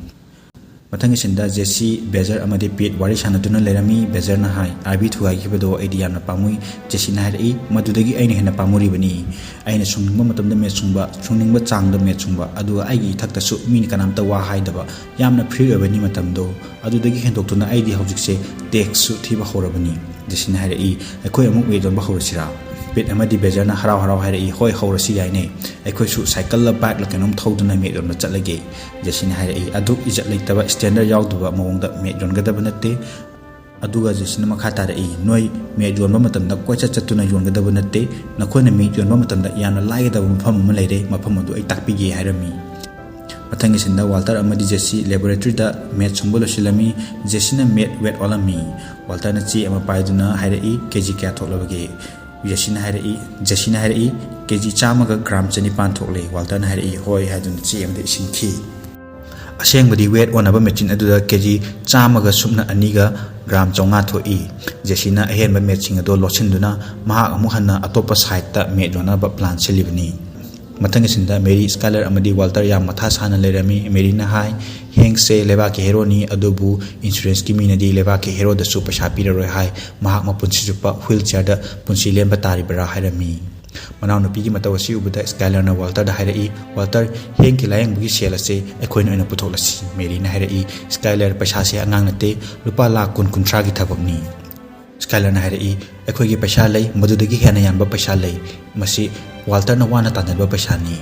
ꯃꯊꯪꯒꯤ ꯁꯤꯟꯗ ꯖꯦꯁꯤ, ꯕꯦꯖꯔ ꯑꯃꯗꯤ ꯄꯦꯠ ꯋꯥꯔꯤ ꯁꯥꯟꯅꯗꯨꯅ ꯂꯩꯔꯝꯃꯤ꯫ ꯕꯦꯖꯔꯅ ꯍꯥꯏ, "ꯑꯥꯔꯕꯤ ꯊꯨꯒꯥꯏꯈꯤꯕꯗꯣ ꯑꯩꯗꯤ ꯌꯥꯝꯅ ꯄꯥꯝꯃꯨꯏ"꯫ ꯖꯦꯁꯤꯅ ꯍꯥꯏꯔꯛꯏ, "ꯃꯗꯨꯗꯒꯤ ꯑꯩꯅ ꯍꯦꯟꯅ ꯄꯥꯝꯃꯨꯔꯤꯕꯅꯤ꯫ ꯑꯩꯅ ꯁꯨꯡꯅꯤꯡꯕ ꯃꯇꯝꯗ ꯃꯦꯠ ꯁꯨꯡꯕ, ꯁꯨꯡꯅꯤꯡꯕ ꯆꯥꯡꯗ ꯃꯦꯠ ꯁꯨꯡꯕ, ꯑꯗꯨꯒ ꯑꯩꯒꯤ ꯏꯊꯛꯇꯁꯨ ꯃꯤꯅ ꯀꯅꯥꯝꯇ ꯋꯥ ꯍꯥꯏꯗꯕ, ꯌꯥꯝꯅ ꯐ꯭ꯔꯤ ꯑꯣꯏꯕꯅꯤ ꯃꯇꯝꯗꯣ꯫ ꯑꯗꯨꯗꯒꯤ ꯍꯦꯟꯗꯣꯛꯇꯨꯅ ꯑꯩꯗꯤ ꯍꯧꯖꯤꯛꯁꯦ ꯇꯦꯛꯁꯁꯨ ꯊꯤꯕ ꯍꯧꯔꯕꯅꯤ"꯫ ꯖꯦꯁꯤꯅ ꯍꯥꯏꯔꯛꯏ, "ꯑꯩꯈꯣꯏ ꯑꯃꯨꯛ ꯃꯦꯠ ꯌꯣꯟꯕ ꯍꯧꯔꯁꯤꯔꯥ?" ꯄꯦꯠ ꯑꯃꯗꯤ ꯕꯦꯖꯔꯅ ꯍꯔꯥꯎ ꯍꯔꯥꯎ ꯍꯥꯏꯔꯛꯏ, "ꯍꯣꯏ, ꯍꯧꯔꯁꯤ, ꯌꯥꯏꯅꯦ꯫ ꯑꯩꯈꯣꯏꯁꯨ ꯁꯥꯏꯀꯜꯂ ꯕꯥꯏꯛꯂ ꯀꯩꯅꯣꯝ ꯊꯧꯗꯨꯅ ꯃꯦꯠ ꯌꯣꯟꯕ ꯆꯠꯂꯒꯦ"꯫ ꯖꯦꯁꯤꯅ ꯍꯥꯏꯔꯛꯏ, "ꯑꯗꯨꯛ ꯏꯖꯠ ꯂꯩꯇꯕ, ꯁ꯭ꯇꯦꯟꯗꯔ ꯌꯥꯎꯗꯕ ꯃꯑꯣꯡꯗ ꯃꯦꯠ ꯌꯣꯟꯒꯗꯕ ꯅꯠꯇꯦ"꯫ ꯑꯗꯨꯒ ꯖꯦꯁꯤꯅ ꯃꯈꯥ ꯇꯥꯔꯛꯏ, "ꯅꯣꯏ ꯃꯦꯠ ꯌꯣꯟꯕ ꯃꯇꯝꯗ ꯀꯣꯏꯆꯠ ꯆꯠꯇꯨꯅ ꯌꯣꯟꯒꯗꯕ ꯅꯠꯇꯦ꯫ ꯅꯈꯣꯏꯅ ꯃꯦꯠ ꯌꯣꯟꯕ ꯃꯇꯝꯗ ꯌꯥꯝꯅ ꯂꯥꯏꯒꯗꯕ ꯃꯐꯝ ꯑꯃ ꯂꯩꯔꯦ, ꯃꯐꯝ ꯑꯗꯨ ꯑꯩ ꯇꯥꯛꯄꯤꯒꯦ" ꯍꯥꯏꯔꯝꯃꯤ꯫ ꯃꯊꯪꯒꯤ ꯁꯤꯟꯗ ꯋꯥꯜꯇꯔ ꯑꯃꯗꯤ ꯖꯦꯁꯤ ꯂꯦꯕꯣꯔꯦꯇꯔꯤꯗ ꯃꯦꯠ ꯁꯨꯡꯕ ꯂꯣꯏꯁꯤꯜꯂꯝꯃꯤ꯫ ꯖꯦꯁꯤꯅ ꯃꯦꯠ ꯋꯦꯠ ꯑꯣꯜꯂꯝꯃꯤ꯫ ꯋꯥꯜꯇꯔꯅ ꯆꯦ ꯑꯃ ꯄꯥꯏꯗꯨꯅ ꯍꯥꯏꯔꯛꯏ, "ꯀꯦ ꯖꯤ ꯀꯌꯥ ꯊꯣꯛꯂꯕꯒꯦ?" ꯖꯦꯁꯤꯅ ꯍꯥꯏꯔꯛꯏ, ꯖꯦꯁꯤꯅ ꯍꯥꯏꯔꯛꯏ, "ꯀꯦ ꯖꯤ ꯆꯥꯝꯃꯒ ꯒ꯭ꯔꯥꯝ ꯆꯅꯤꯄꯥꯟ ꯊꯣꯛꯂꯦ"꯫ ꯋꯥꯜꯇꯔꯅ ꯍꯥꯏꯔꯛꯏ, "ꯍꯣꯏ" ꯍꯥꯏꯗꯨꯅ ꯆꯦ ꯑꯃꯗ ꯏꯁꯤꯟꯈꯤ꯫ ꯑꯁꯦꯡꯕꯗꯤ ꯋꯦꯠ ꯑꯣꯟꯅꯕ ꯃꯦꯆꯤꯟ ꯑꯗꯨꯗ ꯀꯦ ꯖꯤ ꯆꯥꯝꯃꯒ ꯁꯨꯞꯅ ꯑꯅꯤꯒ ꯒ꯭ꯔꯥꯝ ꯆꯥꯝꯃꯉꯥ ꯊꯣꯛꯏ꯫ ꯖꯦꯁꯤꯅ ꯑꯍꯦꯟꯕ ꯃꯦꯠꯁꯤꯡ ꯑꯗꯨ ꯂꯣꯠꯁꯤꯟꯗꯨꯅ ꯃꯍꯥꯛ ꯑꯃꯨꯛ ꯍꯟꯅ ꯑꯇꯣꯞꯄ ꯁꯥꯏꯠꯇ ꯃꯦꯠ ꯌꯣꯟꯅꯕ ꯄ꯭ꯂꯥꯟ ꯁꯤꯜꯂꯤꯕꯅꯤ꯫ ꯃꯊꯪꯒꯤ ꯁꯤꯟꯗ ꯃꯦꯔꯤ, ꯁ꯭ꯀꯥꯏꯂꯔ ꯑꯃꯗꯤ ꯋꯥꯜꯇꯔ ꯌꯥꯝ ꯃꯊꯥ ꯁꯥꯅ ꯂꯩꯔꯝꯃꯤ꯫ ꯃꯦꯔꯤꯅ ꯍꯥꯏ, "ꯍꯦꯡꯁꯦ ꯂꯩꯕꯥꯛꯀꯤ ꯍꯦꯔꯣꯅꯤ, ꯑꯗꯨꯕꯨ ꯏꯟꯁꯨꯔꯦꯟꯁꯀꯤ ꯃꯤꯅꯗꯤ ꯂꯩꯕꯥꯛꯀꯤ ꯍꯦꯔꯣꯗꯁꯨ ꯄꯩꯁꯥ ꯄꯤꯔꯔꯣꯏ ꯍꯥꯏ꯫ ꯃꯍꯥꯛ ꯃꯄꯨꯟꯁꯤ ꯆꯨꯞꯄ ꯍꯨꯏꯜ ꯆꯤꯌꯔꯗ ꯄꯨꯟꯁꯤ ꯂꯦꯟꯕ ꯇꯥꯔꯤꯕꯔꯥ?" ꯍꯥꯏꯔꯝꯃꯤ꯫ ꯃꯅꯥꯎꯅꯨꯄꯤꯒꯤ ꯃꯇꯧ ꯑꯁꯤ ꯎꯕꯗ ꯁ꯭ꯀꯥꯏꯂꯔꯅ ꯋꯥꯜꯇꯔꯗ ꯍꯥꯏꯔꯛꯏ, "ꯋꯥꯜꯇꯔ, ꯍꯦꯡꯀꯤ ꯂꯥꯌꯦꯡꯕꯒꯤ ꯁꯦꯜ ꯑꯁꯤ ꯑꯩꯈꯣꯏꯅ ꯑꯣꯏꯅ ꯄꯨꯊꯣꯛꯂꯁꯤ"꯫ ꯃꯦꯔꯤꯅ ꯍꯥꯏꯔꯛꯏ, "ꯁ꯭ꯀꯥꯏꯂꯔ, ꯄꯩꯁꯥꯁꯦ ꯑꯉꯥꯡ ꯅꯠꯇꯦ, ꯂꯨꯄꯥ ꯂꯥꯈ ꯀꯨꯟ ꯀꯨꯟꯊ꯭ꯔꯥꯒꯤ ꯊꯕꯛꯅꯤ"꯫ ꯁ꯭ꯀꯥꯏꯂꯔꯅ ꯍꯥꯏꯔꯛꯏ, "ꯑꯩꯈꯣꯏꯒꯤ ꯄꯩꯁꯥ ꯂꯩ, ꯃꯗꯨꯗꯒꯤ ꯍꯦꯟꯅ ꯌꯥꯝꯕ ꯄꯩꯁꯥ ꯂꯩ꯫ ꯃꯁꯤ ꯋꯥꯜꯇꯔꯅ ꯋꯥꯅ ꯇꯥꯟꯖꯕ ꯄꯩꯁꯥꯅꯤ"꯫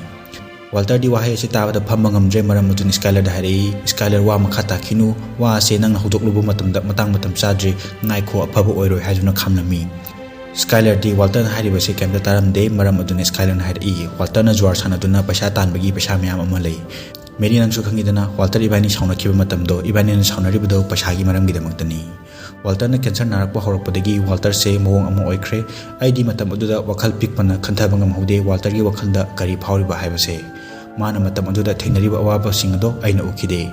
ꯋꯥꯜꯇꯔꯗꯤ ꯋꯥꯍꯩ ꯑꯁꯤ ꯇꯥꯕꯗ ꯐꯝꯕ ꯉꯝꯗ꯭ꯔꯦ꯫ ꯃꯔꯝ ꯑꯗꯨꯅ ꯁ꯭ꯀꯥꯏꯂꯔꯗ ꯍꯥꯏꯔꯛꯏ, "ꯁ꯭ꯀꯥꯏꯂꯔ, ꯋꯥ ꯃꯈꯥ ꯇꯥꯈꯤꯅꯨ꯫ ꯋꯥ ꯑꯁꯦ ꯅꯪꯅ ꯍꯧꯗꯣꯛꯂꯨꯕ ꯃꯇꯝꯗ ꯃꯇꯥꯡ ꯃꯇꯝ ꯆꯥꯗ꯭ꯔꯦ꯫ ꯉꯥꯏꯈꯣ, ꯑꯐꯕ ꯑꯣꯏꯔꯣꯏ" ꯍꯥꯏꯗꯨꯅ ꯈꯥꯝꯂꯝꯃꯤ꯫ ꯁ꯭ꯀꯥꯏꯂꯔꯗꯤ ꯋꯥꯜꯇꯔꯅ ꯍꯥꯏꯔꯤꯕꯁꯦ ꯀꯩꯝꯇ ꯇꯥꯔꯝꯗꯦ꯫ ꯃꯔꯝ ꯑꯗꯨꯅ ꯁ꯭ꯀꯥꯏꯂꯔꯅ ꯍꯥꯏꯔꯛꯏ, "ꯋꯥꯜꯇꯔꯅ ꯖꯨꯋꯥꯔ ꯁꯥꯟꯅꯗꯨꯅ ꯄꯩꯁꯥ ꯇꯥꯟꯕꯒꯤ ꯄꯩꯁꯥ ꯃꯌꯥꯝ ꯑꯃ ꯂꯩ꯫ ꯃꯦꯔꯤ, ꯅꯪꯁꯨ ꯈꯪꯉꯤꯗꯅ, ꯋꯥꯜꯇꯔ ꯏꯕꯥꯅꯤ ꯁꯥꯎꯅꯈꯤꯕ ꯃꯇꯝꯗꯣ꯫ ꯏꯕꯥꯅꯤꯅ ꯁꯥꯎꯅꯔꯤꯕꯗꯣ ꯄꯩꯁꯥꯒꯤ ꯃꯔꯝꯒꯤꯗꯃꯛꯇꯅꯤ꯫ ꯋꯥꯜꯇꯔꯅ ꯀꯦꯟꯁꯔ ꯅꯥꯔꯛꯄ ꯍꯧꯔꯛꯄꯗꯒꯤ ꯋꯥꯜꯇꯔꯁꯦ ꯃꯑꯣꯡ ꯑꯃ ꯑꯣꯏꯈ꯭ꯔꯦ꯫ ꯑꯩꯗꯤ ꯃꯇꯝ ꯑꯗꯨꯗ ꯋꯥꯈꯜ ꯄꯤꯛꯄꯅ ꯈꯟꯊꯕ ꯉꯝꯍꯧꯗꯦ ꯋꯥꯜꯇꯔꯒꯤ ꯋꯥꯈꯜꯗ ꯀꯔꯤ ꯐꯥꯎꯔꯤꯕ ꯍꯥꯏꯕꯁꯦ꯫ ꯃꯥꯅ ꯃꯇꯝ ꯑꯗꯨꯗ ꯊꯦꯡꯅꯔꯤꯕ ꯑꯋꯥꯕꯁꯤꯡ ꯑꯗꯣ ꯑꯩꯅ ꯎꯈꯤꯗꯦ꯫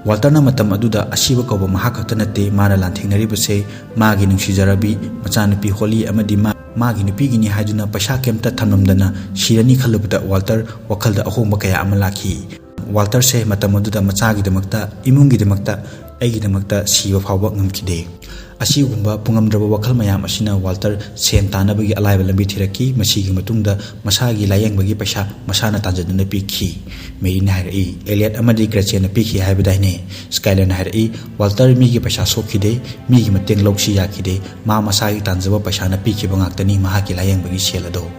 ꯋꯥꯜꯇꯔꯅ ꯃꯇꯝ ꯑꯗꯨꯗ ꯑꯁꯤꯕ ꯀꯧꯕ ꯃꯍꯥꯛ ꯈꯛꯇ ꯅꯠꯇꯦ ꯃꯥꯅ ꯂꯥꯟꯊꯦꯡꯅꯔꯤꯕꯁꯦ꯫ ꯃꯥꯒꯤ ꯅꯨꯡꯁꯤꯖꯔꯕꯤ ꯃꯆꯥꯅꯨꯄꯤ ꯍꯣꯂꯤ ꯑꯃꯗꯤ ꯃꯥ, ꯃꯥꯒꯤ ꯅꯨꯄꯤꯒꯤꯅꯤ ꯍꯥꯏꯗꯨꯅ ꯄꯩꯁꯥ ꯀꯩꯝꯇ ꯊꯝꯂꯝꯗꯅ ꯁꯤꯔꯅꯤ ꯈꯜꯂꯨꯕꯗ ꯋꯥꯜꯇꯔ ꯋꯥꯈꯜꯗ ꯑꯍꯣꯡꯕ ꯀꯌꯥ ꯑꯃ ꯂꯥꯛꯈꯤ꯫ ꯋꯥꯜꯇꯔꯁꯦ ꯃꯇꯝ ꯑꯗꯨꯗ ꯃꯆꯥꯒꯤꯗꯃꯛꯇ, ꯏꯃꯨꯡꯒꯤꯗꯃꯛꯇ, ꯑꯩꯒꯤꯗꯃꯛꯇ ꯁꯤꯕ ꯐꯥꯎꯕ ꯉꯝꯈꯤꯗꯦ꯫ ꯑꯁꯤꯒꯨꯝꯕ ꯄꯨꯡꯉꯝꯗ꯭ꯔꯕ ꯋꯥꯈꯜ ꯃꯌꯥꯝ ꯑꯁꯤꯅ ꯋꯥꯜꯇꯔ ꯁꯦꯟ ꯇꯥꯅꯕꯒꯤ ꯑꯂꯥꯏꯕ ꯂꯝꯕꯤ ꯊꯤꯔꯛꯈꯤ꯫ ꯃꯁꯤꯒꯤ ꯃꯇꯨꯡꯗ ꯃꯁꯥꯒꯤ ꯂꯥꯌꯦꯡꯕꯒꯤ ꯄꯩꯁꯥ ꯃꯁꯥꯅ ꯇꯥꯟꯖꯗꯨꯅ ꯄꯤꯈꯤ꯫ ꯃꯦꯔꯤꯅ ꯍꯥꯏꯔꯛꯏ, "ꯑꯦꯂꯤꯌꯠ ꯑꯃꯗꯤ ꯒ꯭ꯔꯦꯆꯦꯟꯅ ꯄꯤꯈꯤ ꯍꯥꯏꯕꯗꯥꯏꯅꯦ?" ꯁ꯭ꯀꯥꯏꯂꯔꯅ ꯍꯥꯏꯔꯛꯏ, "ꯋꯥꯜꯇꯔ ꯃꯤꯒꯤ ꯄꯩꯁꯥ ꯁꯣꯛꯈꯤꯗꯦ, ꯃꯤꯒꯤ ꯃꯇꯦꯡ ꯂꯧꯁꯤ ꯌꯥꯈꯤꯗꯦ꯫ ꯃꯥ ꯃꯁꯥꯒꯤ ꯇꯥꯟꯖꯕ ꯄꯩꯁꯥꯅ ꯄꯤꯈꯤꯕ ꯉꯥꯛꯇꯅꯤ ꯃꯍꯥꯛꯀꯤ ꯂꯥꯌꯦꯡꯕꯒꯤ ꯁꯦꯜ ꯑꯗꯣ꯫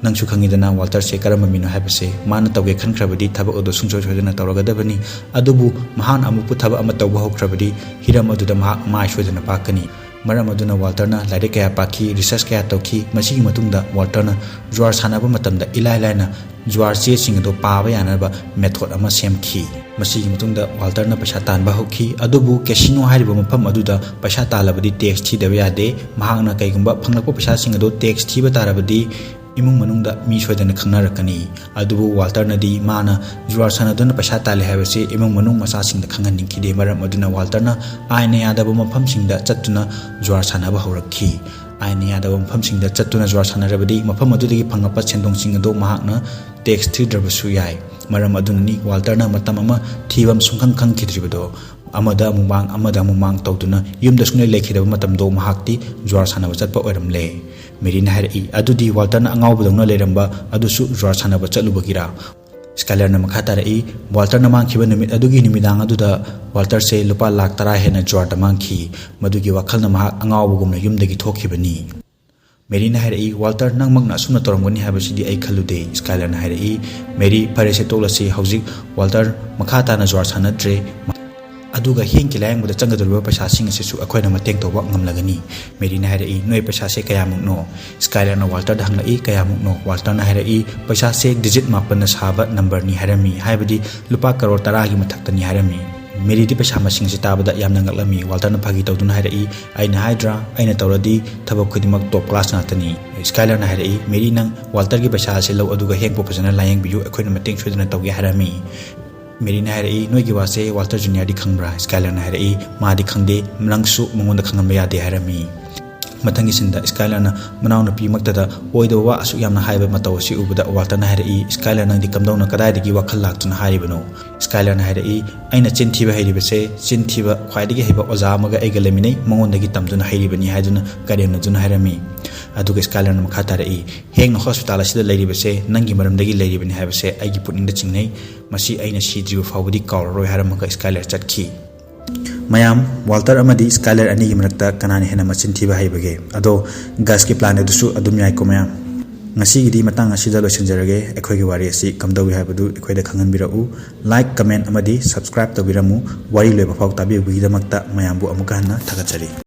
ꯅꯪꯁꯨ ꯈꯪꯉꯤꯗꯅ ꯋꯥꯜꯇꯔꯁꯦ ꯀꯔꯝꯕ ꯃꯤꯅꯣ ꯍꯥꯏꯕꯁꯦ꯫ ꯃꯥꯅ ꯇꯧꯒꯦ ꯈꯟꯈ꯭ꯔꯕꯗꯤ ꯊꯕꯛ ꯑꯗꯨ ꯁꯨꯡꯁꯣꯏ ꯁꯣꯏꯗꯅ ꯇꯧꯔꯒꯗꯕꯅꯤ꯫ ꯑꯗꯨꯕꯨ ꯃꯍꯥꯛꯅ ꯑꯃꯨꯛꯄꯨ ꯊꯕꯛ ꯑꯃ ꯇꯧꯕ ꯍꯧꯈ꯭ꯔꯕꯗꯤ ꯍꯤꯔꯝ ꯑꯗꯨꯗ ꯃꯍꯥꯛ ꯃꯥꯏ ꯁꯣꯏꯗꯅ ꯄꯥꯛꯀꯅꯤ"꯫ ꯃꯔꯝ ꯑꯗꯨꯅ ꯋꯥꯜꯇꯔꯅ ꯂꯥꯏꯔꯤꯛ ꯀꯌꯥ ꯄꯥꯈꯤ, ꯔꯤꯁꯔꯆ ꯀꯌꯥ ꯇꯧꯈꯤ꯫ ꯃꯁꯤꯒꯤ ꯃꯇꯨꯡꯗ ꯋꯥꯜꯇꯔꯅ ꯖꯨꯋꯥꯔ ꯁꯥꯟꯅꯕ ꯃꯇꯝꯗ ꯏꯂꯥꯏ ꯂꯥꯏꯅ ꯖꯨꯋꯥꯔ ꯆꯦꯁꯤꯡ ꯑꯗꯨ ꯄꯥꯕ ꯌꯥꯅꯕ ꯃꯦꯊꯣꯗ ꯑꯃ ꯁꯦꯝꯈꯤ꯫ ꯃꯁꯤꯒꯤ ꯃꯇꯨꯡꯗ ꯋꯥꯜꯇꯔꯅ ꯄꯩꯁꯥ ꯇꯥꯟꯕ ꯍꯧꯈꯤ꯫ ꯑꯗꯨꯕꯨ ꯀꯦꯁꯤꯅꯣ ꯍꯥꯏꯔꯤꯕ ꯃꯐꯝ ꯑꯗꯨꯗ ꯄꯩꯁꯥ ꯇꯥꯜꯂꯕꯗꯤ ꯇꯦꯛꯁ ꯊꯤꯗꯕ ꯌꯥꯗꯦ꯫ ꯃꯍꯥꯛꯅ ꯀꯩꯒꯨꯝꯕ ꯐꯪꯂꯛꯄ ꯄꯩꯁꯥꯁꯤꯡ ꯑꯗꯨ ꯇꯦꯛꯁ ꯊꯤꯕ ꯇꯥꯔꯕꯗꯤ ꯏꯃꯨꯡ ꯃꯅꯨꯡꯗ ꯃꯤ ꯁꯣꯏꯗꯅ ꯈꯪꯅꯔꯛꯀꯅꯤ꯫ ꯑꯗꯨꯕꯨ ꯋꯥꯜꯇꯔꯅꯗꯤ ꯃꯥꯅ ꯖꯨꯋꯥꯔ ꯁꯥꯟꯅꯗꯨꯅ ꯄꯩꯁꯥ ꯇꯥꯜꯂꯤ ꯍꯥꯏꯕꯁꯤ ꯏꯃꯨꯡ ꯃꯅꯨꯡ ꯃꯆꯥꯁꯤꯡꯗ ꯈꯪꯍꯟꯅꯤꯡꯈꯤꯗꯦ꯫ ꯃꯔꯝ ꯑꯗꯨꯅ ꯋꯥꯜꯇꯔꯅ ꯑꯥꯏꯟꯅ ꯌꯥꯗꯕ ꯃꯐꯝꯁꯤꯡꯗ ꯆꯠꯇꯨꯅ ꯖꯨꯋꯥꯔ ꯁꯥꯟꯅꯕ ꯍꯧꯔꯛꯈꯤ꯫ ꯑꯥꯏꯟꯅ ꯌꯥꯗꯕ ꯃꯐꯝꯁꯤꯡꯗ ꯆꯠꯇꯨꯅ ꯖꯨꯋꯥꯔ ꯁꯥꯟꯅꯔꯕꯗꯤ ꯃꯐꯝ ꯑꯗꯨꯗꯒꯤ ꯐꯪꯂꯛꯄ ꯁꯦꯟꯗꯣꯡꯁꯤꯡ ꯑꯗꯨ ꯃꯍꯥꯛꯅ ꯇꯦꯛꯁ ꯊꯤꯗ꯭ꯔꯕꯁꯨ ꯌꯥꯏ꯫ ꯃꯔꯝ ꯑꯗꯨꯅꯅꯤ ꯋꯥꯜꯇꯔꯅ ꯃꯇꯝ ꯑꯃ ꯊꯤꯕ ꯑꯃ ꯁꯨꯡꯈꯪ ꯈꯪꯈꯤꯗ꯭ꯔꯤꯕꯗꯣ꯫ ꯑꯃꯗ ꯑꯃꯨꯛ ꯃꯥꯡ, ꯑꯃꯗ ꯑꯃꯨꯛ ꯃꯥꯡ ꯇꯧꯗꯨꯅ ꯌꯨꯝꯗ ꯁꯨꯡꯂꯩ ꯂꯩꯈꯤꯗꯕ ꯃꯇꯝꯗꯣ ꯃꯍꯥꯛꯇꯤ ꯖꯨꯋꯥꯔ ꯁꯥꯟꯅꯕ ꯆꯠꯄ ꯑꯣꯏꯔꯝꯂꯦ꯫ ꯃꯦꯔꯤꯅ ꯍꯥꯏꯔꯛꯏ, "ꯑꯗꯨꯗꯤ ꯋꯥꯜꯇꯔꯅ ꯑꯉꯥꯎꯕꯗꯧꯅ ꯂꯩꯔꯝꯕ ꯑꯗꯨꯁꯨ ꯖꯨꯋꯥꯔ ꯁꯥꯟꯅꯕ ꯆꯠꯂꯨꯕꯒꯤꯔꯥ?" ꯁ꯭ꯀꯥꯏꯂꯔꯅ ꯃꯈꯥ ꯇꯥꯔꯛꯏ, "ꯋꯥꯜꯇꯔꯅ ꯃꯥꯡꯈꯤꯕ ꯅꯨꯃꯤꯠ ꯑꯗꯨꯒꯤ ꯅꯨꯃꯤꯗꯥꯡ ꯑꯗꯨꯗ ꯋꯥꯜꯇꯔꯁꯦ ꯂꯨꯄꯥ ꯂꯥꯛ ꯇꯔꯥ ꯍꯦꯟꯅ ꯖꯨꯋꯥꯔꯗ ꯃꯥꯡꯈꯤ꯫ ꯃꯗꯨꯒꯤ ꯋꯥꯈꯜꯅ ꯃꯍꯥꯛ ꯑꯉꯥꯎꯕꯒꯨꯝꯅ ꯌꯨꯝꯗꯒꯤ ꯊꯣꯛꯈꯤꯕꯅꯤ"꯫ ꯃꯦꯔꯤꯅ ꯍꯥꯏꯔꯛꯏ, "ꯋꯥꯜꯇꯔ, ꯅꯪꯃꯛꯅ ꯑꯁꯨꯝꯅ ꯇꯧꯔꯝꯒꯅꯤ ꯍꯥꯏꯕꯁꯤꯗꯤ ꯑꯩ ꯈꯜꯂꯨꯗꯦ꯫" ꯁ꯭ꯀꯥꯏꯂꯔꯅ ꯍꯥꯏꯔꯛꯏ, "ꯃꯦꯔꯤ, ꯐꯔꯦꯁꯦ, ꯇꯣꯛꯂꯁꯤ꯫ ꯍꯧꯖꯤꯛ ꯋꯥꯜꯇꯔ ꯃꯈꯥ ꯇꯥꯅ ꯖꯨꯋꯥꯔ ꯁꯥꯟꯅꯗ꯭ꯔꯦ꯫ ꯑꯗꯨꯒ ꯍꯦꯡꯀꯤ ꯂꯥꯌꯦꯡꯕꯗ ꯆꯪꯒꯗꯧꯔꯤꯕ ꯄꯩꯁꯥꯁꯤꯡ ꯑꯁꯤꯁꯨ ꯑꯩꯈꯣꯏꯅ ꯃꯇꯦꯡ ꯇꯧꯕ ꯉꯝꯂꯒꯅꯤ꯫" ꯃꯦꯔꯤꯅ ꯍꯥꯏꯔꯛꯏ, "ꯅꯣꯏ ꯄꯩꯁꯥꯁꯦ ꯀꯌꯥꯃꯨꯛꯅꯣ?" ꯁ꯭ꯀꯥꯏꯂꯔꯅ ꯋꯥꯜꯇꯔꯗ ꯍꯪꯂꯛꯏ, "ꯀꯌꯥꯃꯨꯛꯅꯣ?" ꯋꯥꯜꯇꯔꯅ ꯍꯥꯏꯔꯛꯏ, "ꯄꯩꯁꯥꯁꯦ ꯗꯤꯖꯤꯠ ꯃꯥꯄꯟꯅ ꯁꯥꯕ ꯅꯝꯕꯔꯅꯤ ꯍꯥꯏꯔꯝꯃꯤ, ꯍꯥꯏꯕꯗꯤ ꯂꯨꯄꯥ ꯀꯔꯣꯔ ꯇꯔꯥꯒꯤ ꯃꯊꯛꯇꯅꯤ ꯍꯥꯏꯔꯝꯃꯤ꯫" ꯃꯦꯔꯤꯗꯤ ꯄꯩꯁꯥ ꯃꯁꯤꯡꯁꯤ ꯇꯥꯕꯗ ꯌꯥꯝꯅ ꯉꯛꯂꯝꯃꯤ꯫ ꯋꯥꯜꯇꯔꯅ ꯐꯥꯒꯤ ꯇꯧꯗꯨꯅ ꯍꯥꯏꯔꯛꯏ, "ꯑꯩꯅ ꯍꯥꯏꯗ꯭ꯔꯥ, ꯑꯩꯅ ꯇꯧꯔꯗꯤ ꯊꯕꯛ ꯈꯨꯗꯤꯡꯃꯛ ꯇꯣꯞ ꯀ꯭ꯂꯥꯁ ꯉꯥꯛꯇꯅꯤ꯫" ꯁ꯭ꯀꯥꯏꯂꯔꯅ ꯍꯥꯏꯔꯛꯏ, "ꯃꯦꯔꯤ, ꯅꯪ ꯋꯥꯜꯇꯔꯒꯤ ꯄꯩꯁꯥ ꯑꯁꯤ ꯂꯧ, ꯑꯗꯨꯒ ꯍꯦꯡꯄꯨ ꯐꯖꯅ ꯂꯥꯌꯦꯡꯕꯤꯌꯨ, ꯑꯩꯈꯣꯏꯅ ꯃꯇꯦꯡ ꯁꯣꯏꯗꯅ ꯇꯧꯒꯦ" ꯍꯥꯏꯔꯝꯃꯤ꯫ ꯃꯦꯔꯤꯅ ꯍꯥꯏꯔꯛꯏ, "ꯅꯣꯏꯒꯤ ꯋꯥꯁꯦ ꯋꯥꯜꯇꯔ ꯖꯨꯅꯤꯌꯔꯗꯤ ꯈꯪꯕ꯭ꯔꯥ?" ꯁ꯭ꯀꯥꯏꯂꯔꯅ ꯍꯥꯏꯔꯛꯏ, "ꯃꯥꯗꯤ ꯈꯪꯗꯦ, ꯅꯪꯁꯨ ꯃꯉꯣꯟꯗ ꯈꯪꯍꯟꯕ ꯌꯥꯗꯦ" ꯍꯥꯏꯔꯝꯃꯤ꯫ ꯃꯊꯪꯒꯤ ꯁꯤꯟꯗ ꯁ꯭ꯀꯥꯏꯂꯔꯅ ꯃꯅꯥꯎꯅꯨꯄꯤꯃꯛꯇꯗ ꯑꯣꯏꯗꯕ ꯋꯥ ꯑꯁꯨꯛ ꯌꯥꯝꯅ ꯍꯥꯏꯕ ꯃꯇꯧ ꯑꯁꯤ ꯎꯕꯗ ꯋꯥꯜꯇꯔꯅ ꯍꯥꯏꯔꯛꯏ, "ꯁ꯭ꯀꯥꯏꯂꯔ, ꯅꯪꯗꯤ ꯀꯝꯗꯧꯅ, ꯀꯗꯥꯏꯗꯒꯤ ꯋꯥꯈꯜ ꯂꯥꯛꯇꯨꯅ ꯍꯥꯏꯔꯤꯕꯅꯣ?" ꯁ꯭ꯀꯥꯏꯂꯔꯅ ꯍꯥꯏꯔꯛꯏ, "ꯑꯩꯅ ꯆꯤꯟ ꯊꯤꯕ ꯍꯩꯔꯤꯕꯁꯦ, ꯆꯤꯟ ꯊꯤꯕ ꯈ꯭ꯋꯥꯏꯗꯒꯤ ꯍꯩꯕ ꯑꯣꯖꯥ ꯑꯃꯒ ꯑꯩꯒ ꯂꯩꯃꯤꯟꯅꯩ, ꯃꯉꯣꯟꯗꯒꯤ ꯇꯝꯗꯨꯅ ꯍꯩꯔꯤꯕꯅꯤ" ꯍꯥꯏꯗꯨꯅ ꯀꯔꯦꯝꯅꯗꯨꯅ ꯍꯥꯏꯔꯝꯃꯤ꯫ ꯑꯗꯨꯒ ꯁ꯭ꯀꯥꯏꯂꯔꯅ ꯃꯈꯥ ꯇꯥꯔꯛꯏ, "ꯍꯦꯡꯅ ꯍꯣꯁꯄꯤꯇꯥꯜ ꯑꯁꯤꯗ ꯂꯩꯔꯤꯕꯁꯦ ꯅꯪꯒꯤ ꯃꯔꯝꯗꯒꯤ ꯂꯩꯔꯤꯕꯅꯤ ꯍꯥꯏꯕꯁꯦ ꯑꯩꯒꯤ ꯄꯨꯛꯅꯤꯡꯗ ꯆꯤꯡꯅꯩ꯫ ꯃꯁꯤ ꯑꯩꯅ ꯁꯤꯗ꯭ꯔꯤꯕ ꯐꯥꯎꯕꯗꯤ ꯀꯥꯎꯔꯔꯣꯏ" ꯍꯥꯏꯔꯝꯃꯒ ꯁ꯭ꯀꯥꯏꯂꯔ ꯆꯠꯈꯤ꯫ ꯃꯌꯥꯝ, ꯋꯥꯜꯇꯔ ꯑꯃꯗꯤ ꯁ꯭ꯀꯥꯏꯂꯔ ꯑꯅꯤꯒꯤ ꯃꯔꯛꯇ ꯀꯅꯥꯅ ꯍꯦꯟꯅ ꯃꯆꯤꯟ ꯊꯤꯕ ꯍꯩꯕꯒꯦ? ꯑꯗꯣ ꯒꯁꯀꯤ ꯄ꯭ꯂꯥꯟ ꯑꯗꯨꯁꯨ ꯑꯗꯨꯝ ꯌꯥꯏꯀꯣ ꯃꯌꯥꯝ꯫ ꯉꯁꯤꯒꯤꯗꯤ ꯃꯇꯥꯡ ꯑꯁꯤꯗ ꯂꯣꯏꯁꯤꯟꯖꯔꯒꯦ꯫ ꯑꯩꯈꯣꯏꯒꯤ ꯋꯥꯔꯤ ꯑꯁꯤ ꯀꯝꯗꯧꯏ ꯍꯥꯏꯕꯗꯨ ꯑꯩꯈꯣꯏꯗ ꯈꯪꯍꯟꯕꯤꯔꯛꯎ꯫ ꯂꯥꯏꯛ, ꯀꯃꯦꯟ ꯑꯃꯗꯤ ꯁꯕꯁꯀ꯭ꯔꯥꯏꯕ ꯇꯧꯕꯤꯔꯝꯃꯨ꯫ ꯋꯥꯔꯤ ꯂꯣꯏꯕ ꯐꯥꯎ ꯇꯥꯕꯤꯕꯒꯤꯗꯃꯛꯇ ꯃꯌꯥꯝꯕꯨ ꯑꯃꯨꯛꯀ ꯍꯟꯅ ꯊꯥꯒꯠꯆꯔꯤ꯫